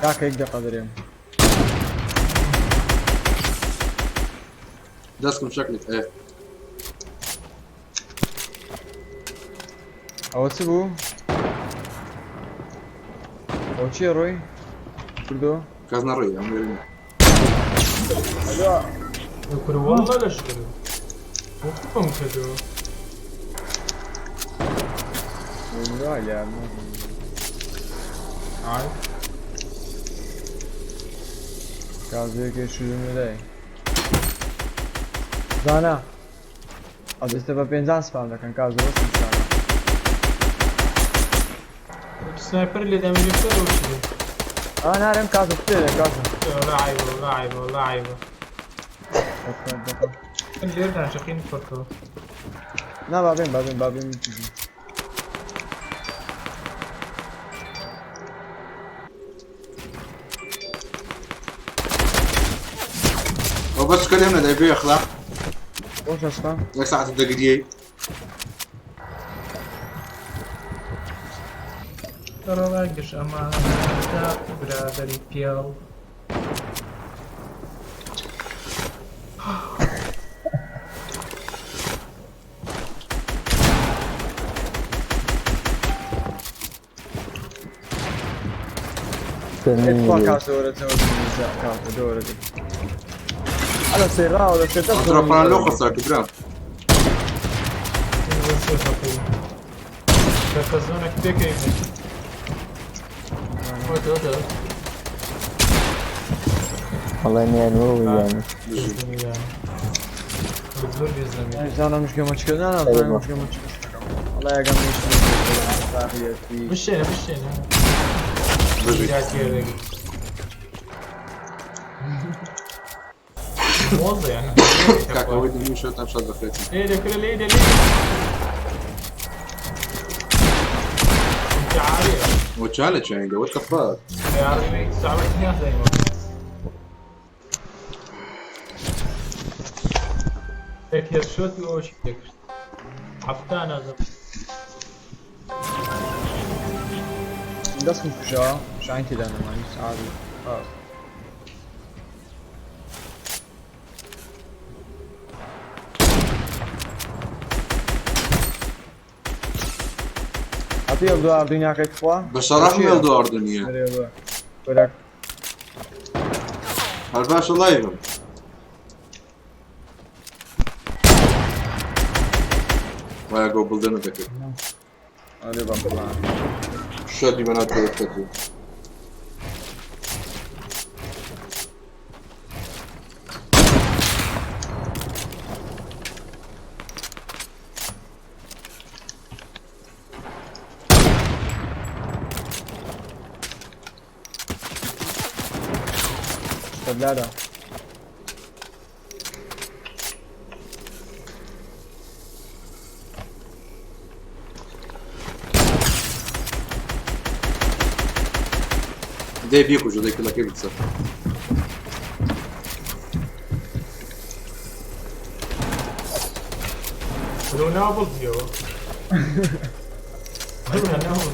کاکە یەک دقە دەرێم. دەستکم شکلت ايه. ئەوە چ بوو؟ ئەوە چییە ڕۆی؟ کردۆ؟ کەس نەڕۆی ئەم لێرە. کورە والله لە شکر. بۆ کردەوە. لا ئای. کازێکی شوورم لای. زانا. ئەدەستە بە پێنجان سپام دەکەن کازۆ وەسم شانە. سنایپەر لێ دامی لێ بکەرەوە چی بوو؟ ئا نارم کازۆ بتێ کازۆ. والله عیبە والله عیبە والله عیبە. دقە. لێر دانشەقین فڕکەوە. نا بابێن بابێن بابێن. هو بس كلمنا ده بيخلع. خۆشە سپام. لك ساعة الدقيقة. ڕێگەش ئەمانە داخی برادەری پیاو. اتفاق کازۆ وەرە چەوە کازۆ دۆرە دێ. على سيراو ولا سير ترى لو خسرك برام. کە زۆنێک پێکەوین. وەتە. والله يعني هو يعني. زۆر بێزەمین. زانا مش گەمە چکە نا زانا مش گەمە چکە. والله یاگەم بشێنە بشێنە. بژی. جاتیەرێک. مۆزە یان. کاکە ئەوەی دەمی شەتان شەت دەخرێت. لێ دەکرێ لێ دە لێ. انت عارف. وتشالج يعني what the fuck. يا عربي صعبة دايما. هيك هيد شوت وش حفتانا زم. دەستم کوشەوە شاین تێدا نەمانی عادی. آه. عطيه الدوار دنيا كيف بصراحة ميل دوار دنيا. برك. هل باشا لايف. ويا جو بلدنا ذكر. أنا بطلع. شادي بنات كذا. طب لا لا. دي بيكو دي كلها كيف بتصير. لو نابل ديو. والله نابل.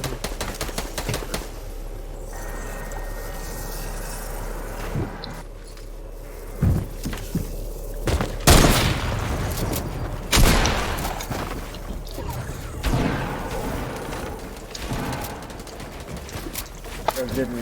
جبني.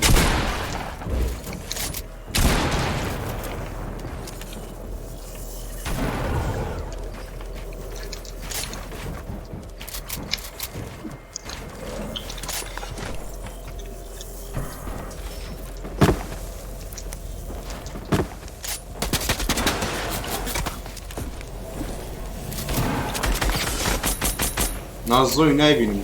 نازۆی نایبینم.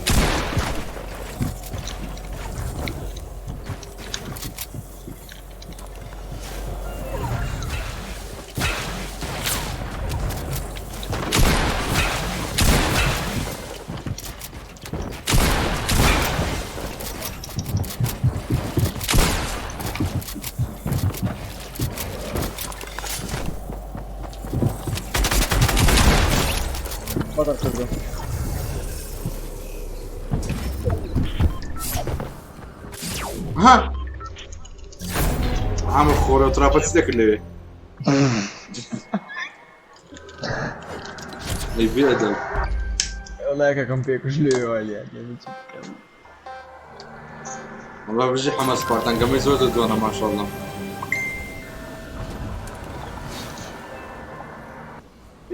بەدەر کردم. ها عامل خۆرە و تراپە چ دەکرد لەوێ؟ ئەی بێ ئەدەب. وەڵا یەکەکەم پێکوش لەوێ وای لێ هات، یانی چی بکەم؟ وەڵا بژی حەمە سپارتان گەمەی زۆر زۆر جوانە ماشاءاللە.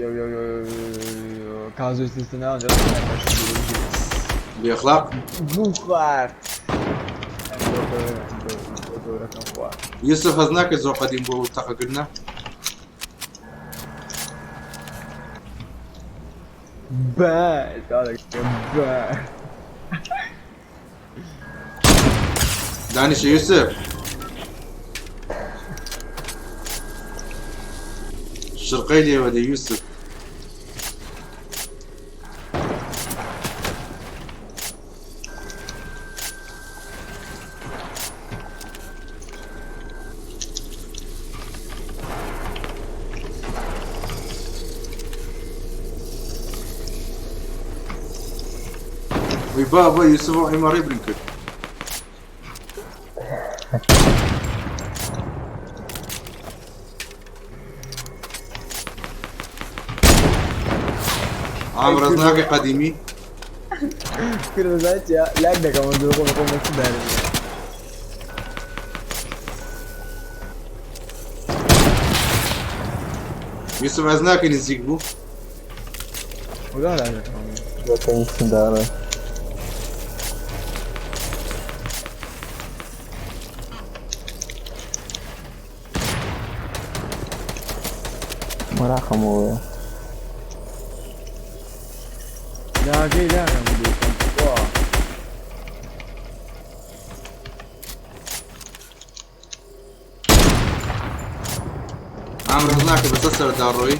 یو یو یو یو کازۆی سیستە ناوە بێ ئەخلاق. گوو خوارد. گەورەکەم خوارد. یوسف هەست ناکەی زۆر قەدیم بووە و تەقەکردنە؟ بە بە دانیشە یوسف. شرقەی لێوە دێ یوسف. وی بابا یوسف و عیمەڕی برین کرد. عامر ڕەزناکەی قەدیمی. کورە دەزانی چیە لاک دەکەم ئەو دوو خۆم خۆم بە چ دارێ. یوسف ئەز ناکەی نزیک بوو. وەگا لاک دەکەم. لە دارە. مەراقم ئەوەیە. لاگەی لاکەم دووکەم وا. عامر هەست ناکەی بەسەر سەردا ڕۆی؟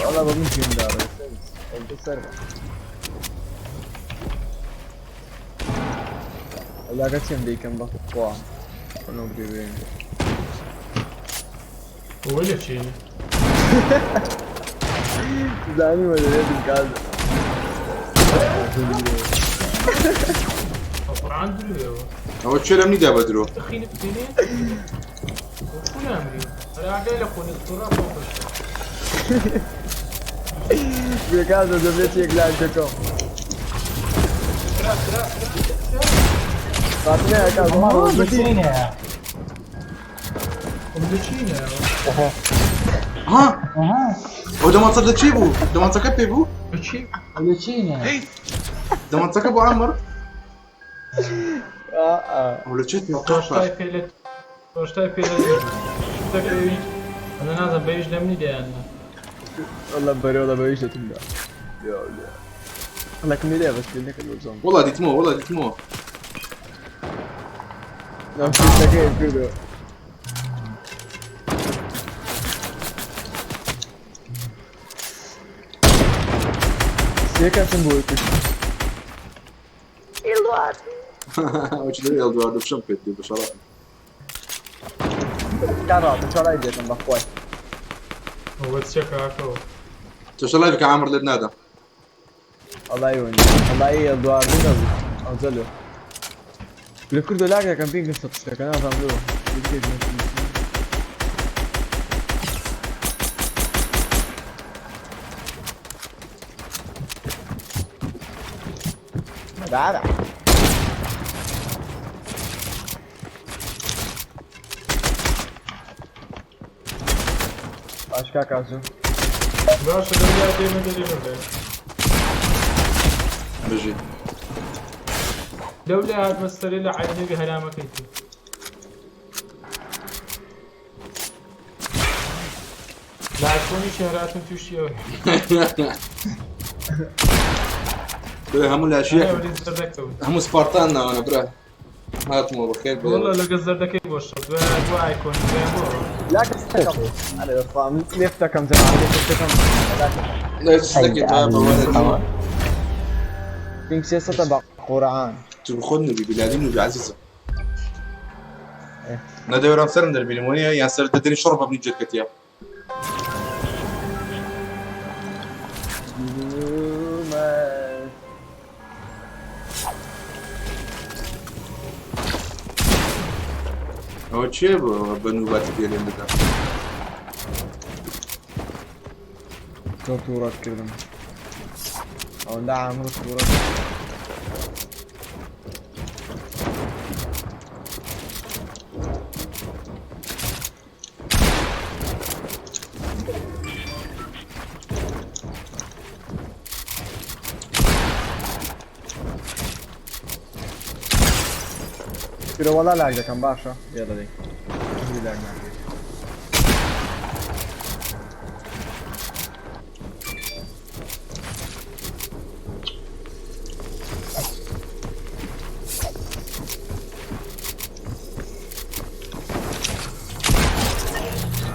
وەڵا بە من پێم داڕۆی سەر. وەڵا چیم دەیکەم بەخوا. خۆنەوە بێ. ئەوە لە چینە؟ زانیمە دەبێتم کاز. قورعان درۆیەوە. ئەوە کێ لەمنی دا بە درۆ؟ تخینە بینێ؟ خۆ نامری. هەر ئاگای لە خۆنە سوڕا خۆ خۆش. بێ کازە دەبێت یەک لاک دەکەم. کرا کرا کرا. فاتنە کاز. ئەم لە چینە؟ ها ئەو دەمانچە لە چی بوو؟ دەمانچەکە پێ بوو؟ لە چی؟ دەمانچەکە بۆ عامر؟ ئەو لە چێت تۆشتای پێ لە تۆشتای پێ لە شتەکە ئەوی ئەنە نازم بەویش لەمنی دەیاننا. والله بەرێ والله بەویش دەتم دا. والله کم لێ بەس پێ نەکرد وەزۆم. وەڵا دیتمەوە وەڵا دیتمەوە. نام شتەکەی کردەوە. سێ کەسم بۆی کوشت. ئەو چ لەوێ ئێلدواردۆ فشەم پێت دێ بە شەڕەفم. کاڕاتە چاڵای دێتم بەخوای. ئەوە چیە کاکەوە؟ تۆشە لایڤ کە عامر لێت نادا. وەڵای وەنی. وەڵای ئێلدواردۆ نەبوو. ئەو جەلۆ. لە کوردۆ لاک دەکەم پێم سەد شتەکە نازانم لۆ. بابا. باش کاکازو. باشە لەو دێمە دەرێ ببێ. بژی. لەو لە هاتمە سەرێ لە عەینەبی هەرامەکەی تر. لە ئایفۆنی شەهراتم تووشی ئەوە. برا هەموو لاشیەک ئەوەی زەردەکە بوو. هەموو سپارتان ناوانە برا هاتمەوە بەخێر بێ والله لەگە زەردەکەی بۆ شەڕ دوای دوای ئایکۆن دوای بۆ لا انا بفهم ليفتكم زمان ليفتكم لا شتێکی تا بەوە بينك سياسة بقى قرآن تو خۆت نوبی بلادی نوبی عزیزم نەدەورام سەرم دەربینم وەنیە یان سەر دەدەنی شەڕ بە بنی جێت ئەوە چێ بوو بە نوباتی پێ لێم بدە زۆر تووڕەت کردم ئەوەندە عامر تووڕەت کرە وەڵا لاگ دەکەم باشە یاڵە دەی لاگ ناکەی.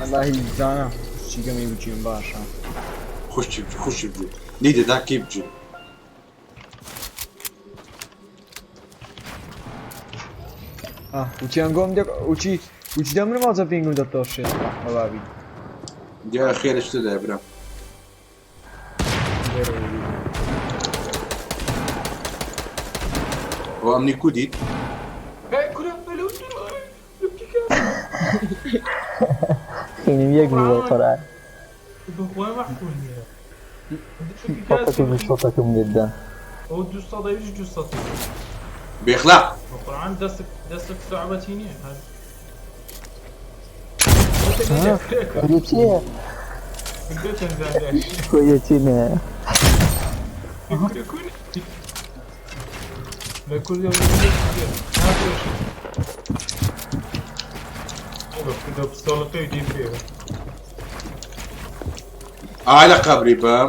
والله زانا چیگەمی بچیم باشە خوشی بجی خوشی بجی لیدە دا کی بجی وچیان گۆم دەک وچی وچی دەمرم ئەوجە پینگم دەتۆشێ بەبابی دیارە خێرە شتە دایە برا ئەوە ئەمنی کو دیت کورە بەلەو خینم یەک بوو بە قورئان بەخوای مەحکوم نییە فەقەتم شۆتەکەم لێدا ئەو دوو سەد ئەویش دوو سەد بێخلاق بە قورئان دەستک دەستک سەعبەتی نییە هەر کورە چییە کورە چی نە لە کوردی کوردە پستۆڵەکەی دی پێ ئای لە قەبری بم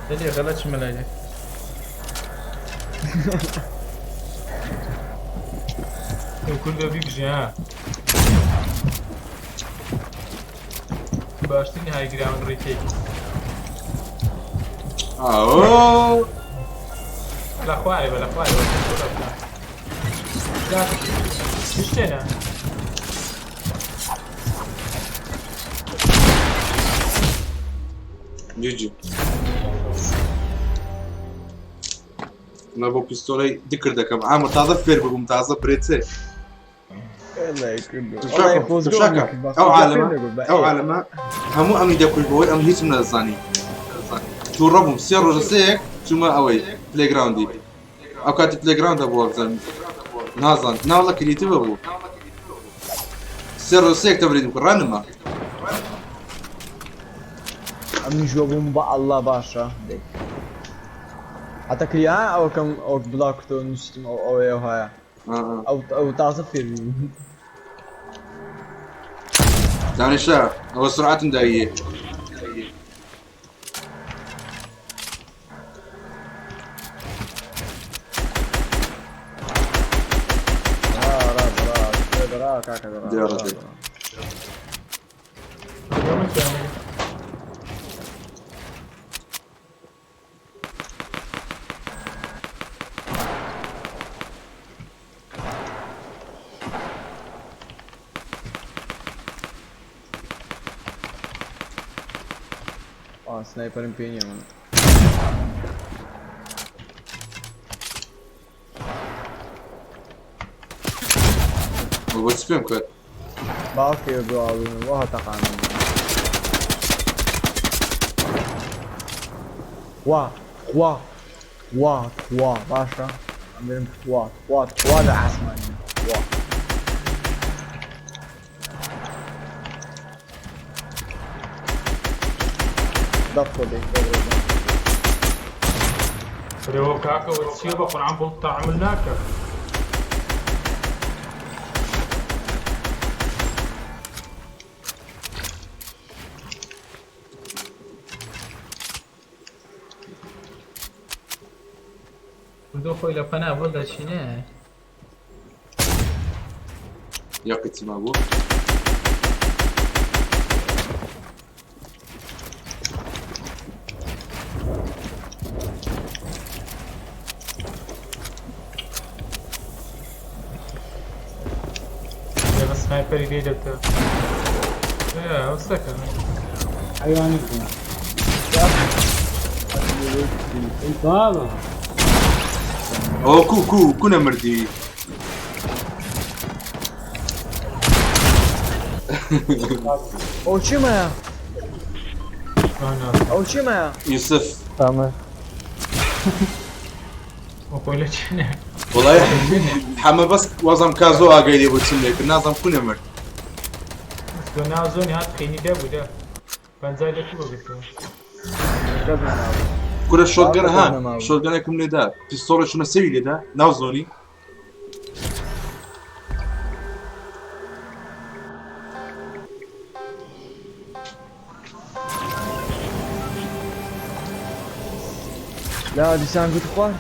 دەلێ غەلەت مەلای کوردە بیگژی ها باشترین هایگراون ڕێکێک ئاو لە خوارێ بە لە خوارێ شتێنە جیجی نا بۆ پیستۆلەی دکرد دەکەم ئامە تازە فێر ببووم تازە برێتێ شاکە ئەو عالەمە ئەو عالەمە هەموو ئەمی دەکوژ بەوەی ئەم هیچم نەزانی تووڕە بووم سێ ڕۆژە سێیەک چوومە ئەوەی پلێگراوندی ئەو کاتی پلێگراوندە بووە بزانم نازان ناوڵە کریتیڤە بوو سێ ڕۆژ سێیەک تەبریدم کرد ڕانما ئەمنیش ژۆ بووم بە ئەللا باشە دەی حتى کریا ئەوکەم ئەو بڵاو کردەوە نووسم ئەو ئەوەیە هەیە ئەو ئەو تازە فێر بووم دانیشە ئەوە سرعەتم داییە را را را را کاکە را دیارە دێ. ئا سنایپەرم پێ نییە من بۆ چ پێم کرد باوکێ بڵاوبوون وە تەقانم وا وا وا وا باشە ئەم وا وا وا لە ئاسمانی وا دەخۆ دەی رێوە کاکەوە چییە بە قورئان بۆ تەعامل ناکە کوردۆ خۆی لە پەنا بۆ دەچینێ. یاقی چما بوو؟ بە سنایپەری لێ دەبتە. ئەو سەکە. حیوانی بوو. بابا. ئەوە کو کو کو نەمردی؟ ئەو چیمەیە؟ ئەو چیمەیە؟ یوسف. ئامر. خۆی لە چینە. وەڵای حەمە بەس وازم کازۆ ئاگای لێ بوو چم لێ کرد نازم کو نەمرد. تۆ ناو زۆنی هات خینی دەبوو دە. پەنجای لە کووە گرتەوە. کورە شۆتگەن ها شۆتگەنێکم لێدا پیستۆڵە چونە سەوی لێدا ناو زۆنی. لا دیسان گوت خوارد.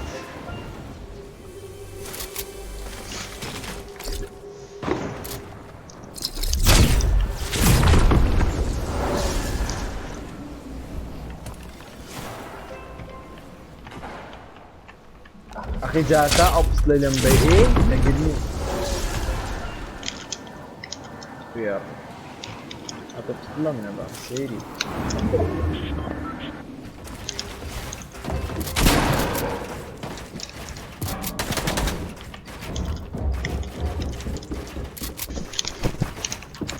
أخي جالسة أبص لي بي نقدني يا أبص من بقى سيري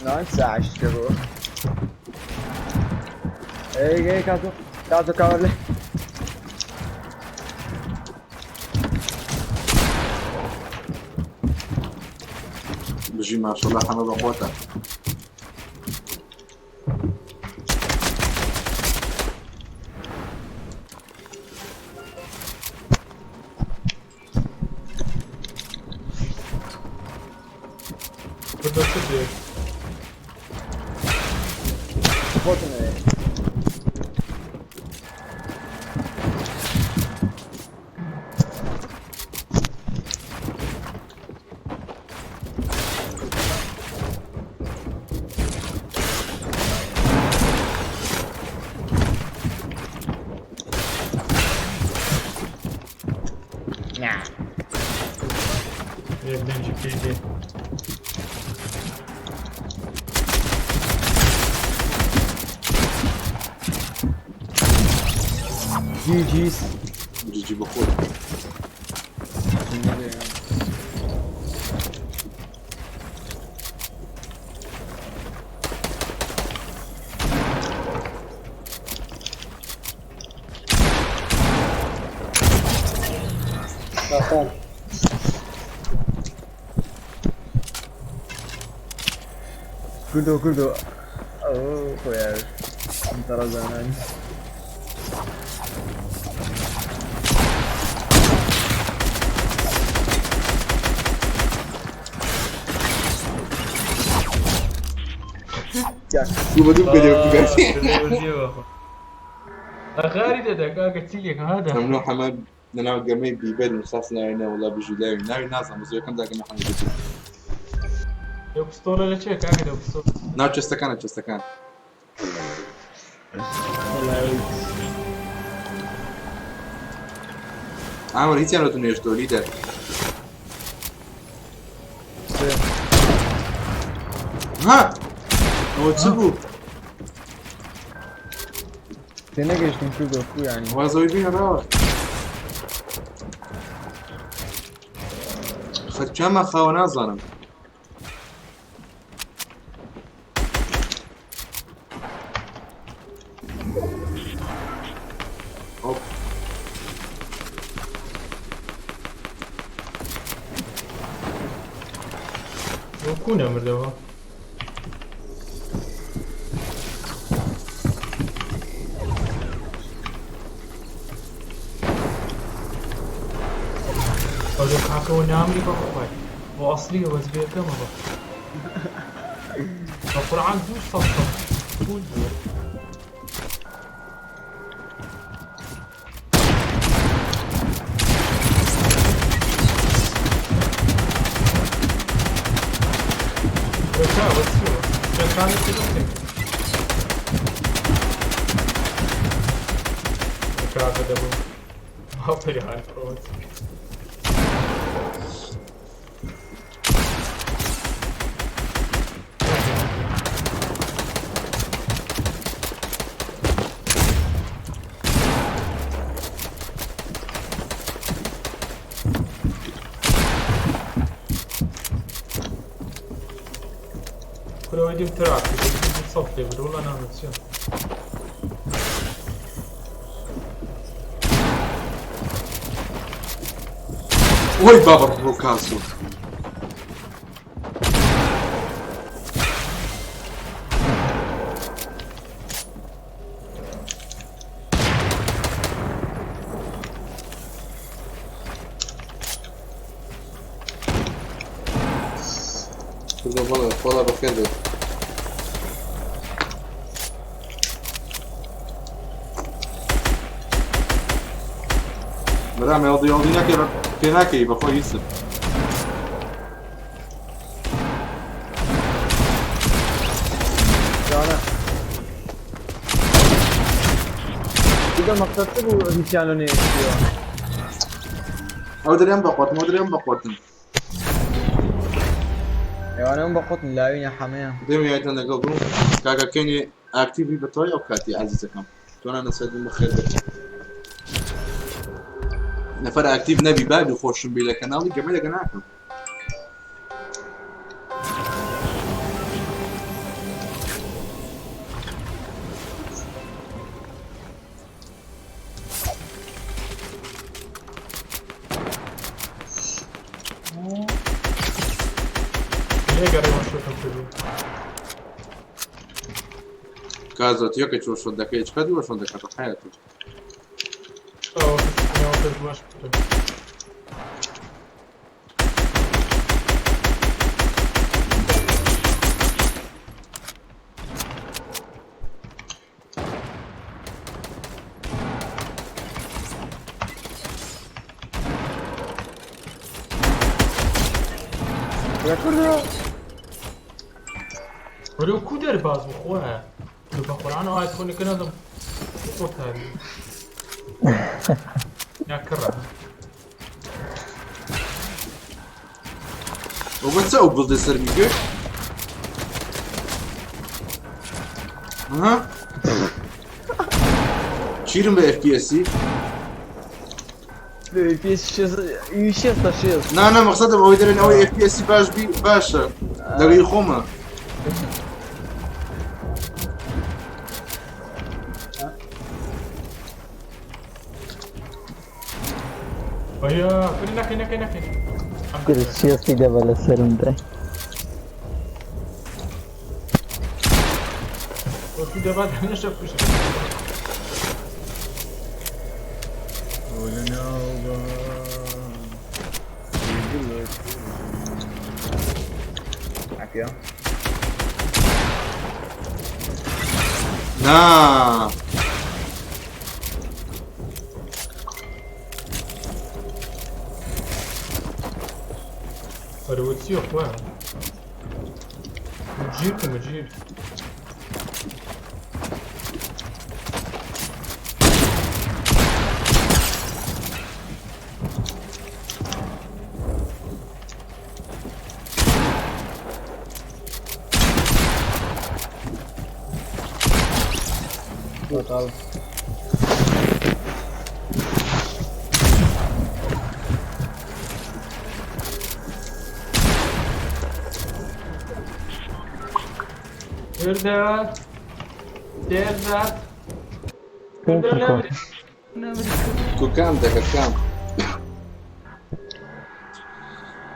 نعم ساعة اشتروا اي اي كاتو كاتو كاورلي بژی ماشەڵا حەمە بەخۆتە. کوردۆ چ دێ؟ خۆتم یەک دەنگی پێی دێ. جی جیس جیجی بەخۆت. بەخۆم. کوردۆ کوردۆ ئەو خۆیان تەڕەزانانی. دوو بە دوو بگەلێ بگەلێ. ئەغاری دەدا کاکە چی لێکە هادا. مەمنوع حەمە لەناو گەمەی بیبەر نووساس ناوی نە وەڵا بژی لاوی ناوی نازانم بەس یەکەم جار گەمە حەمە بژی. لەو پستۆڵە لە چێ کاکە لەو پستۆڵ؟ ناو چێستەکانە چێستەکان. ئامر هیچیان لە تو نێشتەوە لیدەر. ها ئەوە چ بوو؟ تێنەگەیشتم کوردۆ کو یانی. وازەوەی بینەرەوە. خەرچیانمان خاوە نازانم. ئۆپ. بۆ کو نەمردەوە؟ ئەو کاکەوە نامری بەخوای بۆ ئەسلیە وەزبێکەمەوە. بە قورعان دوو سەد سەد پول بووە. بەچیەوە چەندانی تر کاکە دەبوو هاوپەری هایپڕۆت. كل يديم تراك صف لي والله انا نفسي. وای بابا ڕۆکاسۆ. کردە بەڵێ خۆڵا بەخێر بێت. برام ئێڵدی ئێڵدی نەکەی پێ ناکەی بەخۆی هیچت. جانە دیگە مەقسەد چ بوو هیچیان لە نێشتیەوە؟ ئەو دەرێم بەخۆتم ئەو دەرێم بەخۆتم. ئێوانەم بە خۆتم لاوینە حەمەیە. دێم یایتان لەگەڵ بووم کاکە کەینێ ئاکتیڤی بە تەوای ئەو کاتی عەزیزەکەم تۆ نەسەدم بەخێر بێت. نەفەر ئاکتیڤ نەبی بابی خۆشم بی لە کەناڵی گەمە لەگە ناکەم. ليه قريب شوتم كردو؟ کازۆ تیۆکە چۆ شۆن دەکەی چ کاتی وە شۆن دەکات حیاتو. ئەو کەس باش بکەم. ولو کو دەرباز بخۆە بە قورآن ئايت خۆنی کە نازم قۆتاری یا کڕە. و بە چ ئەو بڵدە سەرمی گوێ؟ ها؟ چیرم بە FPS-ی؟ شێستە شێست. نا نا مەقسەدم ئەوەی دەرێن ئەوەی FPS-ی باش بی باشە لەگەی خۆمە. ئەیە کوری نەکەی نەکەی نەکەی. کرد شێستی دەبە لەسەرم دای. تو دەبات هەنەشە کوشت. عافية. نا ئەرەوە چییە خۆیان جیرکم جیر. Total. دەردات دەردات. کو کام دەکە کام؟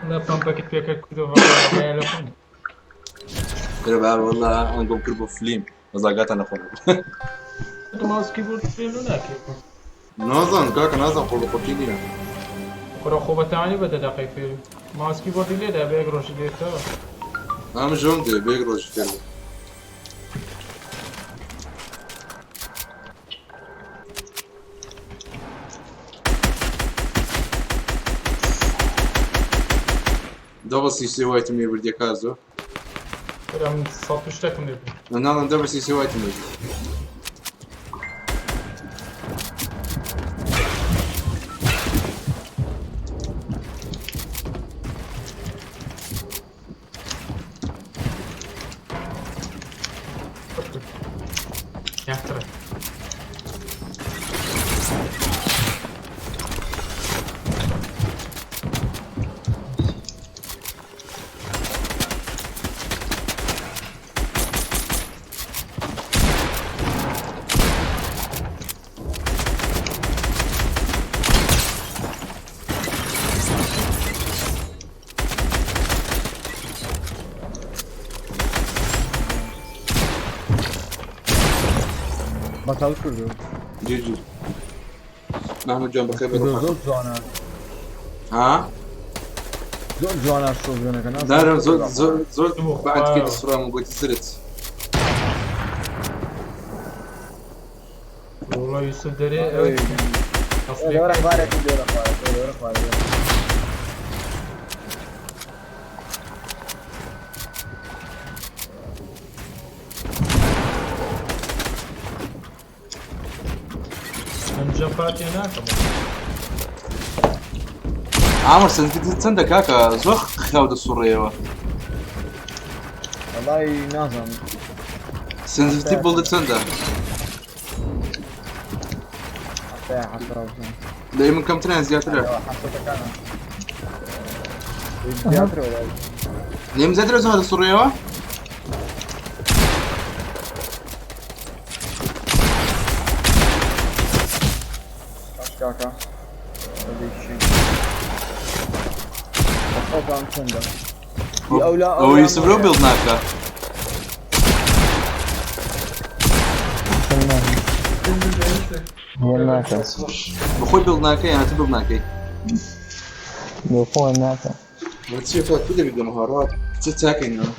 لا پەمپەکت پێکرد کردو لە خۆم. کرە بابە والله ئەنگۆم کرد بۆ فلیم بەزاگاتان لە خۆم. تو ماوس کیبۆرد فێر ناکەی؟ نازانم کاکە نازانم خۆ خۆکی نییە. کوڕە خۆ بەتەوانی بە دەدەقەی فێری ماوس کیبۆردی لێدا بە یەک ڕۆژی لێتەوە. ئەم ژۆم دێ بە یەک ڕۆژی فێر بوو. دەبە سی سێ وایتم لێ بردیە کازۆ. برا من سەد و شتێکم لێ بوو. ناڵم دە بەسی سێ وایتم لێ. یاخترە. بەتاڵ کردو. جی جی. محمود جان بەخێر بێ. زۆر زۆر جوانە. ها؟ زۆر جوانە شۆزگەنەکە. دارم زۆر زۆر زۆر بعد كده سرعة من قلت زرت. وەڵا یوسف دەرێ دەورە خوارێکی دەورە خوارێک دەورە خوارێک. ئەنجام پارتیە ناکەم. عامر سنتي چەندە کاکە زۆر خاو دەسوڕێەوە. وەڵای نازانم. سنسیتی بڵدە چەندە؟ حەفتایە حەفتا بزانم. لەی من کەمترە زیاترە؟ حەفتەکانە. زیاترە وەڵای. لەی من زیاترە زۆر دەسوڕێەوە؟ باش کاکە. بەدێکشی. بەخۆتان چەندە؟ ئەولا ئەوە یوسف لەو بڵد ناکە. ناکە. بەخۆی بڵد ناکەی یان تو بڵد ناکەی؟ بۆ خۆم ناکە. چی تو دەبی بە مهارات چ چاکەینەوە؟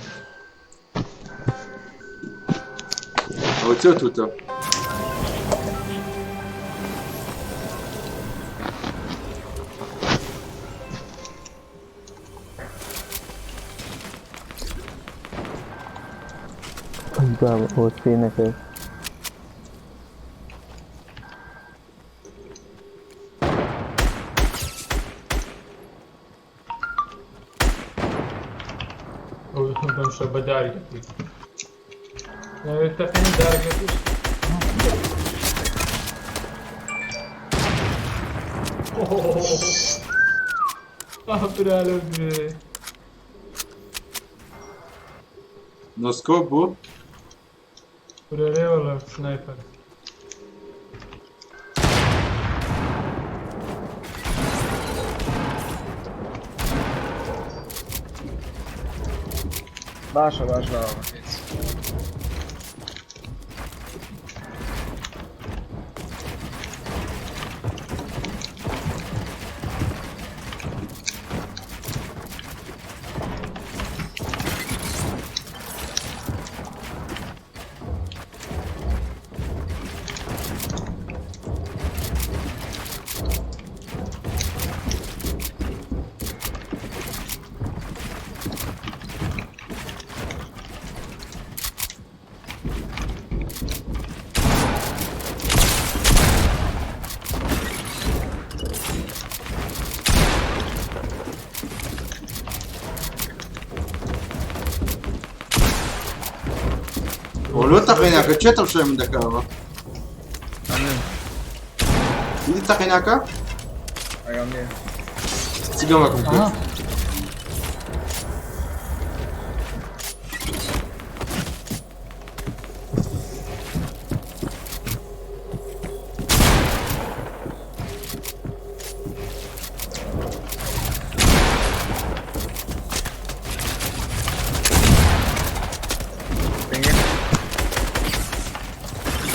ئەوە چێ توتە؟ بابا ئەوە پێ نەکرد. بەم شەو بە داری دەکەیت. ناوێت تەقین دارەکەتیش. ئاه برا لەو گوێ. نۆسکۆپ بوو؟ برا وەڵا سنایپەر. باشە باش باوە. ولو تقيناك چێ تەمشای من دەکەوە؟ دیدی تەقیناکە؟ ئەگەم نییە. چ گەمەکم کرد؟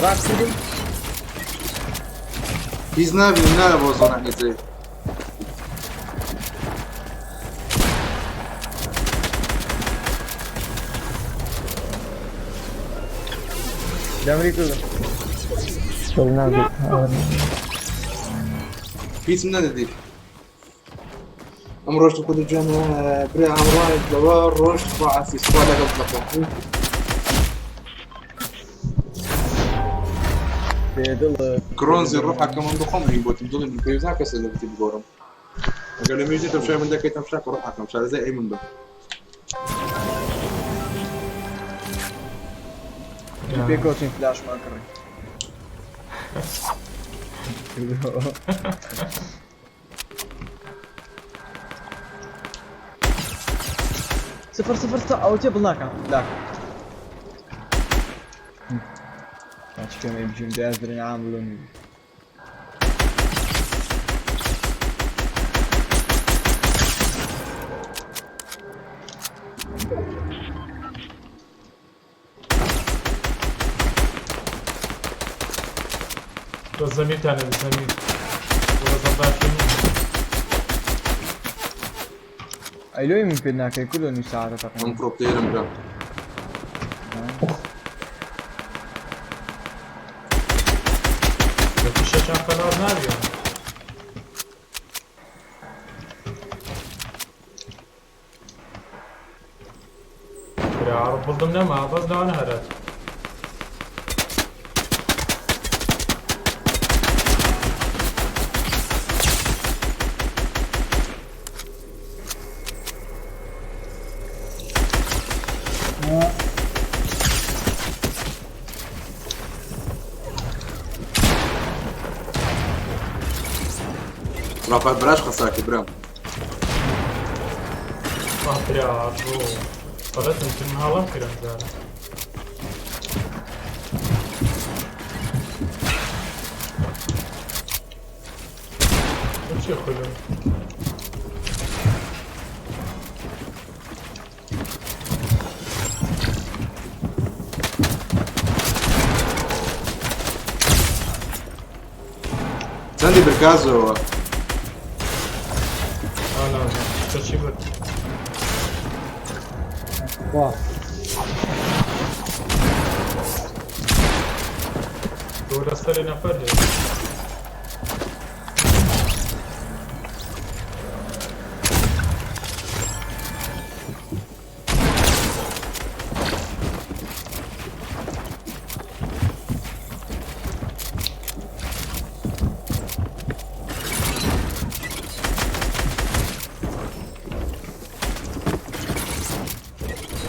ڕاست کردم. هیچ نابینم نارە بۆ زۆنەکەی تر. دەمری کردم. بەس نابێت. هیچم نەدەدی. ئەم ڕۆژ کوردی جوان برا ئەمڕۆ لەوە ڕۆژ خوا عافیز خوا لەگەڵ دەکەم. بێدڵ. کرۆنزی ڕۆحەکەم من بخۆم ئەی بۆتم دڵی من پێویست ناکە سەلەفتی بگۆڕم. ئەگەر لە مێژی تەمشای من دەکەی تەمشا کە ڕۆحەکەم شارەزای ئەی من بە. پێکەوە چین فلاشمان کڕی. صفر صفر صفر ئەو تێ بڵ ناکەم لاکە چکەمە بجیم داز برین عام لۆنی. بە زەمیرتانە زەمیر وەرە ئەی لۆی من پێ ناکەی کوردۆ نیو ساعتە من تقریبا. پرۆ پلەیەرم برا. لە پیشەکان خەلاس نابیە. برا بڵدم نەما بەس لەوانە هەرات. رافع بلاش خساكي برا. برا بۆ بەڵێتم تون هاڵم کرم زارە. چی خولم؟ چەندی برکازەوە؟ نازانم تۆ چی برد؟ وا بۆ لەسەری نەفەر هەیە.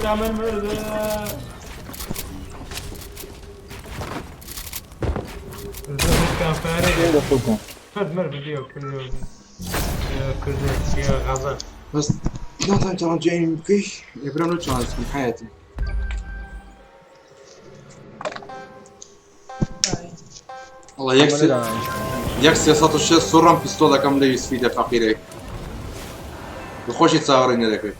لا من مرد كان فارق فرد مر فيديو كله كله غزل. بس ناتان چالنج ئەیم بکەی برام لۆ چالنج بکەم حیاتم. والله یەک سێ یەک 306 سوڕم پیستۆڵەکەم لە یوسفی دە فەقیرێک خۆشی چاوەڕێ نەدەکرد.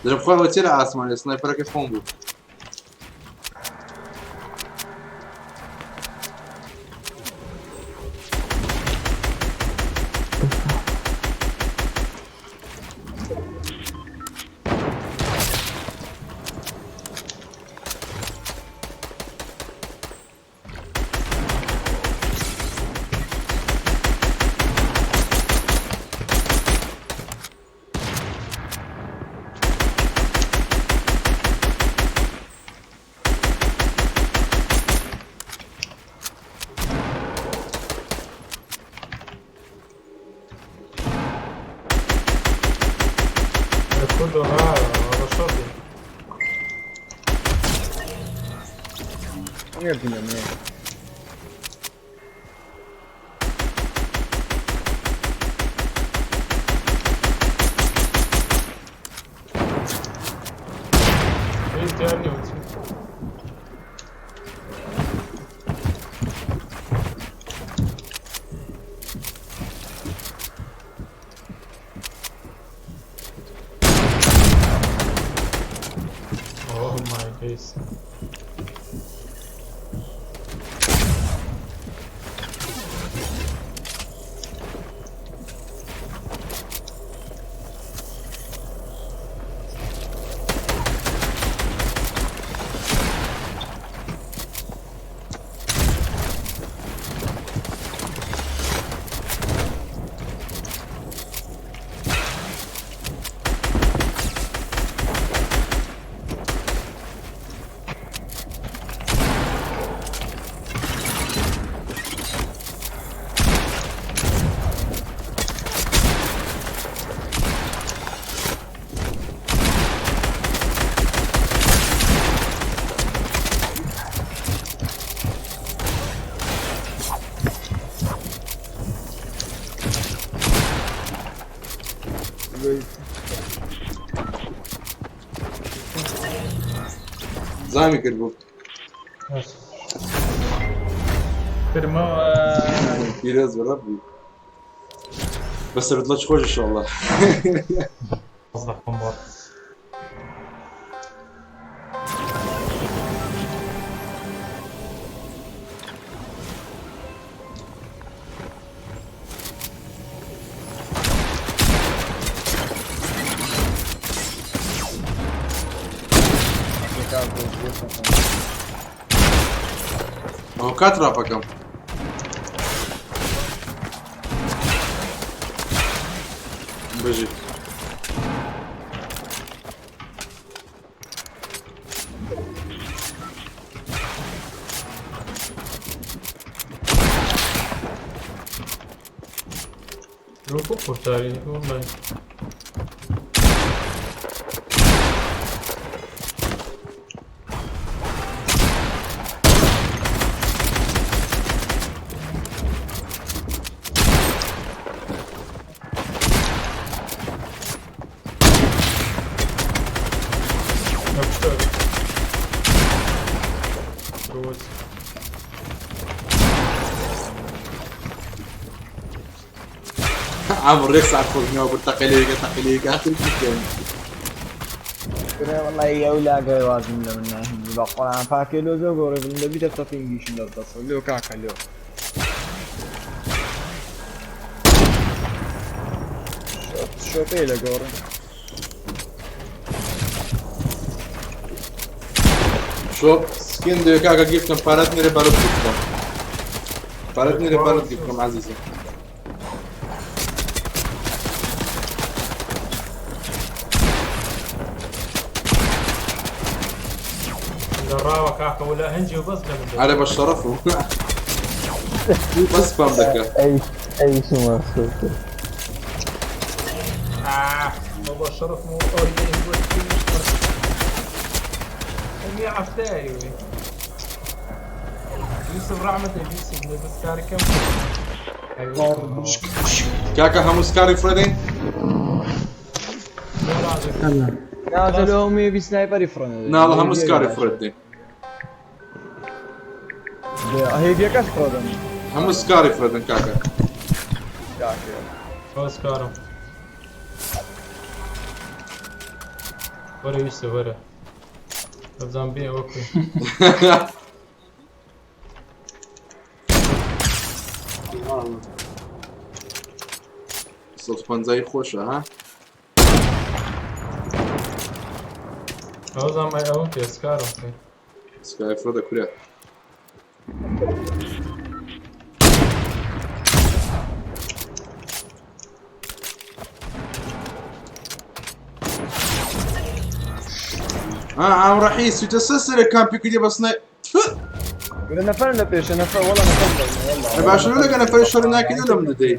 دەرم خۆی ئەوە چێ لە ئاسمانێ سنایپەرەکەی خۆم بوو. كله هذا شرطي. 100%. ايش تاني؟ Oh my days. زامی کرد بوو. فرمەوە. پیرۆز بە ڕەبی. بەس بەدڵت خۆش ئینشاڵڵا. دەخۆم بۆ. ئەوە کات ڕاپەکەم. بژی. Ruhu kurtarıyor vallahi. Yapıştı. Ruhu. عامل ريكس على الخزنة وبرتقالية تقلية آخر كان. کورە وەڵی ئەو لاگەی وازم لە من ناهێنی بە قۆران پاکێ لۆ زۆر گۆڕێ بڵم دەبیتە تەفینگیشم لە دەسە لۆ کاکە لۆ. شۆپێ لە گۆڕێ. شۆپ سکین دێ کاکە گیفتم پارەت نێرێ بارۆت گیفتم. پارەت نێرێ بارۆت گیفتم عزیزم. لە ڕاوە کاکە ولا هەنجی و بەس لە من. على بەشەڕەف بەس پام دەکە. ئەی ئەی شما سوکە. آه بابا الشرف مو أمي عفتاي يوسف رحمة يوسف بس كاري كم کاکە هەموو سکاری فرێدەین؟ نازە لۆ هەمووی سنایپەری فڕێنە. ناڵە هەموو سکاری فرێدەین. هێڤیەکەش فڕێدەن. هەموو سکاری فرێدەن کاکە. کاکە. بس كارم ورا يوسف ورا بزامبي اوكي. سەد پەنجای خۆشە ها؟ ئەو زام ئەو پێ سکارم پێ. سکاری فرێدە کورە. عام رحيس يتسلسل كامبي كدي بس نا کورە نەفەرم لە پێشە نەفەر وەڵا نەفەر والله. باش لەگە نەفەر شەڕ ناکەی لەم دەدەی.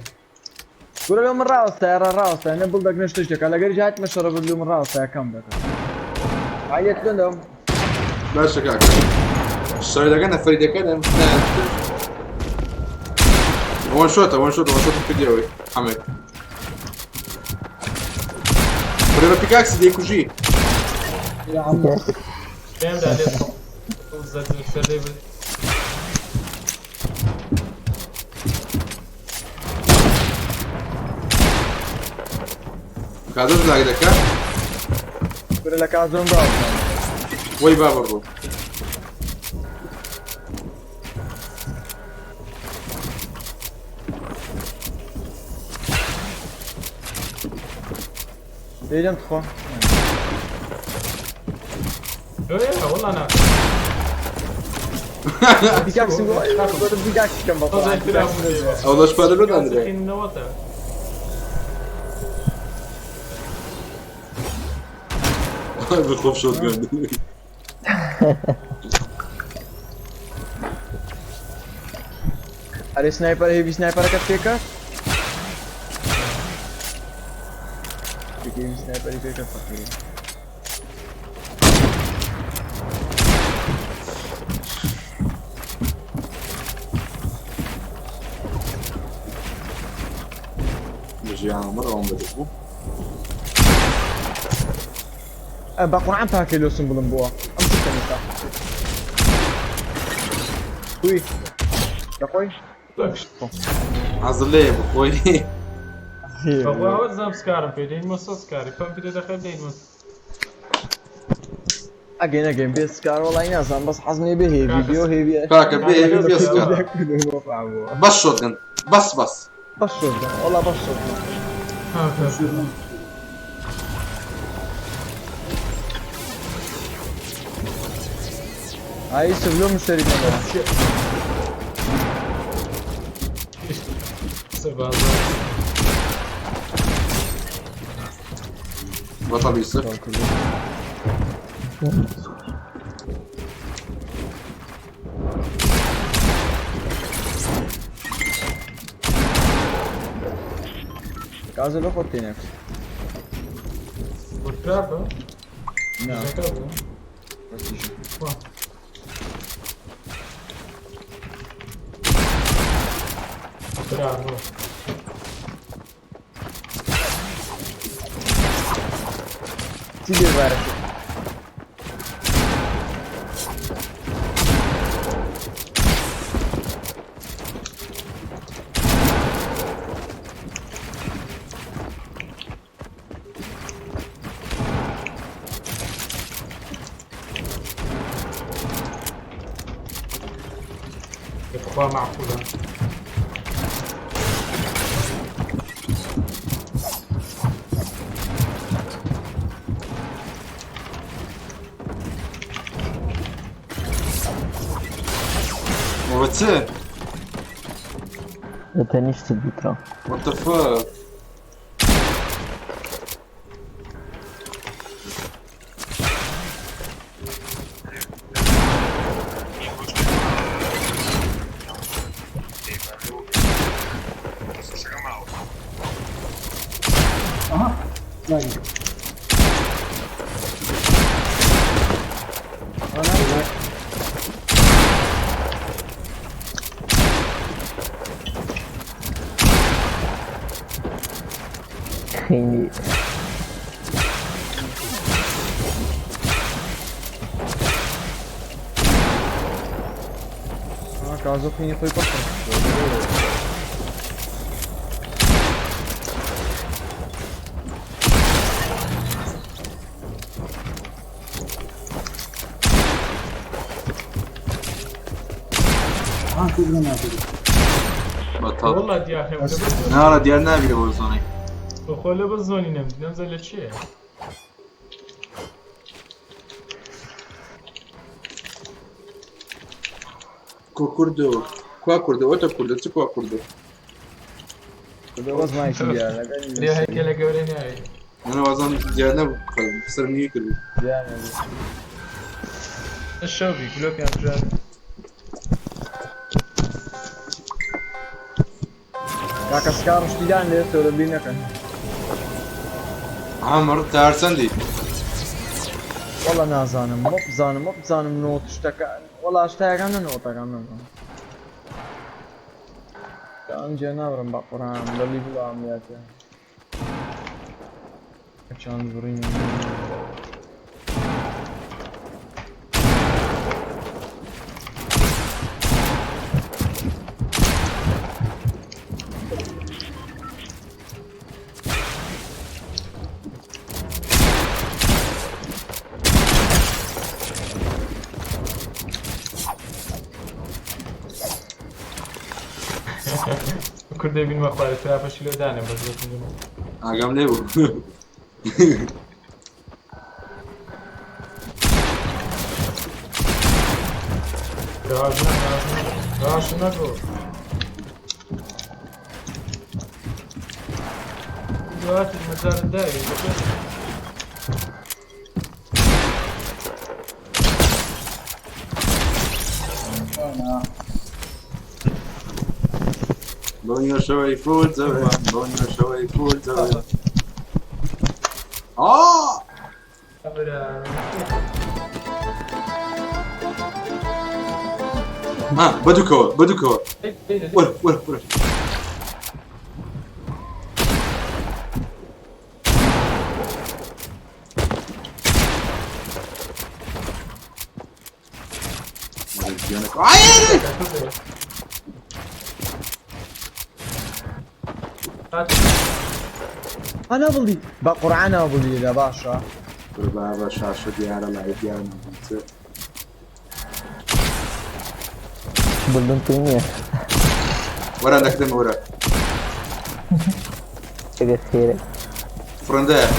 کورە لەو من ڕاوەستایە ڕا ڕاوەستایە نە بڵدەک نە شتێک دەکا لەگەریش هاتمە شەڕە برد لەو من ڕاوەستایە کەم دەکا. عیلێت لەم. باشە کاکە. شەڕ دەکە نەفەری دەکە لەم وان شۆتە وان شۆتە وان شۆتە کردیەوەی حەمێ. بڕێ بە پیکاکسی دەیکوژی. يا عم پێم دا لێ زەرد سەردەی بن. کازۆش لاگ دەکا؟ کورە لە کازۆم ڕاوەستام. وەی بابە ڕۆ. دەیدەم تخوا. إيه والله انا پیکاکسیم پیکاکسی کەم بە قۆران. ئەو لەش پارە لۆ داندرێ. نەوەتە. بخۆم شۆتگەن. ئەرێ سنایپەر هێڤی سنایپەرەکەت پێکات؟ هێڤی سنایپەری پێکات فەقیرە. بژی عامر ئەوم بەدەبوو. بە قورعان پاکەی لۆ سمبڵم بووە ئەم چ کەنیسە کوی دەخۆی عزلەیە بخۆی. بەخوا ئەوە زام سکارم پێ دەین مۆسە سکاری پەم پێ دەخەم دەین مۆسە. ئەگەین ئەگەین بێ سکار وەڵای نازانم بەس حەزم لێ بێ هێڤی بێ و هێڤی کاکە بێ هێڤی بێ سکار. بەس شۆتگەن بەس بەس. بەس شۆتگەن وەڵا بەس شۆتگەن. ئای یوسف لۆ مشتری کەمەوە. بەتەڵ یوسف. کازە لۆ خۆت تێنەکرد. خراپە؟ نا. برافو. چی لێ بارە؟ بخوا معقولة. What لە تەنیشتت بکە. What the fuck? خینی کازۆ خوێنی خۆی پڕ کرد. بەتەڵ. والله دیار نەبوو لە بەس ناڕە دیار نابی لە وەرزۆنەی. بەخوا لە بەس زۆنی نەم نەمزە لە چییە؟ کو کوردۆ کوا کوردۆ ئەوتە کوردۆ چ کوا کوردۆ؟ کوردۆ بەس مایکی دیارە. لێ هەیکە لە گەورەی ناوی. من وازم دیار نەبوو سەرم نیوی کردبوو. دیار نەبوو. شەو بی گلۆپیان بژار. کاکە سکار شتیدان لێ تۆ لە بیر نەکەن. عامر تار چەندی؟ وەڵا نازانم وەبزانم وەبزانم نۆت شتەکە وەڵا شتەکان نە نۆتەکان نازانم. ئەم جێ نابرم بە قورئان لە لیڤڵ ئەمنیاتە. چاند بڕین. کوردێ بینمە خوارێ تراپەشی لۆ دانێ بەس بەس ئاگام لێ بوو. ڕاش نەگۆ دوات مەجار داوی بۆنیۆ شەوەی فول زەوێ بۆنیۆ شەوەی فول زەوێ. ئا ها بەدووکەوە بەدووکەوە وەرە وەرە وەرە. گیانەکە. ئای! انا بڵی بە قورعان بڵی لە باشە. بابە شاشە دیارە لای دیارە نەبوو. بردم پێی نییە. وەرە لەکدەم وەرە. ئەگەر خێرە. فڕندەیە.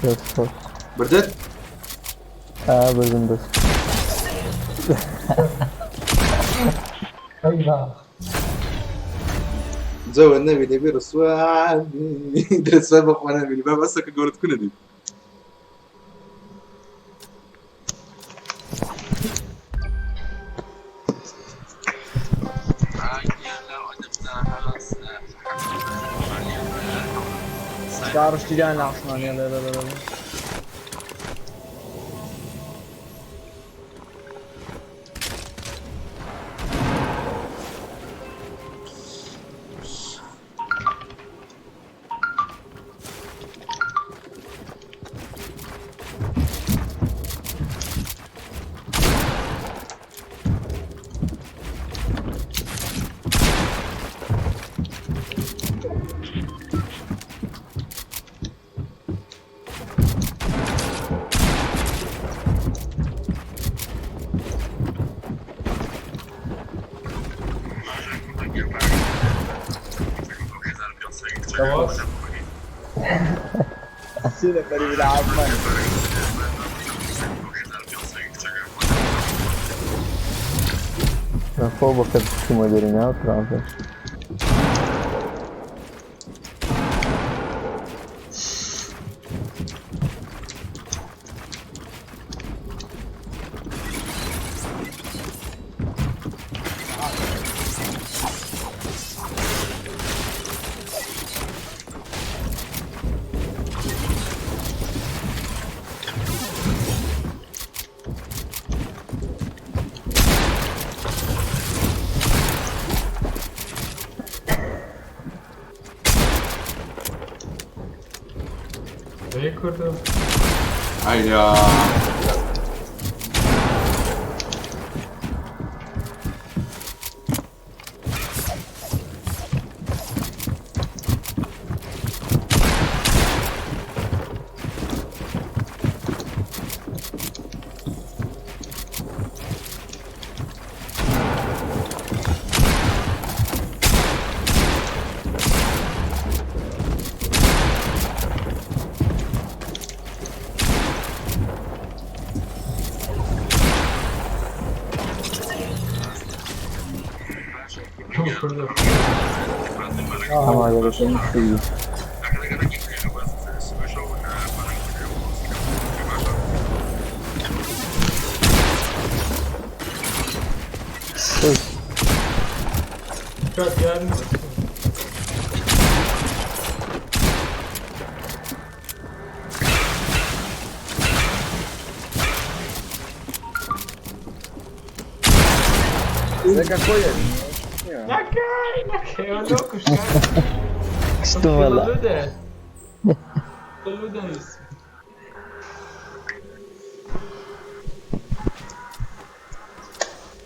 دەست خۆش. بردت؟ ئا بردم بەس. جو النبي نبي رسوا رسوا بخوا نبي ما بس كجورت كنا دي. دارشتیان لە عسمان يلا يلا يلا يلا. سينا قريب العظمان. خۆ بە کە بچوومە دەری ناو ترامپێ. کوردم. ئایدا. کوردم. ئەماگەرەکەی سوی. کات یار نیست. زەکە خۆیە. نەکەی نەکەی ئەوە لۆ کوشکار. شتمە لە. لودە. لودە نیست.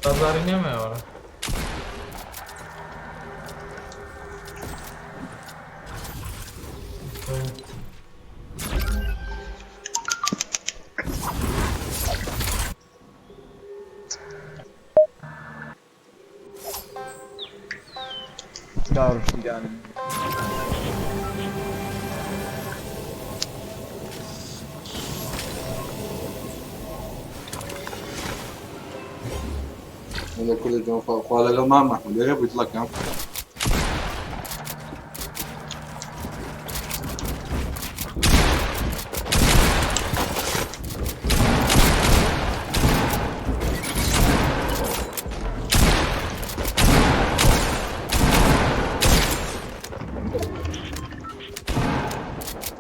بازاری نەمایەوە. دارشتیان. ولا كل جو خوا لەگەڵ مام محمود لێرە بوویت لەکەم.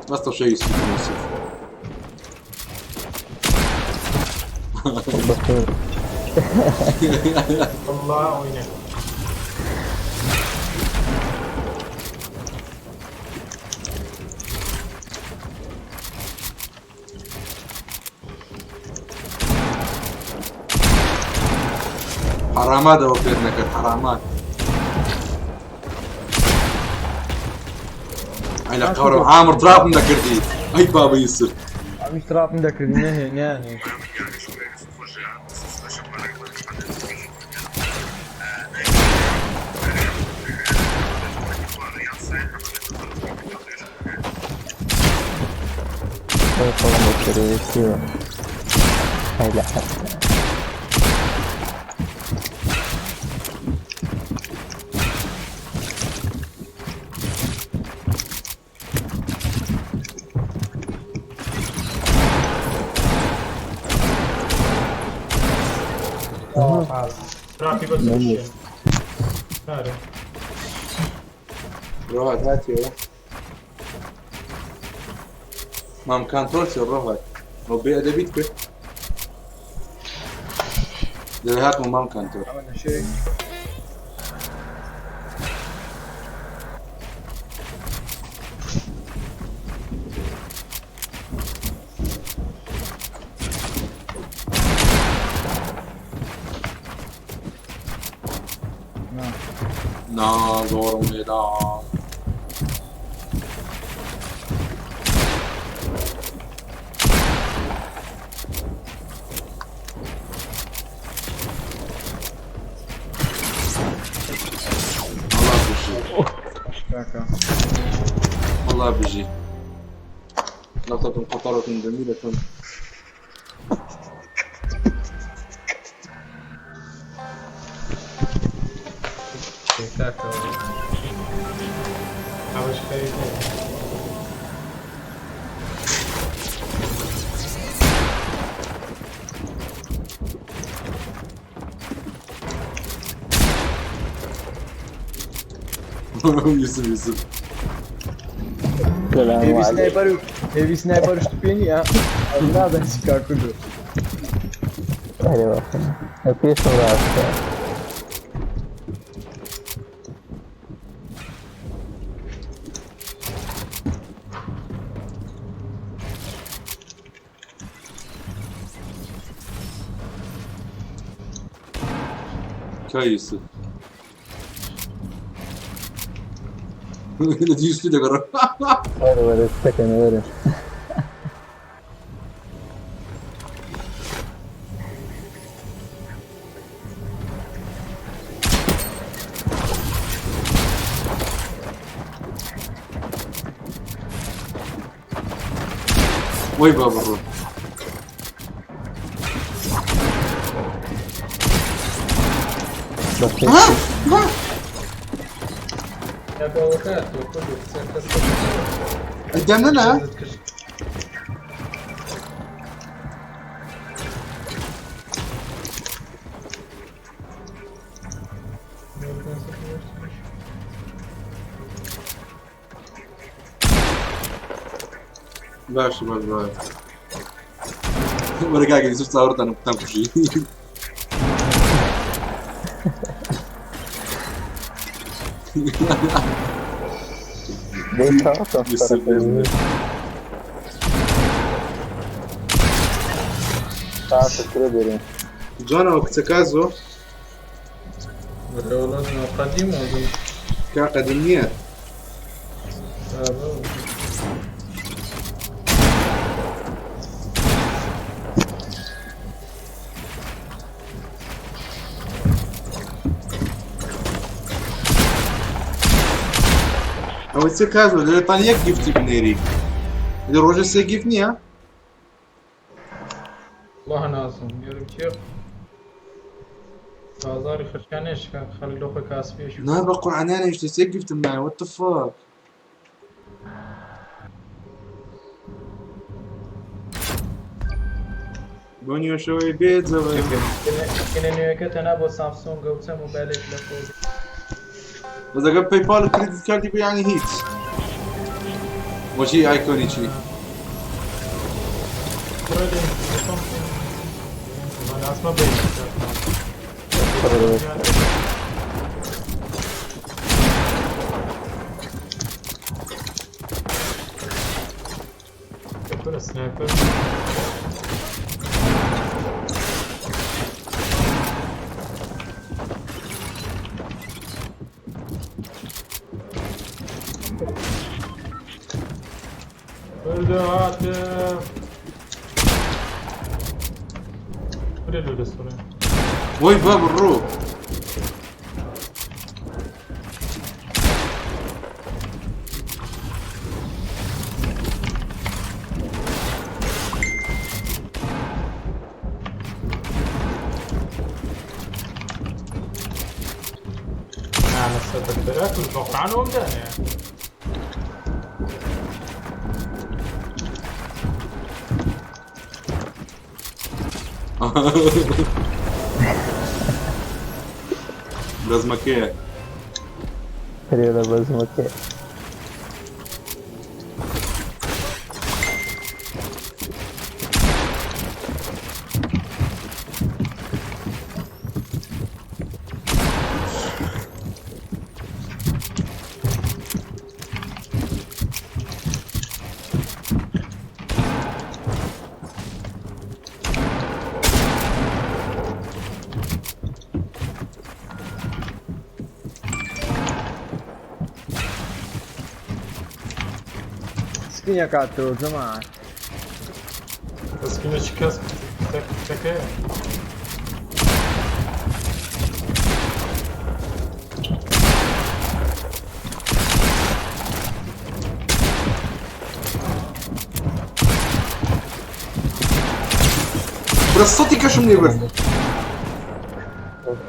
بەستە شەویستی یوسف. بەخێر. والله وینە. حرامات ئەوە پێت نەکرد حرامات. ئەی لە قەورم عامر تراپم دەکردی ئەی بابە یوسف. ئەمیش تراپم دەکردی نەهێ نیانێ. خۆم بۆ تێرۆریستیوە ئەی لە حەق. تراپی بە چ کارە ڕۆهات هاتیەوە مام کانتۆر چی ڕۆهات ئەو بێ ئەدەبیت کرد دەوێ هاتمە مام کانتۆر. ئەمە نەشێ. نا زۆرم لێدا. الله بژی. کاکە. الله بژی. لقطة قطرة جميلة. کاکە ئەوەش خەریک نییە. یوسف یوسف. سلام هێوی علیکم. سنایپەر و هێوی سنایپەر شت پێ نییە. ئەو نازانم چی کار کردو. ئەرێ واخە لە پێشم ڕاستە. کا یوسف یوسفی دەگەڕ. وەرە وەرە شتەکەن وەرە. وەی بابە ڕۆ. بە پێش کاکە ئەوە کاتەوە کوردو قسە کەس دەمنە کرد. باشە باش باش وەرە کاکە یوسف چاوەڕتان بتان کوژی. دەی چاوەتان یوسف سەرەکەی. تاسە کرە دەرێن. جوانەوە کچەکە زۆر وەڵا قەدیم ئەزم. کا قەدیم نییە. ئەوەی چ کازۆ لێتان یەک گفتی بنێری لە ڕۆژە سێ گیفت نییە. الله نازم یارم چیە بازاری خرچانێش خەڵک لۆ خۆی کاسبێش. نا بە قورعانیانیشتی سێ گفتم نایە what the fuck. بۆ نیوەشەوەی بێجەوە. کنە نوێیەکە تەنها بۆ سامسۆنگە و چەند مۆبایلێک لە خۆ. بەس ئەگەر پەیپال و کریدیت کارتی بوو یعنی هیچ. بۆچی ئایکۆنی چی؟ ناسمە بین. کورە سنایپەر. کرێ لۆ دەسوڕێ. وەی باب ڕۆ. نا لەسەر دەکتەرا توش بە قورعان ئەوم دانێ. بەزمەکەیە. هەرێ لە بەزمەکەیە. سکینەکاتەوە جەماعەت. سکینە چ کەس کچەکەیە؟ برا سەتی کەشم لێ برد.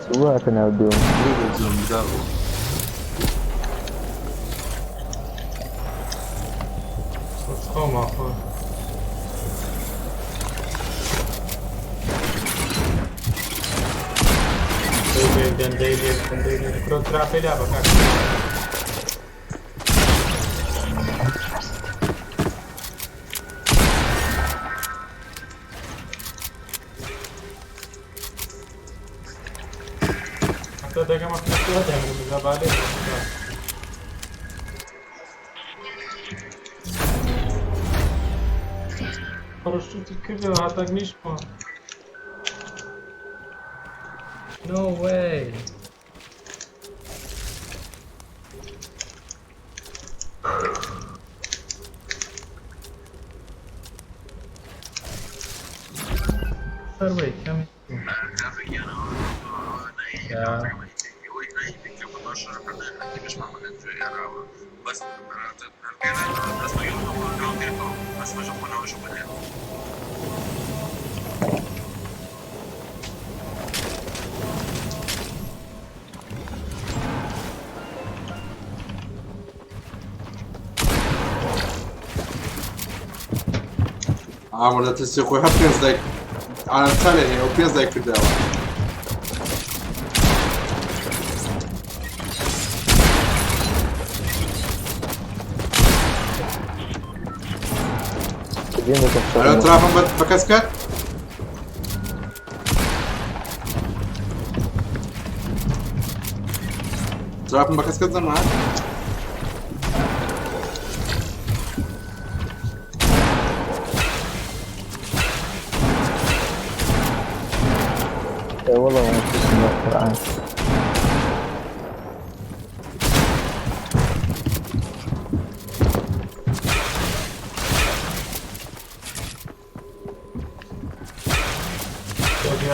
زوو هاتە ناو دوم. خۆما خۆ. دەندەی لێ دەندەی لێ کورە ترافەی لا بە کاک. حتى دەگەمە خستووە دەمرم زەبالێ. پەڕشتوتی کردەوە هاتاک نیشمەوە. No way. سەروەی کەمی. Ja. ئامۆ لە ترسی خۆی هەر پێنج دایک عالم چالێ هەیە و پێنج دایک کردەوە. ئەرە ترافم بە کەس کرد؟ ترافم بە کەس کرد زەمان؟ والله ما بسم القرآن.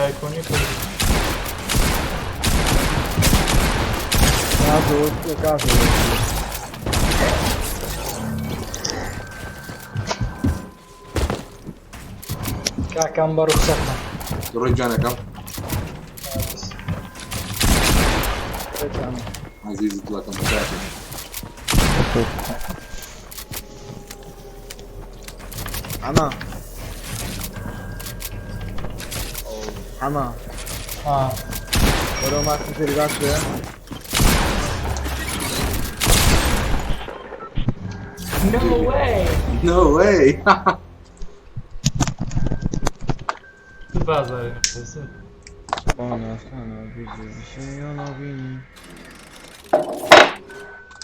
ئایکۆنی کوردی. کاکە کاکەم بە ڕوخسەتە. ڕۆی گیانەکەم. عەزیزی دڵەکەم بەکاتێ. حەمە حەمە وەرەوە ماسنجەری باش بێ. No way. No way. بازاری نەکەسن.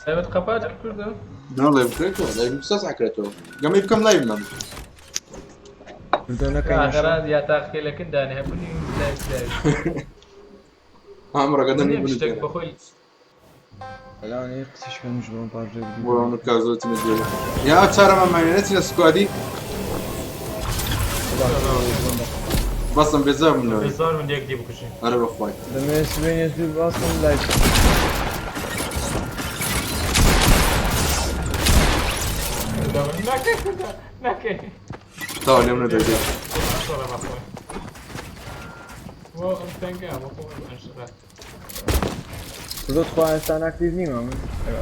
تایبەت قەپات کردم. نا لایڤ کرێتەوە لایڤ ساز ئەکرێتەوە گەمەی بکەم لایڤ مەم. ئاخران یا تاقیلەکن دانێ هەبوونی لایڤ لایڤ. ئەم ڕەگەدەمی نییە شتێک بەخۆی. الان قسەش بکەم بۆم پاژێ. بۆ کازۆتی نەدێ یا چارەمە ماینە نەچینە سکوادی. بەسم بێزار بووم لەوەی. بێزار بوون یەکدی بکوژین. ئەرێ بەخوای. دەمەوێت سبەینێ زوو باسم لایڤ. نەکەی نەکەی. تاوە لێم نەدەگەی. بۆ ئەم دەنگە بۆ خۆم ئەنشرا. زۆر تخوا ئێستا ناکتیڤ نیمە من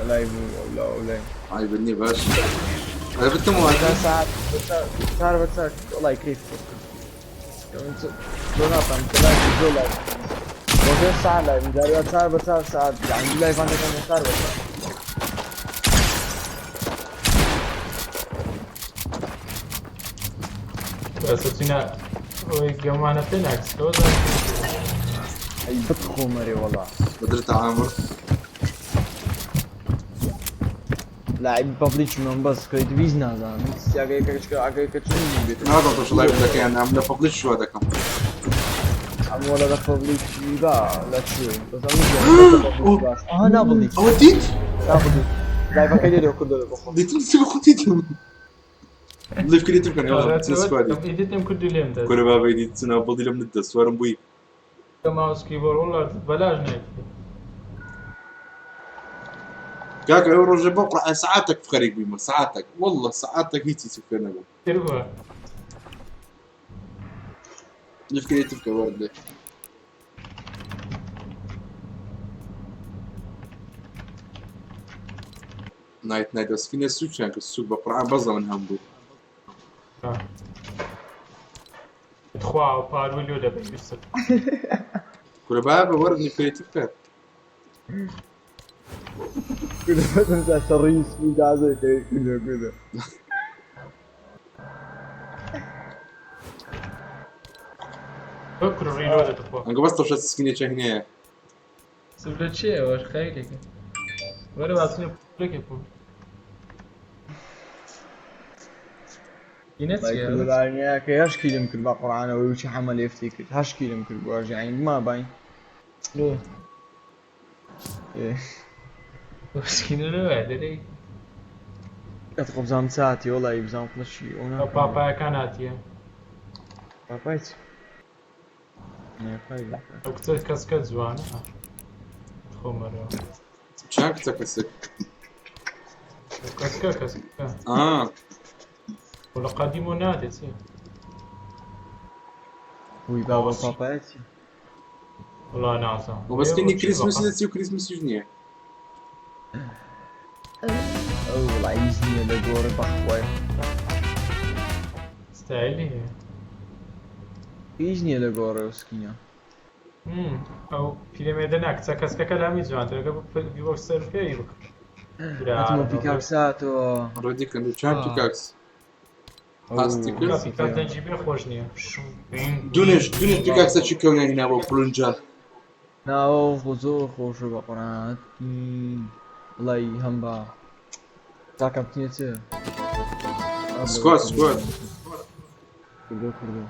لایڤ و ئەولا ئەولای. عیب نییە باش. ئەرێ بتم واتە. ساعت چار بە چار وەڵای کەیف زۆر ناتوانم کە لایڤ زۆر لایڤ ڕۆژێ ساعت لایڤ جاری وا چار بە چار ساعت یعنی دوو لایڤان دەکەم بە چار بە چار. بەسە چینە ئەوەی گەمانە پێ ناکسەوە ئەی بتخۆ مەرێ وەڵا. بدر تعامل. لاعب پەبلیکی من بەس کەیت ویز نازانم سیاگەی کەچکە ئاگەی کە چۆن بێت. نازانم تۆش لایڤ دەکەی یان نا، من لە پەبلیک شوە دەکەم. ئەم وەڵا لە پەبلیکی با لە کوێ بەس ئەم باش. ئەها نابڵی. ئەوە دیت؟ نابڵی. لایڤەکەی لێرە کردەوە بۆ خۆم. دیتم چی بە خۆ دیتم. لێف کردی بکەن يلا سكوادي. ئیدیتم کردی لێم دەست. کورە بابا ئیدیت چنا بڵی لەم نت دەست وەرم بووی. ماوس کیبۆرد وەڵا بەلاش نایت. کاکە ئەو ڕۆژە بۆ قورئان سەعاتێک خەریک بوویمە سەعاتێک والله سەعاتێک هیچی چی فێر نەبووم. تربووە. لێف کردی بکە وەرد لێ. نایت نایت ئەسکینە سووکیان کرد سووک بە قورئان بەس من هەم بوو. تخوا و پاروی لۆ دەبەی یوسف. کورە بابە وەرد لێف کردی بکە. كده بس الرئيس في جازة كده كده. بکر ڕیلۆ دەتخوا. ئەنگۆ بەس تۆشە سکینێکی هەیە. سوک لە چییە وەش خەیرێکە. وەرە باسنی پلێکێ بوو. اینە چییە؟ کە هەش کیلم کرد بە قورئانەوە وچی حەمە لێفتی کرد هەش کیلم کرد بۆ یعنی ما باین. لۆ. ئێ. سکینە لەوە دەرەی. ئەتخۆ بزانم چاتی وەڵی بزانم قڵشی ئەو ئەو ناکەم. پاپایەکان هاتیە. پاپای چی؟ ئەو کچە کەسکە جوانە. خۆمەرەوە. چیان کچە کەسێک؟ کەسکە کەسکە. ئا. وە لە قەدیمەوە ناتێ چی؟ وی بابا پاپای چی؟ وەڵا نازانم. وە بەسکینی کریسمس لە چی و کریسمسیش نییە. ئەو وەڵای هیچ نییە لە گۆڕێ بەخوای. ستایلی هەیە. هیچ نییە لە گۆڕێ و سکینە. ئەو پیرەمێردە نا کچە کەسکەکە لە هەمووی جوانترەکە بۆ سەر پێی بکە. هاتمە پیکاکساتەوە. ڕێدی کەن چیان پیکاکس؟ هاستی کرد؟ پیکاکس دەنگی بێ خۆش نییە. دوونێش دوونێش پیکاکسە چی کەونیان هینا بۆ پلونجا. ناوە خۆ زۆر خۆشە بە قورئان. وەڵای هەم بە تاکەم تینە چێ؟ سکواد سکواد. کردو کردو.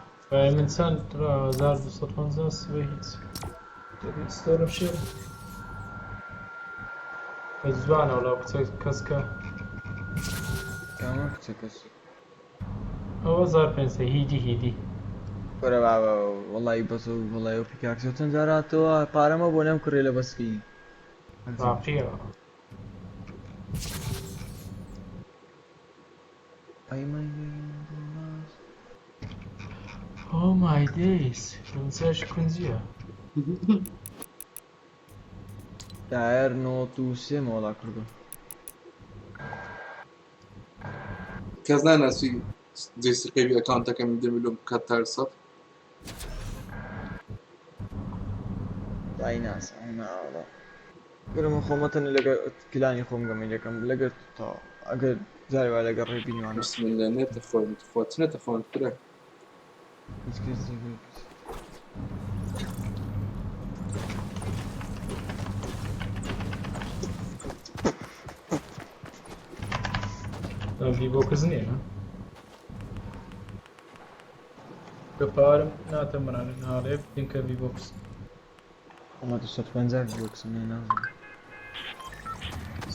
من چەند 1250 سبەی هیچ. دەبێت ستۆرم شێ. بە جوانە وەڵا کچە کەسکە. کامە کچە کەس؟ ئەوە 1500 هیدی هیدی. کورە بابە وەڵای بەس وەڵای ئەو پیکاکسە چەند جار هاتەوە پارەمە بۆ نەم کڕێ لە بەسکینی. باقیە. ئەی مای Oh my days. پرنسەش کونجیە. تایەر نۆ و سێ مۆڵا کردو. کەس ناناسی جێسەکەوی ئەکاونتەکەم دەمیلۆم کات تارسەد. دای ناسە ناوەڵا. گەرمە خۆمەتەنە لەگەر کلانی خۆم گەمەی دەکەم لەگەر تا ئەگەر جاری وا لەگەر ڕێبینیوانە. بسم الله نێتە خۆم خۆ چ نێتە خۆم کورە. هیچ کەس نەگوت. ڤی بۆکس نییە. کە پارم ناتەمرانە ناڵێ بینکە ڤی بۆکس. وەڵا 250 ڤی بۆکسم نییە نازانم.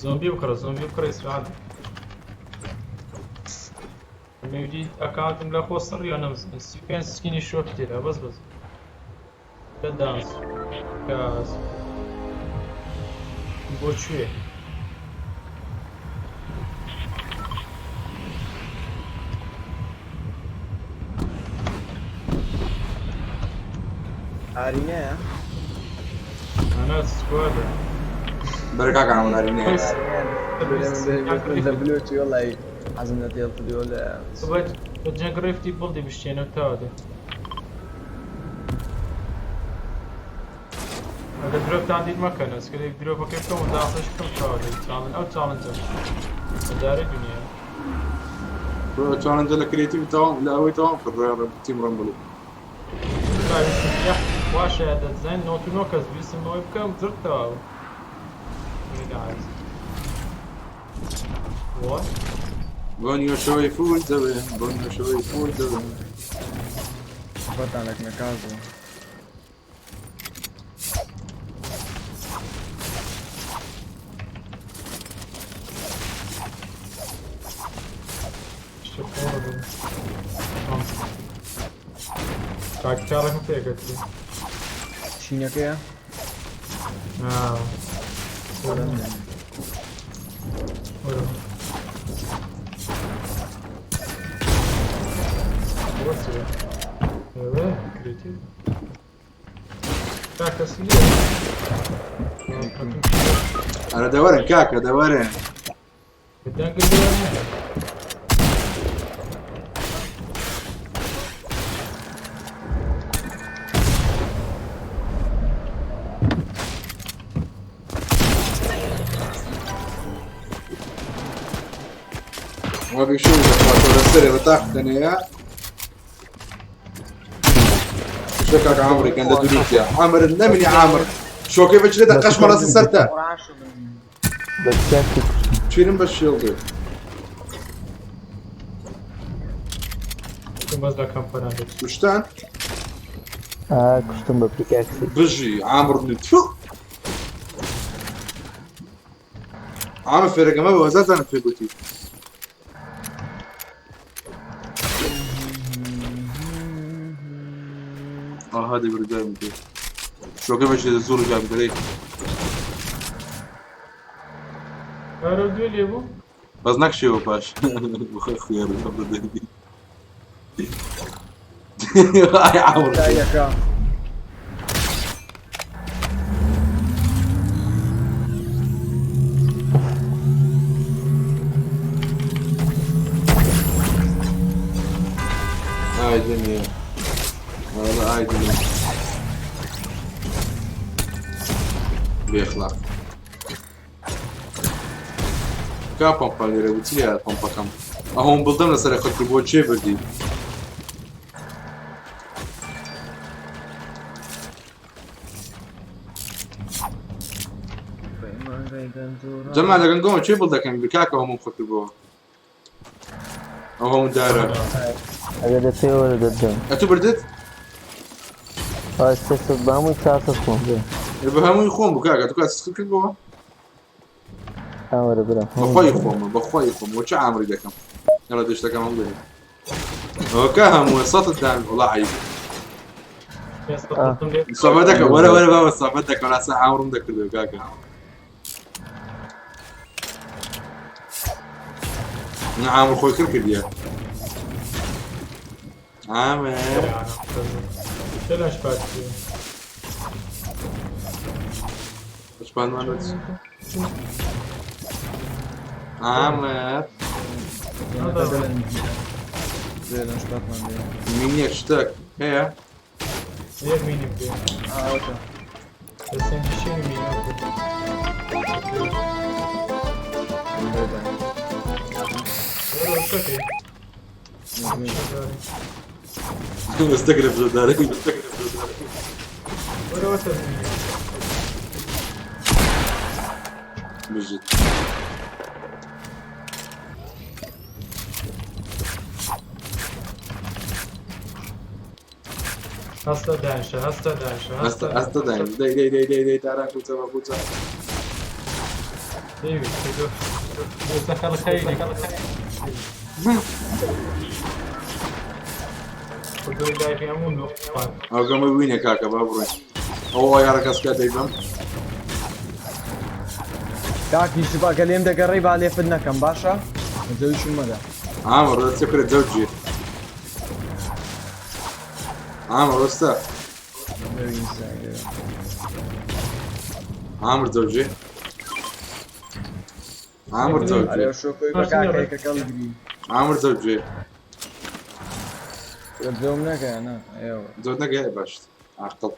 زۆمبی بکڕە زۆمبی بکڕە ئیسراحەت. مێودی ئەکاونتم لە خۆ سڕیەوە نەمزانی 35 سکینی شۆپی تێدا بەس بەس لە دانس کاس بۆ کوێ؟ ئارینەیە؟ ئەنا سکوادە. بەرە کاکە عامر ئارینەیە. لە بلوچی وەڵی حەزم لە تێڵ کردووە لە بە جەنگ ڕێفتی بڵدی بشتێنەوە تاوە دێ. ئەگەر درۆپتان دیت مەکەنە سکرێک درۆپەکەی بکەم و داسەش بکەم تاوە دێ چاڵن ئەو چاڵنجە ئەدارەی دنیا. چاڵنجە لە کرێتیڤ تەواو لە ئەوەی تەواو کرد تیم ڕەمبڵی. باشە دەزانین 99 کەس ویستم ئەوەی بکەم زرت تەواو. What? بۆنیۆ شەوەی فول دەبێ بۆنیۆ شەوەی فول دەبێ. خۆتان لەکنە کازوە. شتە قۆڕ بوو. کاک چاڵێکم پێکەتی. چینەکەیە؟ نا. وەرە. بۆچی؟ ئەوە کرێتیڤ. کاکە سلیە. ئەرە دەوەرن کاکە دەوەرن. دەنگت لێ نییە. وابێک شو دەخواتەوە لەسەرێ بە تاقتەنەیە. شو کاک عامری كان دروس يا عامر النمني عامر شو كيف تشري قش مرة سرته بە پیکاکسی کوشتم. شيرين بس شيلدي بەس لە کەمپەران دەچ. وشتان ئا کوشتم بە پیکاکسی. بژی عامر تفو عامر فێرەکەمە بە وەزارتانە پێ گوتی. اه هذا برجع بدي شو كيف اشتري الزور جاب دري ئەرە دوێ لێ بوو؟ بس نكشي باش بخير خيار اي عامر تا یەکە. هاي دنيا والله هاي دنيا بيخلق کا پۆمپا لێرە وتیە پۆمپەکەم ئەهۆم بڵدەم لەسەر خەڵکی بۆ چێ بردی جەما لە گەنگەوە چێ بڵ دەکەم بکاکە هەموو خەڵکی بۆ ئەو هەموو دارە ئەگەر دەتەوێ وەرە دەتدەم. ئەتوو بردت؟ ئا 300 بە هەمووی 400 خۆم بێ. بە هەمووی خۆم بوو کاکە تو کات کرد بۆ ئا وەرە برا. بەخۆی خۆمە بەخۆی خۆم وە چه عامری دەکەم يلا دشتەکەم هەم دەێ ئەوکە هەموو سەتت دان وڵا عیب سۆبە دەکەم وەرە وەرە بابە سۆبەت دەکەم لاسە عامرم دەکردەوە کاکە من عامر خۆی کرد کردیە عامر چلش پات شپانمان عامر شپاتمان لێ. مینیەک شتێک هەیە یەک مینیم پێ. ئاوەتە. دەستێن شێوی مینە مستقرب جداري بجد هەستە دانیشە هەستە دانیشە هەستە هەستە داین دەی دەی دەی دەی دەی تاران کوچە بە کوچە دەیوی ئێستا خەڵک خەریکە. دۆی لایفی هەموو نۆخوارد. ئەو گەمە وینە کاکە با بڕۆین. ئەوە یارەکە سکا دەیبەم. کاک یوسف ئەگەر لێم دەگەڕێی با لێفت نەکەم باشە؟ جەویشم مەدە. عامر دەچێ کرێ جەوجی. عامر وەستا. عامر زوجي عامر زوجي عامر زوجي زوم نەکە نا ئێوە زۆر نەگەی باشت عقل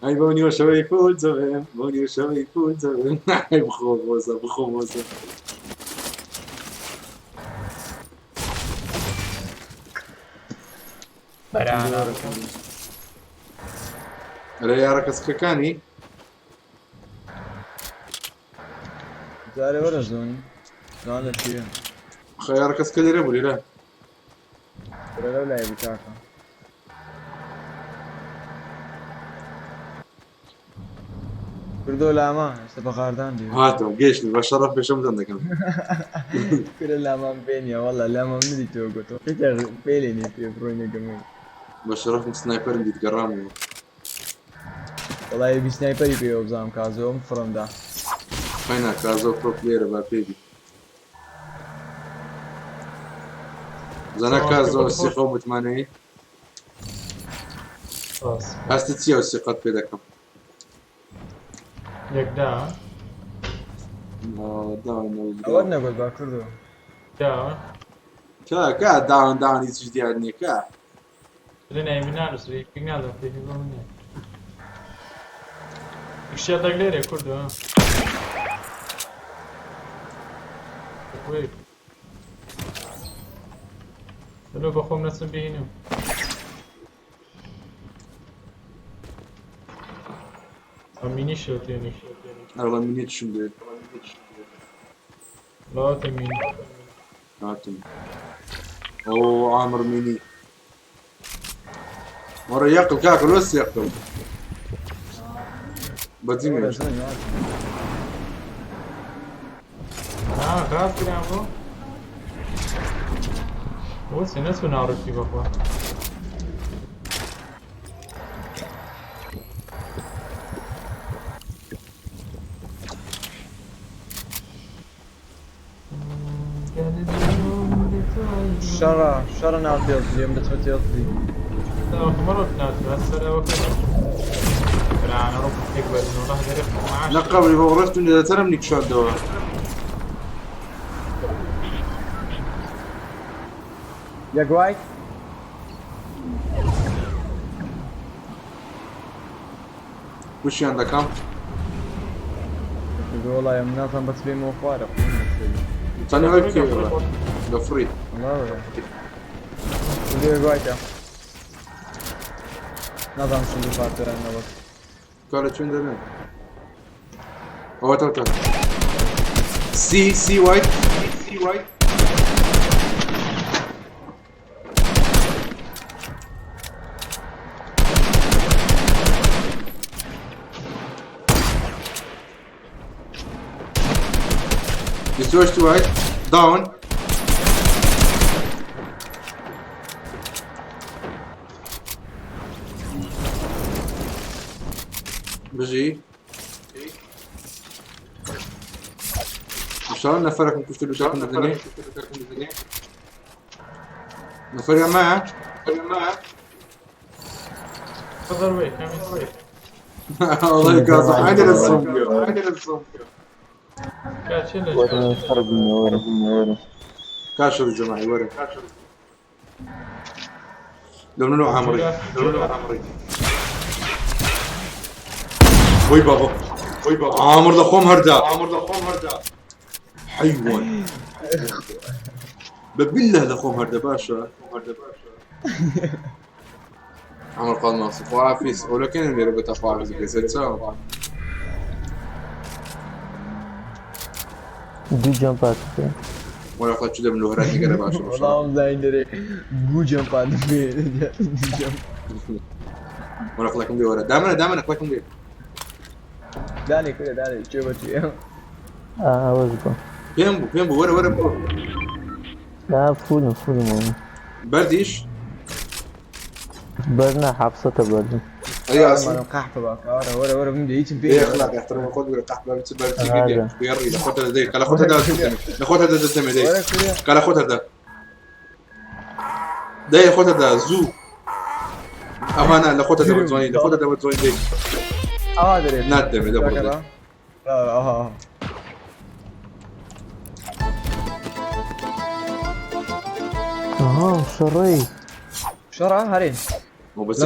ئەی بۆ نیوەشەوەی پول زەوێم بۆ نیوەشەوەی پول زەوێم ئەی بخۆ بۆزە بخۆ بۆزە بەرانە ئەرێ یارە کەسکەکانی جارێ وەرە زۆنی زان لە چیە خە یارە کەسکە لێرە بوو لێرە لەو لای بوو کاکە کردۆ لاما ئێستا بە غاردان دێ هاتم گەیشتم بە شەڕەف پێشم دەم دەکەم کورە لامان پێ نییە وەڵا لامان ندی تۆ گوتۆ پێ لێ نییە پێ بڕۆینە گەمەی بە شەڕەفم سنایپەرم دیت گەڕامەوە وەڵا بی سنایپەری پێوە بزانم کازۆم فڕمدا خەینا کازۆ pro player ە با پێ بی زانا کازۆ سیقە و متمانەیە هەستی چییە و سیقەت پێ دەکەم یەکدا ئەوەت نەگوت با کوردۆ دا کا کا down down هیچ دیار نییە کا لە ناوی نانووسری پێک نادەم پێکی بۆ من نییە شێ دەگلێرێ کوردۆ وەی لەو بە خۆم نەچم بینم مینی شێوتێنی ئەڵە مینی چم دێت لاوەتە مینی هاتم ئەو عامر مینی وەرە یەقل کاکە لۆ یەقل بەجی وەرە مێش زۆنی هاتم. غاز کران بۆ بۆچی نەچوو ناڕوتی بەخوا شەڕە شەڕە ناو تێڵتری ئەم دەچمە تێڵتری لە قەبری بۆ ڕێستون دەتەرم نیکشاندەوە یەک وایت وشیان دەکەم وەڵا ئەم نازانم بەس بێمەوە خوارە تەنێ وەی بکەوە لە فڕی وەڵا یەک وایتە نازانم چۆن دووپاتەوە نەبەس کا لە چوێن دەرێن ئەوە تەوتە سی سی white سی white 28 white down بژی شلون نفركم كشتوا بشكل مدني نفر يا ما تفضل وي كامل وي والله كاظم عندنا الزومبي عندنا الزومبي كاتشي وەرە شەڕ بینە وەرە وەرە كاشر الجماعي ورا لو نو عمري لو نو عمري وي بابا وي بابا عامر لخوم هردا عامر لخوم هردا حيوان بالله لخوم هردا باشا هردا باشا عمر قال ناصر خوافيس ولكن اللي ربط خوافيس بس دوو جەم پات بکە ولا خلاص شو من الهرات كده باشا وەڵا ئەم زین دەرێ گوو جەم پات بێ جەم ولا خلاكم دي ورا دامنا دامنا خلاكم دي دانێ کورە دانێ چێ بە چێ ئاوەز بۆ بيمبو بيمبو ورا ورا بو لا فولم فولم والله. بەردیش؟ بەرنا حەفسەتە بەردم. ئەی ئاسم قەحپە باکە وەرە وەرە وەرە بمدە هیچم پێ ايه اخلاق احترم خود بقول قحبه بس بس بيري لخوتها دي قال خودها ده لخوتها ده دمي دي قال خودها ده دي خودها ده زو امانه لخوتها ده بتزوني لخوتها ده بتزوني دي اه دري نادم ده برضه اه اه اه شەڕەی شەڕە هەرێ بس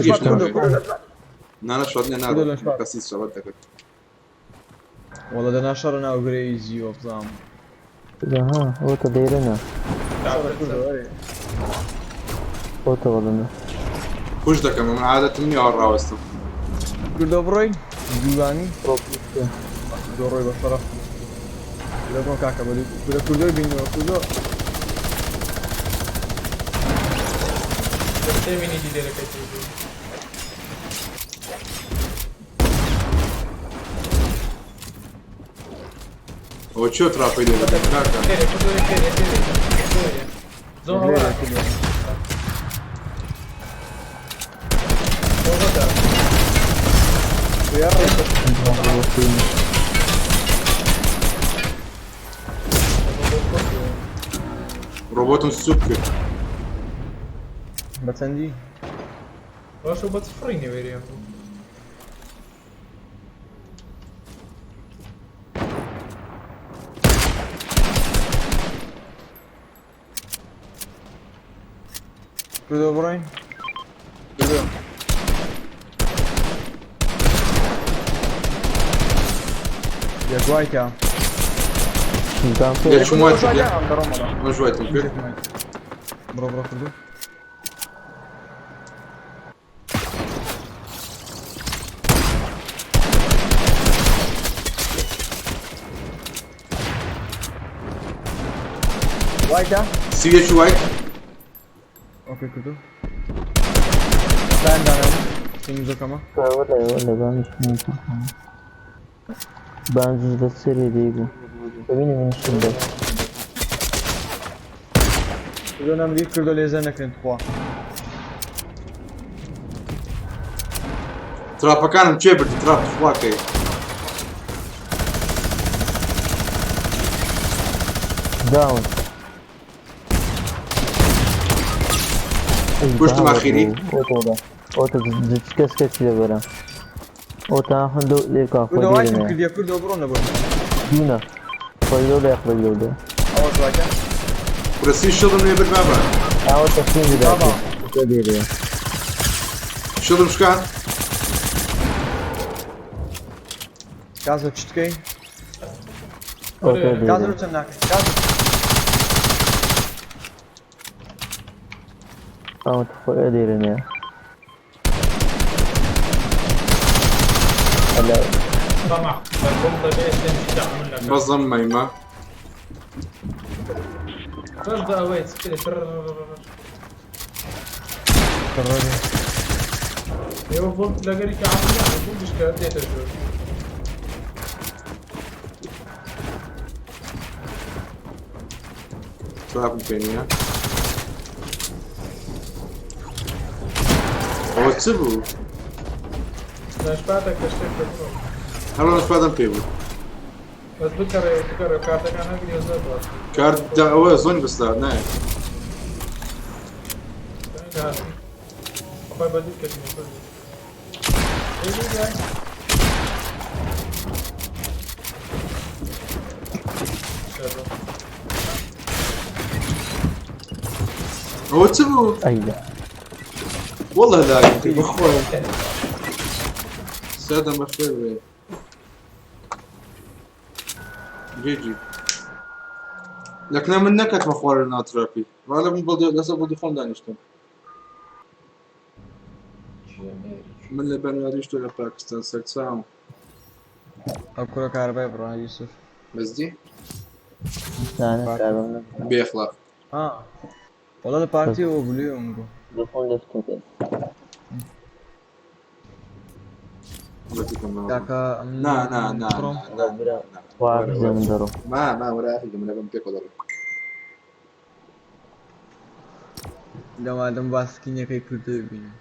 نا شەڕ نا کەسی شەڕ دەکرد. والله دەنا شەڕ ناو گرەی وەبزانم. ها ئەوتە لێرەنا. ئەوتە وەڵنە. پوش دەکەم من عادەتم نییە ڕاوەستم. کوردۆ بڕۆی دووانی دۆ ڕۆی بە شەڕە. لە بڕۆ کاکە بە لە کوردۆی بینەوە کوردۆ. تێبینی دیدەرەکەی ئەوە چۆ تراپەی لێ دەکەن کاکە؟ ڕۆبۆتم سوپ کرد. بە چەندی؟ باشە بە چ فڕینی وێرێم بوو؟ کوردۆ بڕۆین؟ کوردۆ یەک وایتە. یەک شوم وایت من شوایتم کرد. بڕۆ بڕۆ کوردۆ. وایتە؟ سیویەکی وایت. ئۆکەی کوردۆ. دان دانام سینگزەکەمە. وەڵێ وەڵێ بانش بانجش لە سەری دەی بوو. ببینی من شم دەست. کوردۆ نەمری کوردۆ لێزە نەکرێن تخوا. تراپەکانم چێ بردی تراپ خواکەی. داون. کوشتم ئەخیری. ئەوتە کەس کەسی لەبەرە. ئەوتە هەندۆ لێکا کوردۆ وایتم کردیە کوردۆ بڕۆن لە بۆی. دوونە. خۆی لەو لای خۆی لەو لێ. ئەوە وایتە؟ کورە سی شڵم لێ برد بابا. ئەوە تەسلیم بدات. لێرەیە. شڵم شکان. کازۆ چ بکەی؟ ئەوتە کازۆ لێرە. چەند ناکەی؟ کازۆ ئەوتە خۆی لێرەنەیە. هەلا بەزەم مەیمە. بەس بە ئەوەی چ ئێوە بۆ لەگەری کە عمل بوو بشکە دێتە ژوور. تراپم پێ نییە. ئەوە چ بوو؟ لەشپاتە کە شتێک بڕۆ. هەرۆ نەشپاتم پێ بوو. بەس بکەڕێ بکەڕێ کارتەکان هەگری زۆر باش. کارت ئەوە زۆنی بەسدا نایە. خۆی بە دوور کردنی کوردی. ئەوە چ بوو؟ ئەیلا. والله لا يمكن بخوي. سادة بخير بي. جي جي. لكن من نكت مخوار ناترابي. ولا من بلدي لسه بلدي خون دانشتم. من لە بەنگلادیش تۆ لە پاکستان سەرچاوم. ئەو کوڕە کارەبای بڕا یوسف. بەس دی؟ نا کارم نەکرد. بێخلاق. وەڵا لە پارتی ئەوە بلوێم بوو. دەخۆن لەفتم کرد. کاکە نا نا نا نا وا بزە من دەڕۆم. ما ما ولا أخي من أبم بيكو ضرب. لەوادەم با سکینەکەی کوردۆ ببینم.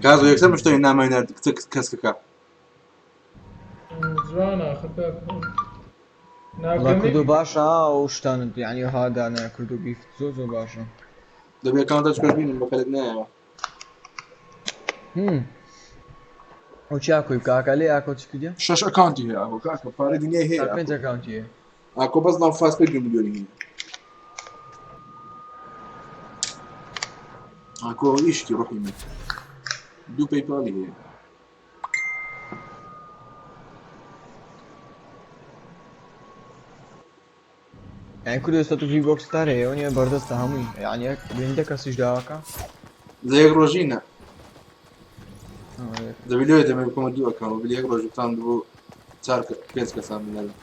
کازۆ یەکسەر مشتری نامای نارد کچە کەسکەکە. جوانە ئاخر کاک. وەڵا کوردۆ باشە ها ئەو شتانت یعنی ها دانایە کوردۆ گیفت زۆر زۆر باشە. دەبێ ئەکاونتە چکەش بینم بە کەلک نایەوە. هم. ئەو چی ئاکۆی بکە ئاکا لێ ئاکۆ چی کردیە؟ شەش ئەکاونتی هەیە ئاکۆ کاکە پارەی دنیای هەیە چار ئاکۆ. پێنج ئەکاونتی هەیە. ئاکۆ بەس ناو فاس پێ 2 ملیۆنی هەیە. ئاکۆ ئیشکی ڕۆحی من دوو پەیپاڵی هەیە. یعنی کوردۆ ئێستا تو ڤی بۆکس تار هەیە وەنیە بەردەستە هەمووی یعنی یەک بریندە کەسیش داواکە. لە یەک ڕۆژی نا. دەبی لێ دەمێ بکەمە دوو ئەکاونت بلی یەک ڕۆژ بتان بۆ چار پێنج کەسان بنێرم.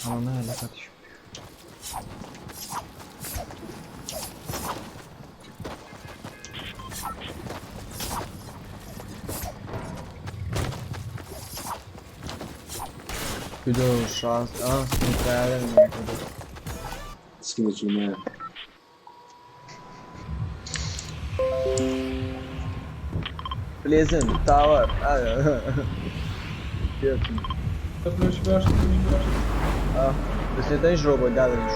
حەمە لە کاتیش. کوردۆ شاز ئا سکینی تایارە کوردۆ. سکینێکی نایە. پلێزن تاوەر باش باش. بەسێتەنیش ڕۆبۆت دادەنیش.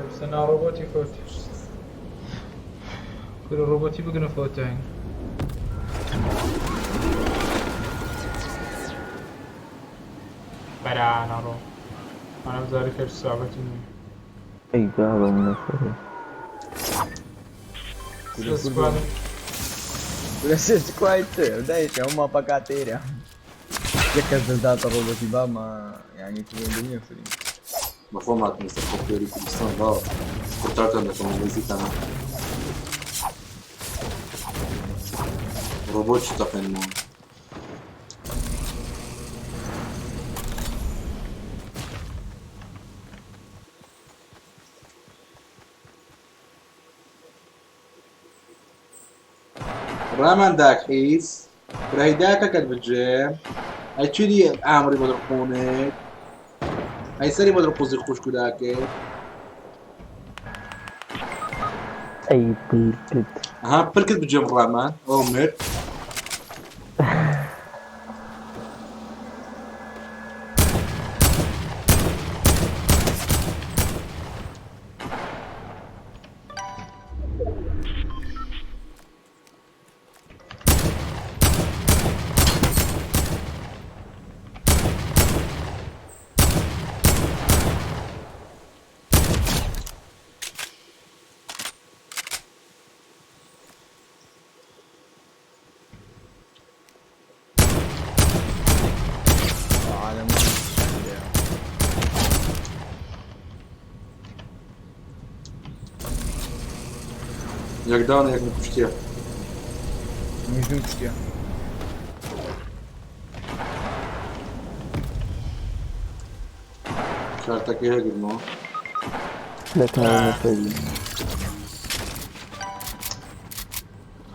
بس انا روبوتي فوت. كل روبوتي بقنا فوتين. بلا انا رو. انا بذلك الصعبة. ئەی بابە منەفەرە. کورە سێ سکوای تر دایکە ئەو ماپەکە تێرە. یەک کەس دەستداتە ڕۆبۆتی باما یعنی کوردۆ نییە فرین. بەخۆم هاتم لەسەر فۆلکلۆری کوردستان باوە قورتارتان دەکەم نزیکانە ڕۆبۆت چ تەقێنمەوە. ڕامان داکحیس برایداکەکەت بجێ ئەی چیری ئامری بۆ دڕخۆنێک ئەی سەری بۆ دڕقوزی خوشک و داکێ. ئەی پلکت. ئەها پرکت بجێم ڕامان ئەو مرد. عالم یەکدانە یەک کوشتیە. مژدم کوشتیە. کارتەکەی هەگرمەوە. لە کارەکەی.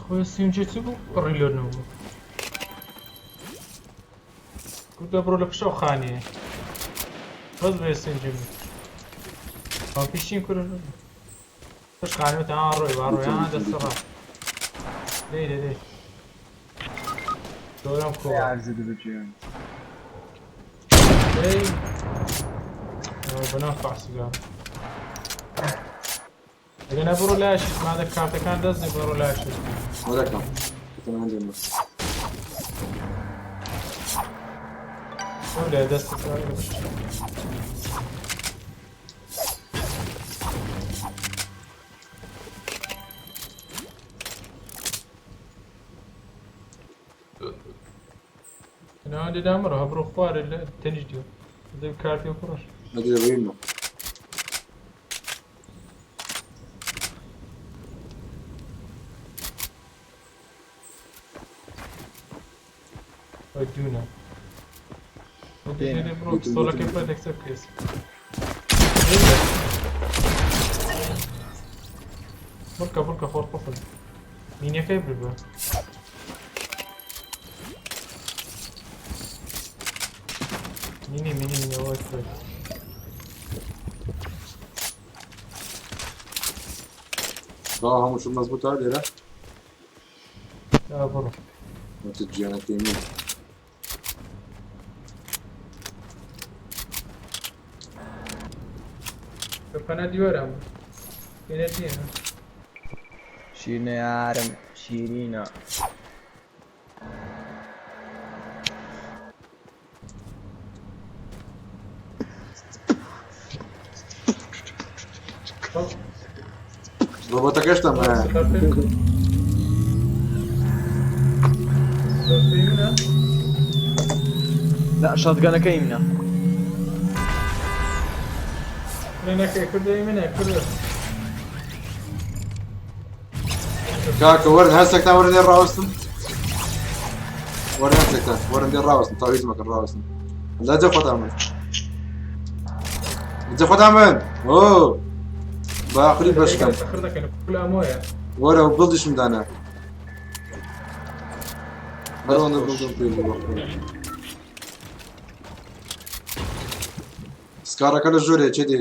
خويا السيم جي تبو ريلود نوبو. كنت برو لك شو خانية. بس بيسين جيم. ما فيش كل مش خانية تعال روي روي انا ده الصراحة. ليه ليه ليه. دورم كو. عرزە دەبجێ. ليه. بنرفع سيجارة. انا برو لاشت ما هذا كارت كان دزني برو لاشت. وەرەکەم عندي ولا دست انا عندي دامر هبرو خوار التنجديو زي كارتي وكرش. ادري بينه. ودونا. بڕۆ پستۆلەکەی خۆی دەکتە بکەیت. بڕکە بڕکە خۆر قفل. مینەکەی بردووە. مینی مینی مینی ئەوەی خۆی. با هەموو شت مەزبووتە لێرە؟ ئا بڕۆ. وتت گیانەکەی من. پەنا دیوارە لێرە نییە. شیرینە یارم شیرینە. ڕۆبۆتەکەشتان هەیە. لا شۆتگەنەکەی منە. نەکەی منە کوردە. کاکە وەرن هەرسێکتان وەرن لێ ڕاوەستن. وەرن هەرسێکتان وەرن لێ ڕاوەستن تاویز مەکەن ڕاوەستن. لە جێ خۆتان من. جێ خۆتان من. ئۆ باخری بەشکەم. وەرە و بڵدیشم دانا. هەر ئەوەندە بڵدم پێ بوو بەخۆ. سکارەکە لە ژوورێ چێ دێ؟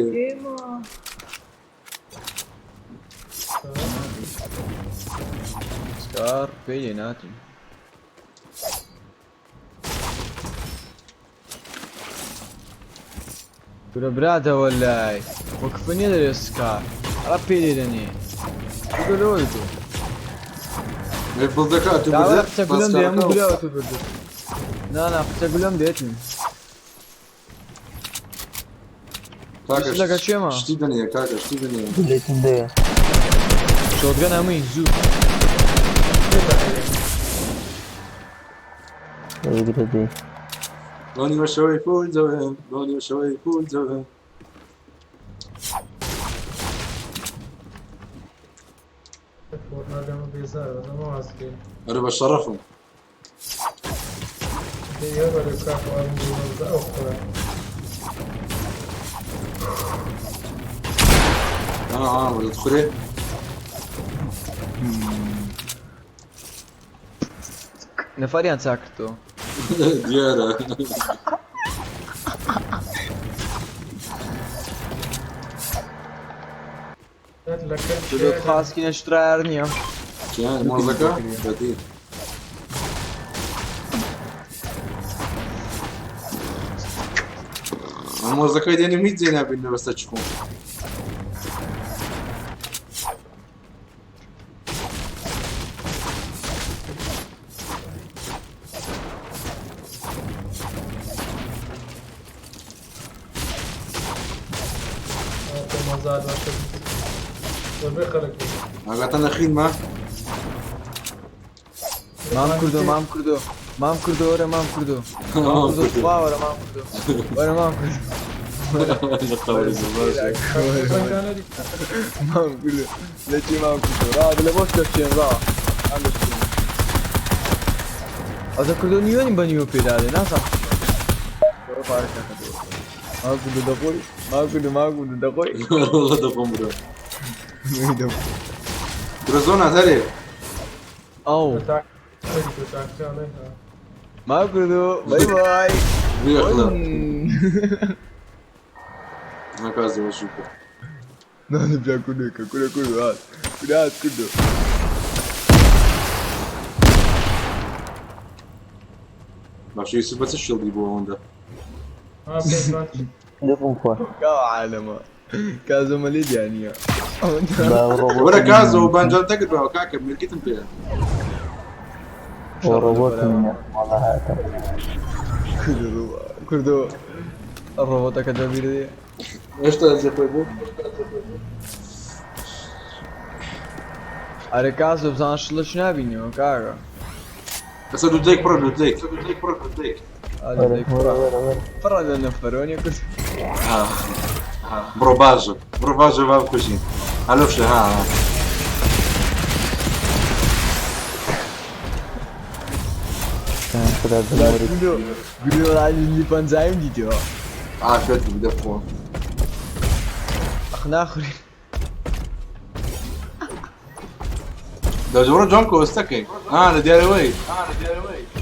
سکار پێی لێ ناتین. کورە برادە وەلای وەکفە نییە دەرێ سکار ئەرا پێی لێ دەنێ. کورە لەوەی تۆ. ئەی بڵدەکە ئەتوو داوە بردە؟ قسە گولەم دێ هەموو سکارەکە گولە ئەتوو بردە. نا نا قسە گولەم دێتن. کاکە لەگە چێمە؟ شتی دەنێ کاکە شتی دەنێ. گولێتم دەیە. شۆتگەن هەمووی زوو. بگرە دەی. دۆنی بە شەوەی پول دەوێن دۆنی بە شەوەی پول دەوێن. ئەرە بە شەڕەفم. ئا دەتخورێ؟ نەفەریان چاک کردەوە. دیارە. دەبێت خاسکی نەشترایار نییە. چیان مۆزەکە؟ بەدی. ئەم مۆزەکەی دێنم هیچ جێ نابین لە بەستە چخۆم. ئاگاتان لە خینمە؟ مام کوردۆ مام کوردۆ مام کوردۆ وەرە مام کوردۆ. مام کوردۆ خوا وەرە مام کوردۆ. وەرە مام کوردۆ. لە قەوری زۆر. مام کوردۆ لە چی مام کوردۆ ڕا لە بۆش دەچێن ڕا. ئەم دەچێن. ئەزە کوردۆ نیوەنی بە نیوە پێدادێ نازانم. وەرە پارەکەکە دۆ. مام کوردۆ دەخۆی مام کوردۆ مام کوردۆ دەخۆی. والله دەخۆم برۆ. برۆ زۆر ناتەرێ. ئەو. مام کوردۆ بای بای. بێخڵە. ناکازەوە شوکە. نانە بیا کوردێکە کورە کوردۆ هات. کورە هات کوردۆ. باشە یوسف بە چ شڵی بوو ئەوەندە؟ دەخۆم خوا. کاو عالەمە. کازۆ مەلی دیانیە. وەرە کازۆ بانجان تەکرد بەوە کاکە ملکیتم پێیە. ڕۆبۆتم نییە. وەڵا هاتم. کوردۆ ڕۆبۆتەکە دەبیر دێ. هێشتا جێ خۆی بوو؟ ئەرێ کازۆ بزانە شڵش نابینیەوە کاکە. ئەسە لوتلێک پڕە لوتلێک. لوتلێک پڕە لوتلێک. وەرە وەرە وەرە. پڕە لە نەفەرۆنی کورد. بڕۆ باشە بڕۆ باشە با بکوژین. هەلۆشە ها. خدا دەمۆری. گورۆ وەڵا پەنجایم دیتەوە. عافيتك بدي بخۆم. ئەخ ناخوری. دەجۆرە جۆنکۆ ئێستەکەی ها لە دیارەوەی.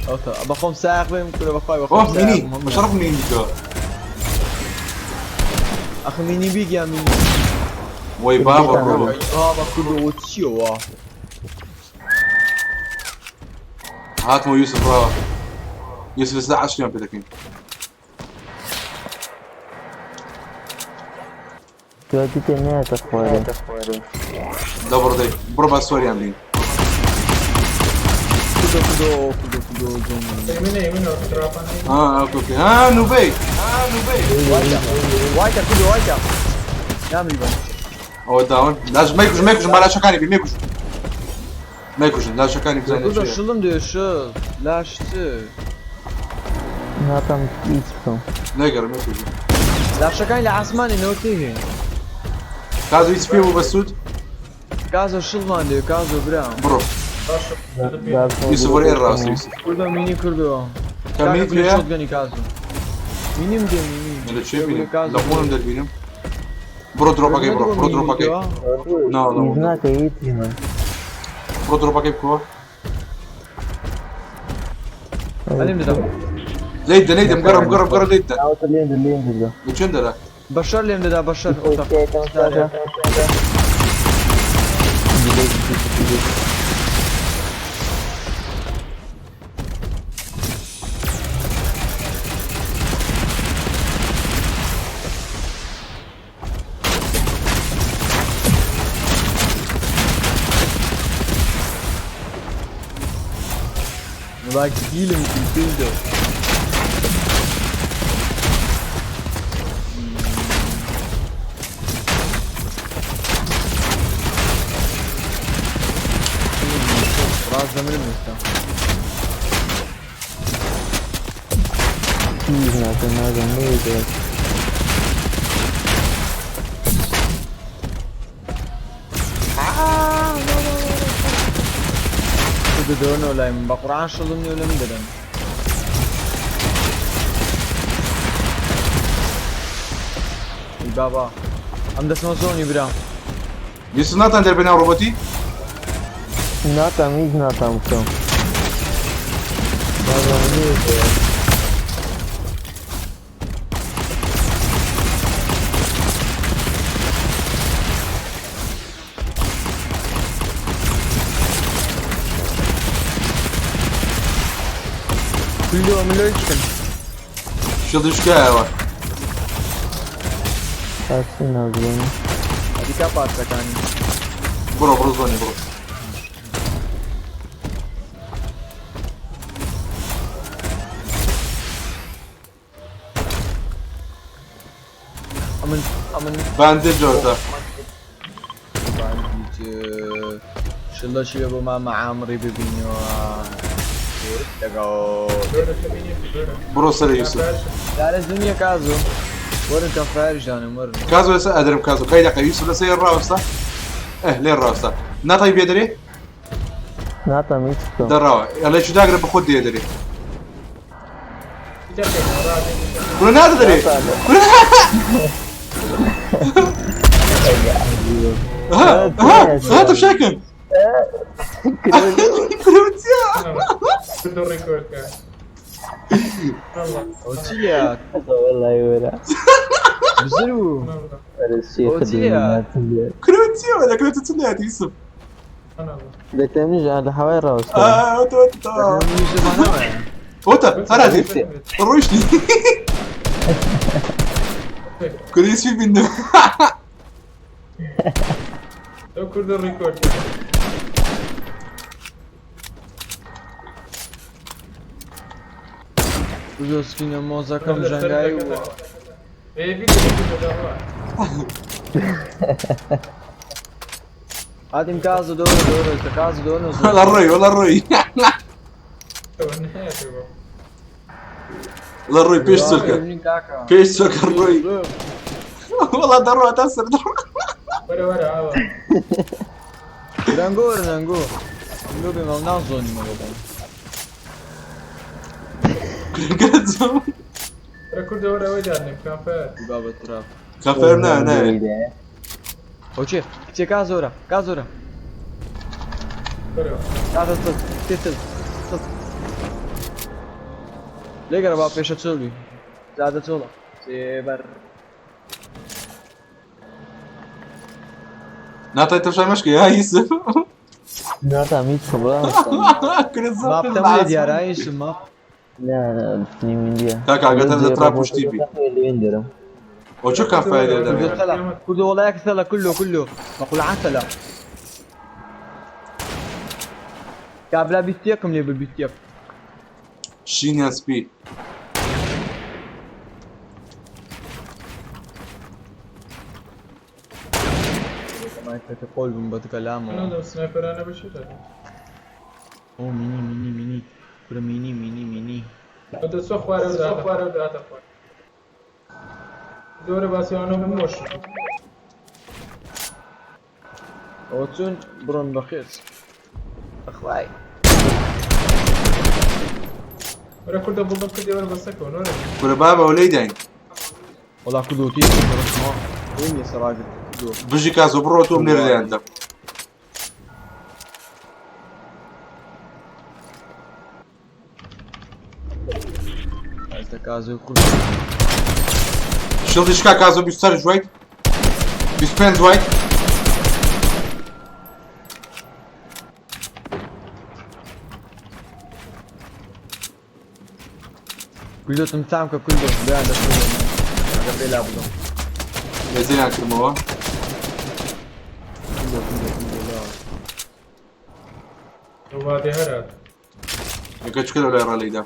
ئەوتە بەخۆم ساغ بێم کورە بەخوای بەخۆم ئۆه ساغ مینی بم. بەشەڕف مینی دیتەوە. ئەخ مینی بیگ یان مینی. وەی بابا ڕۆ. بابا کوردەوە چیەوە؟ هاتمەوە یوسف ڕاوە. یوسف ئێستا عەشریان پێ دەکەین. تۆ دیتێ نایەتە خوارێ. دەبڕ دەی بڕۆ با سۆریان بین. کوردە کوردۆ کوردە کوردۆ جۆن. يمين يمين وترافنا. ها ئۆکێ ئۆکێ ها نوبەی ها نوبەی. وایتە کوردۆ وایتە. نامری بن. ئەوە داون لاش مەیکوژن مەیکوژن با لاشەکانی بین مەیکوژن مەیکوژن لاشەکانی بزانێت کوردۆ چییە. شڵم دێ شڵ. لاش چ؟ ناتام هیچ بکەم. نەگەڕ مەیکوژن. لاشەکانی لە ئاسمانی نەوە تێهێ. کازۆ هیچ پێ بوو بەسوود؟ کازۆ شڵمان دێ کازۆ برام. بڕۆ. یوسف وەرە ئێرە ڕاستە یوسف. کوردۆ مینی کوردۆ. کە مینی کاکە پێیە؟ شۆتگەنی کازۆ. مینیم دێ مینی. لە چێ بینم؟ کازۆ. لە خۆنم دەربینم. بڕۆ درۆپەکەی بڕۆ بڕۆ درۆپەکەی. نا نا هیچ ناکەی هیچ نیمە. بڕۆ درۆپەکەی بکەوە. ئەلیم دەدەم. لێی دە لێی دە بگەڕە بگەڕە بگەڕە لێی دە. ئەوتە لێم دە لێم دە. لە چێن دەرە؟ بەشەر لێم دەدا بەشەر. ئەوتە. وەڵا گیلم کرد کوردۆ. ڕاست دەمرم ئێستا. هیچ ناکەم نازانم نەیدە. کوردۆ دەوەنەوە لای من بە قورعان شڵم نییە و لە من دەدەن. ئەی بابا ئەم دەچمە زۆنی برام. یوسف ناتان دەربێ ناو ڕۆبۆتی؟ ناتام هیچ ناتام بکەم. نازانم نەیدە. کوردۆ من لۆی چکن. شڵی شکایەوە. پارچەی نازانم. ئەدیکا پارچەکانی. بڕۆ بڕۆ زۆنی بڕۆ. ئەمن ئەمن باندێج جۆرتە. باندیج شڵەشی بۆ مامە عامڕی ببینەوە. لەگەڵ. بڕۆ سەرە یوسف. لارە دنیا کازۆ. وەرن کەم فایرش دانم وەرن. کازۆ لەسەر ئەدرم کازۆ کای دەقە یوسف لەسەر ڕاوەستا. ئه لێ ڕاوەستا. ناتای بێ دەرێ؟ ناتام هیچ بکەم. دەڕاوە. ئەڵێ چ داگرە بە خۆت دێ دەرێ. کورە نادە دەرێ. کورە ها ها ها تفشاكن. كرة كله ريكورد كان. ئەوە چی لێ؟ والله ولا. بزر بوو. الشيخ ئەوە چی لێ؟ كرة ولا كرة تسنى يوسف. دەتەمیش لە هەوای ڕاوەستا. اه وت وت وت هەراتێ ڕۆیشتی. كرة يوسف بینم. لو كله ريكورد. کوردۆ سپینە مۆزەکەم ژەنگایی و ايه فيديو فيديو هاتیم کازۆ دۆرە دۆرە کە کازۆ دۆرە زۆر. والله الروي والله الروي والله الروي بيش سكر کاکە. بيش سكر الروي والله دروا تاسر دروا. ورا ورا عوا. درەنگۆ وەرە دەنگۆ. لۆ بێ ماڵ نازۆنیمەوە بۆم. كازو وەرە کوردە وەرە ئەوەی دادنێم کامپەر. بابە تراب. كافير نا نا ئەو چێ کچێ کا زۆرە کا زۆرە. وەرە. کازە چڵ تێ چڵ چڵ. لێگەرە با پێشە چڵ بی. زادە چۆڵە. سێبەر. نعطي تمشي مشكلة يا يوسف. ناتام هیچ خبرە. كل ماپ تەم لێ دیارە ئیش ماپ. نا نیم کاکا، ئەگەر لە تراب پشتی بی. لێن دەرم. وشو كان فايدة كله ده؟ ثلا كله والله ياك ثلا كله كله بقول عسلة كابلا بيستيكم ليه بالبيستيك شين اس بي. ما تقول بمبت كلامه. من لەو سنایپەرانە بچێتە. او ميني ميني ميني كله ميني ميني ميني. دەچۆ خوارەوە داهاتە خوارەوە داهاتە خوار. دۆرە باسیوانە بمۆش. او تون برون بخير اخواي. وەرە کوردە بڵدم کردی وەرە بەسەکەوە وەرە. كل بابا وليدين. والله كله تيجي وين يا سراجل كله. بجي كازو برو تو من اللي عندك. انت كازو كله. شلتي شكا كازو بيستر جويت بيسبند وايت. كله تمسامك كله لا ده كله قبل يلعبوا. زين اكرموه. كله كله كله لا. وبعدي هەرات. كتش كله ولا يرى ليدا.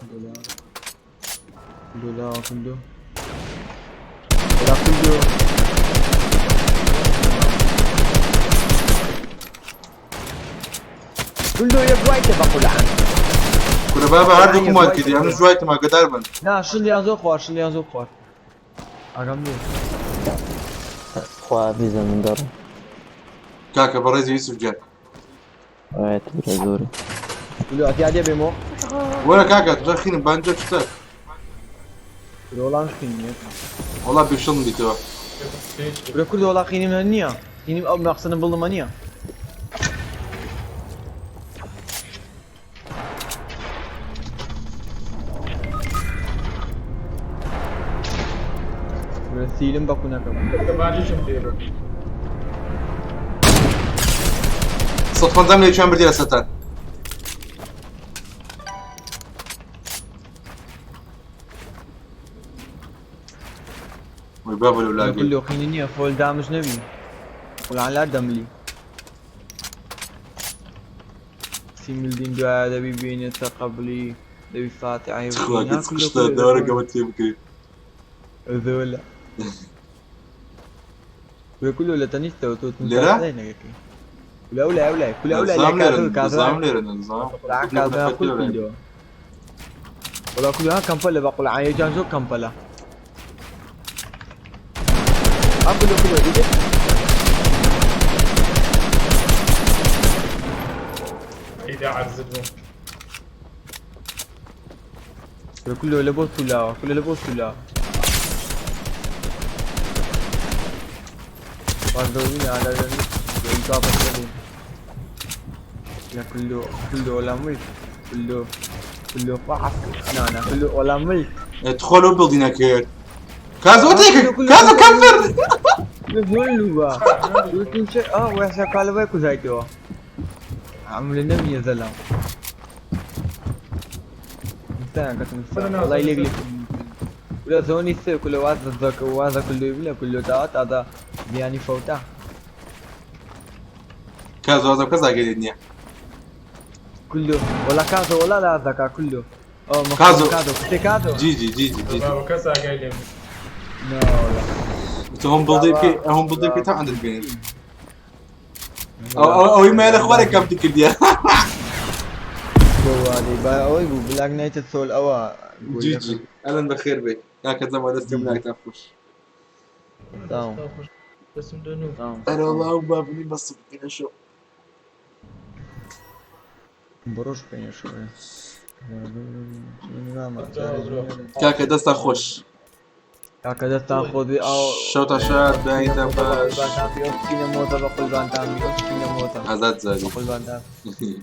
كله لا كله لا كله. كله يا بوايته بقول عنه. كل بابا هردكم مال كدي انا جويت ما قدر من. نا شل یان زۆر خوار شل یان زۆر خوار. ئاگام لێ. خوا بیزە من دەڕم. كاكا بريزي يوسف جاك. ئاەت برە زۆری. كله اعتيادية بيمو. ولا كاكا تدخين بانجو تشتك. كله والله مش خيني. والله بيشلني تو. كله كله والله خيني من هنيا. خيني أو مقصنا بالمانيا. سيلم بكون بانجیشم لێ بوو. صدفا دم لي كان بدي ستان. ويبابا الأولاد. كله خيني فول دامج نبي. ولا دملي. سيمل دعاء دبي بين تقبلي دبي فاتحة. خوا قشطة دورة قبل تبكي. ذولا. كله لا تنيستا وتوت. ليرة؟ ولا ولا ولا كله ولا نظام لا ليرة كذا نظام ليرة نظام. كذا كل فيديو. ولا كلها كمبلا بقول عن جانزو كمبلا. كله كله دي. ئیدا عەرزت بوو. كله لبوس كلها كله لبوس كلها. باردوين على لا كله كله ولا ملك كله كله فحص لا لا كله ولا ملك. ادخلوا بلدينك هير. كازو تيك كازو كفر. كله كل شيء ويحسب على بالك وزايتوا. عمل النبي يا زلمه. انسان كنت الله يليق لك. ولا زوني سي كله وازا ذاك وازا كله يبلا كله تاعت هذا يعني فوتا. كازو هذا كذا قاعد كله ولا كازو ولا لا ذكا كله. كازو كازو كازو جي جي جي جي جي بابا كذا قاعد لي. لا والله هم بلدي هم بلدي تاع عند البين او او ما اخبارك كم تكديا جوالي با اوي بلاك نايت سول او جي جي اهلا بخير بك يا كذا ما دستي منك تفوش تمام بس مدنو انا والله ما بني بس بكنا شو بروش بين شوي. کاکە دەستان خۆش. کاکە دەستان خۆش بێ ئاو شەوتان شاد بەیانیتان باش. قوربانتان بی ئەو سکینە مۆزە بە قوربانتان بی ئەو سکینە مۆزە ئازاد بە زاری. قوربانتان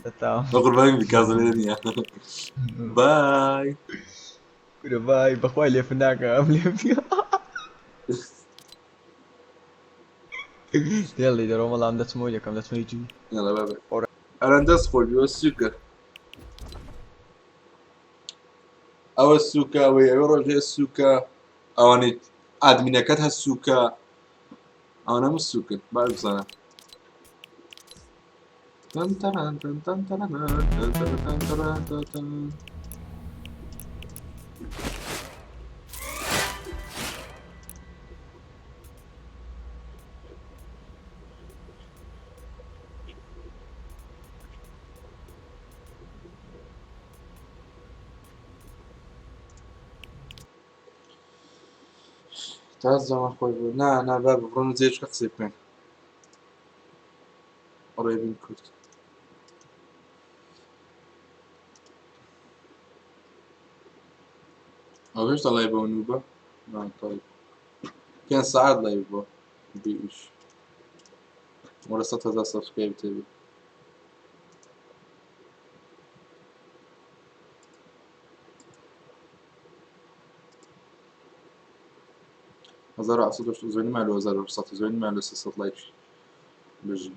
دەستان بە قوربانی بی کازم لێ نییە. بای. کورە بای بەخوای لێ فناکە ئەم لێ دێڵی دەرۆ وەڵام دەچمەوە یەکەم دەچمە یوتیوب. یاڵا بای بای. ئەرەن دەست خۆش بی وە سوکە. ئەوە سوکە ئەوەی ئەوێ ڕۆژێ سوکە ئەوانەی ئادمینەکەت هەر سوکە ئەوانە هەموو سوکن باش بزانە. تەن تەرەن تەن تەن تەرەن تەن تەرەن تەن تەرەن تەن تەن. تا زەمان خۆش بوو نا نا بابە بڕۆن جێژکە قسەی بکەن ڕێبین کورد. ئەو هێشتا لای بەوە نووبە نا طيب 5 ساعات لای بووە بێ ئیش وەرە 100,000 سبسکرایب تێبی. هەزار و حەفت زۆری مالو 1700 زۆری مالو 300 لایک بژی.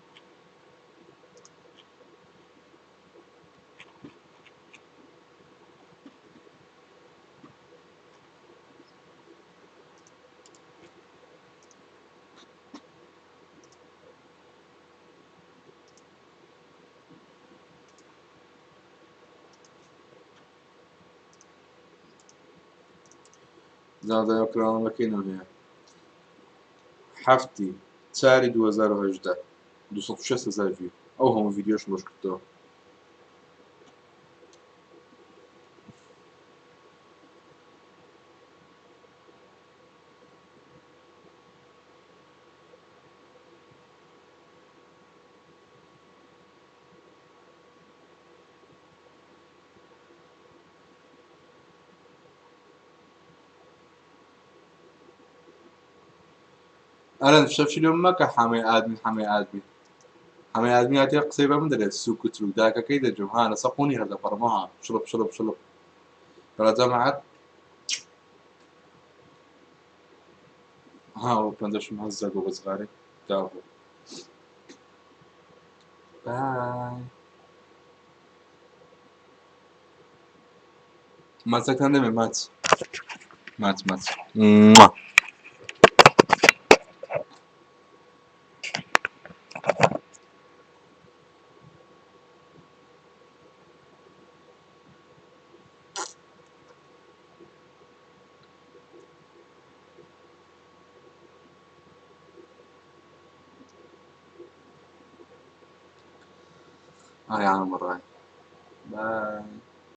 زانزای کراوەکەی هەیە هەفتی چاری 2018 260,000 ڤیو ئەو هەموو ڤیدیۆش بۆش کردەوە. ئەرەن شەفشی لۆم مەکە حەمەی ئادمی حەمەی ئادمی حەمەی ئادمی هاتیە قسەی بە من دەرێت سوک و تروک داکەکەی دەجم ها لەسەر قۆنی هەردەپەڕمە ها شڵپ شڵپ شڵپ بەڵا جەماعەت ها ئەو پەنجەشم هەز زەگۆ بە جغارەی داغۆ. بای ماچەکان دەمێ ماچ ماچ ماچ. موا. ئای عامڕای. بای.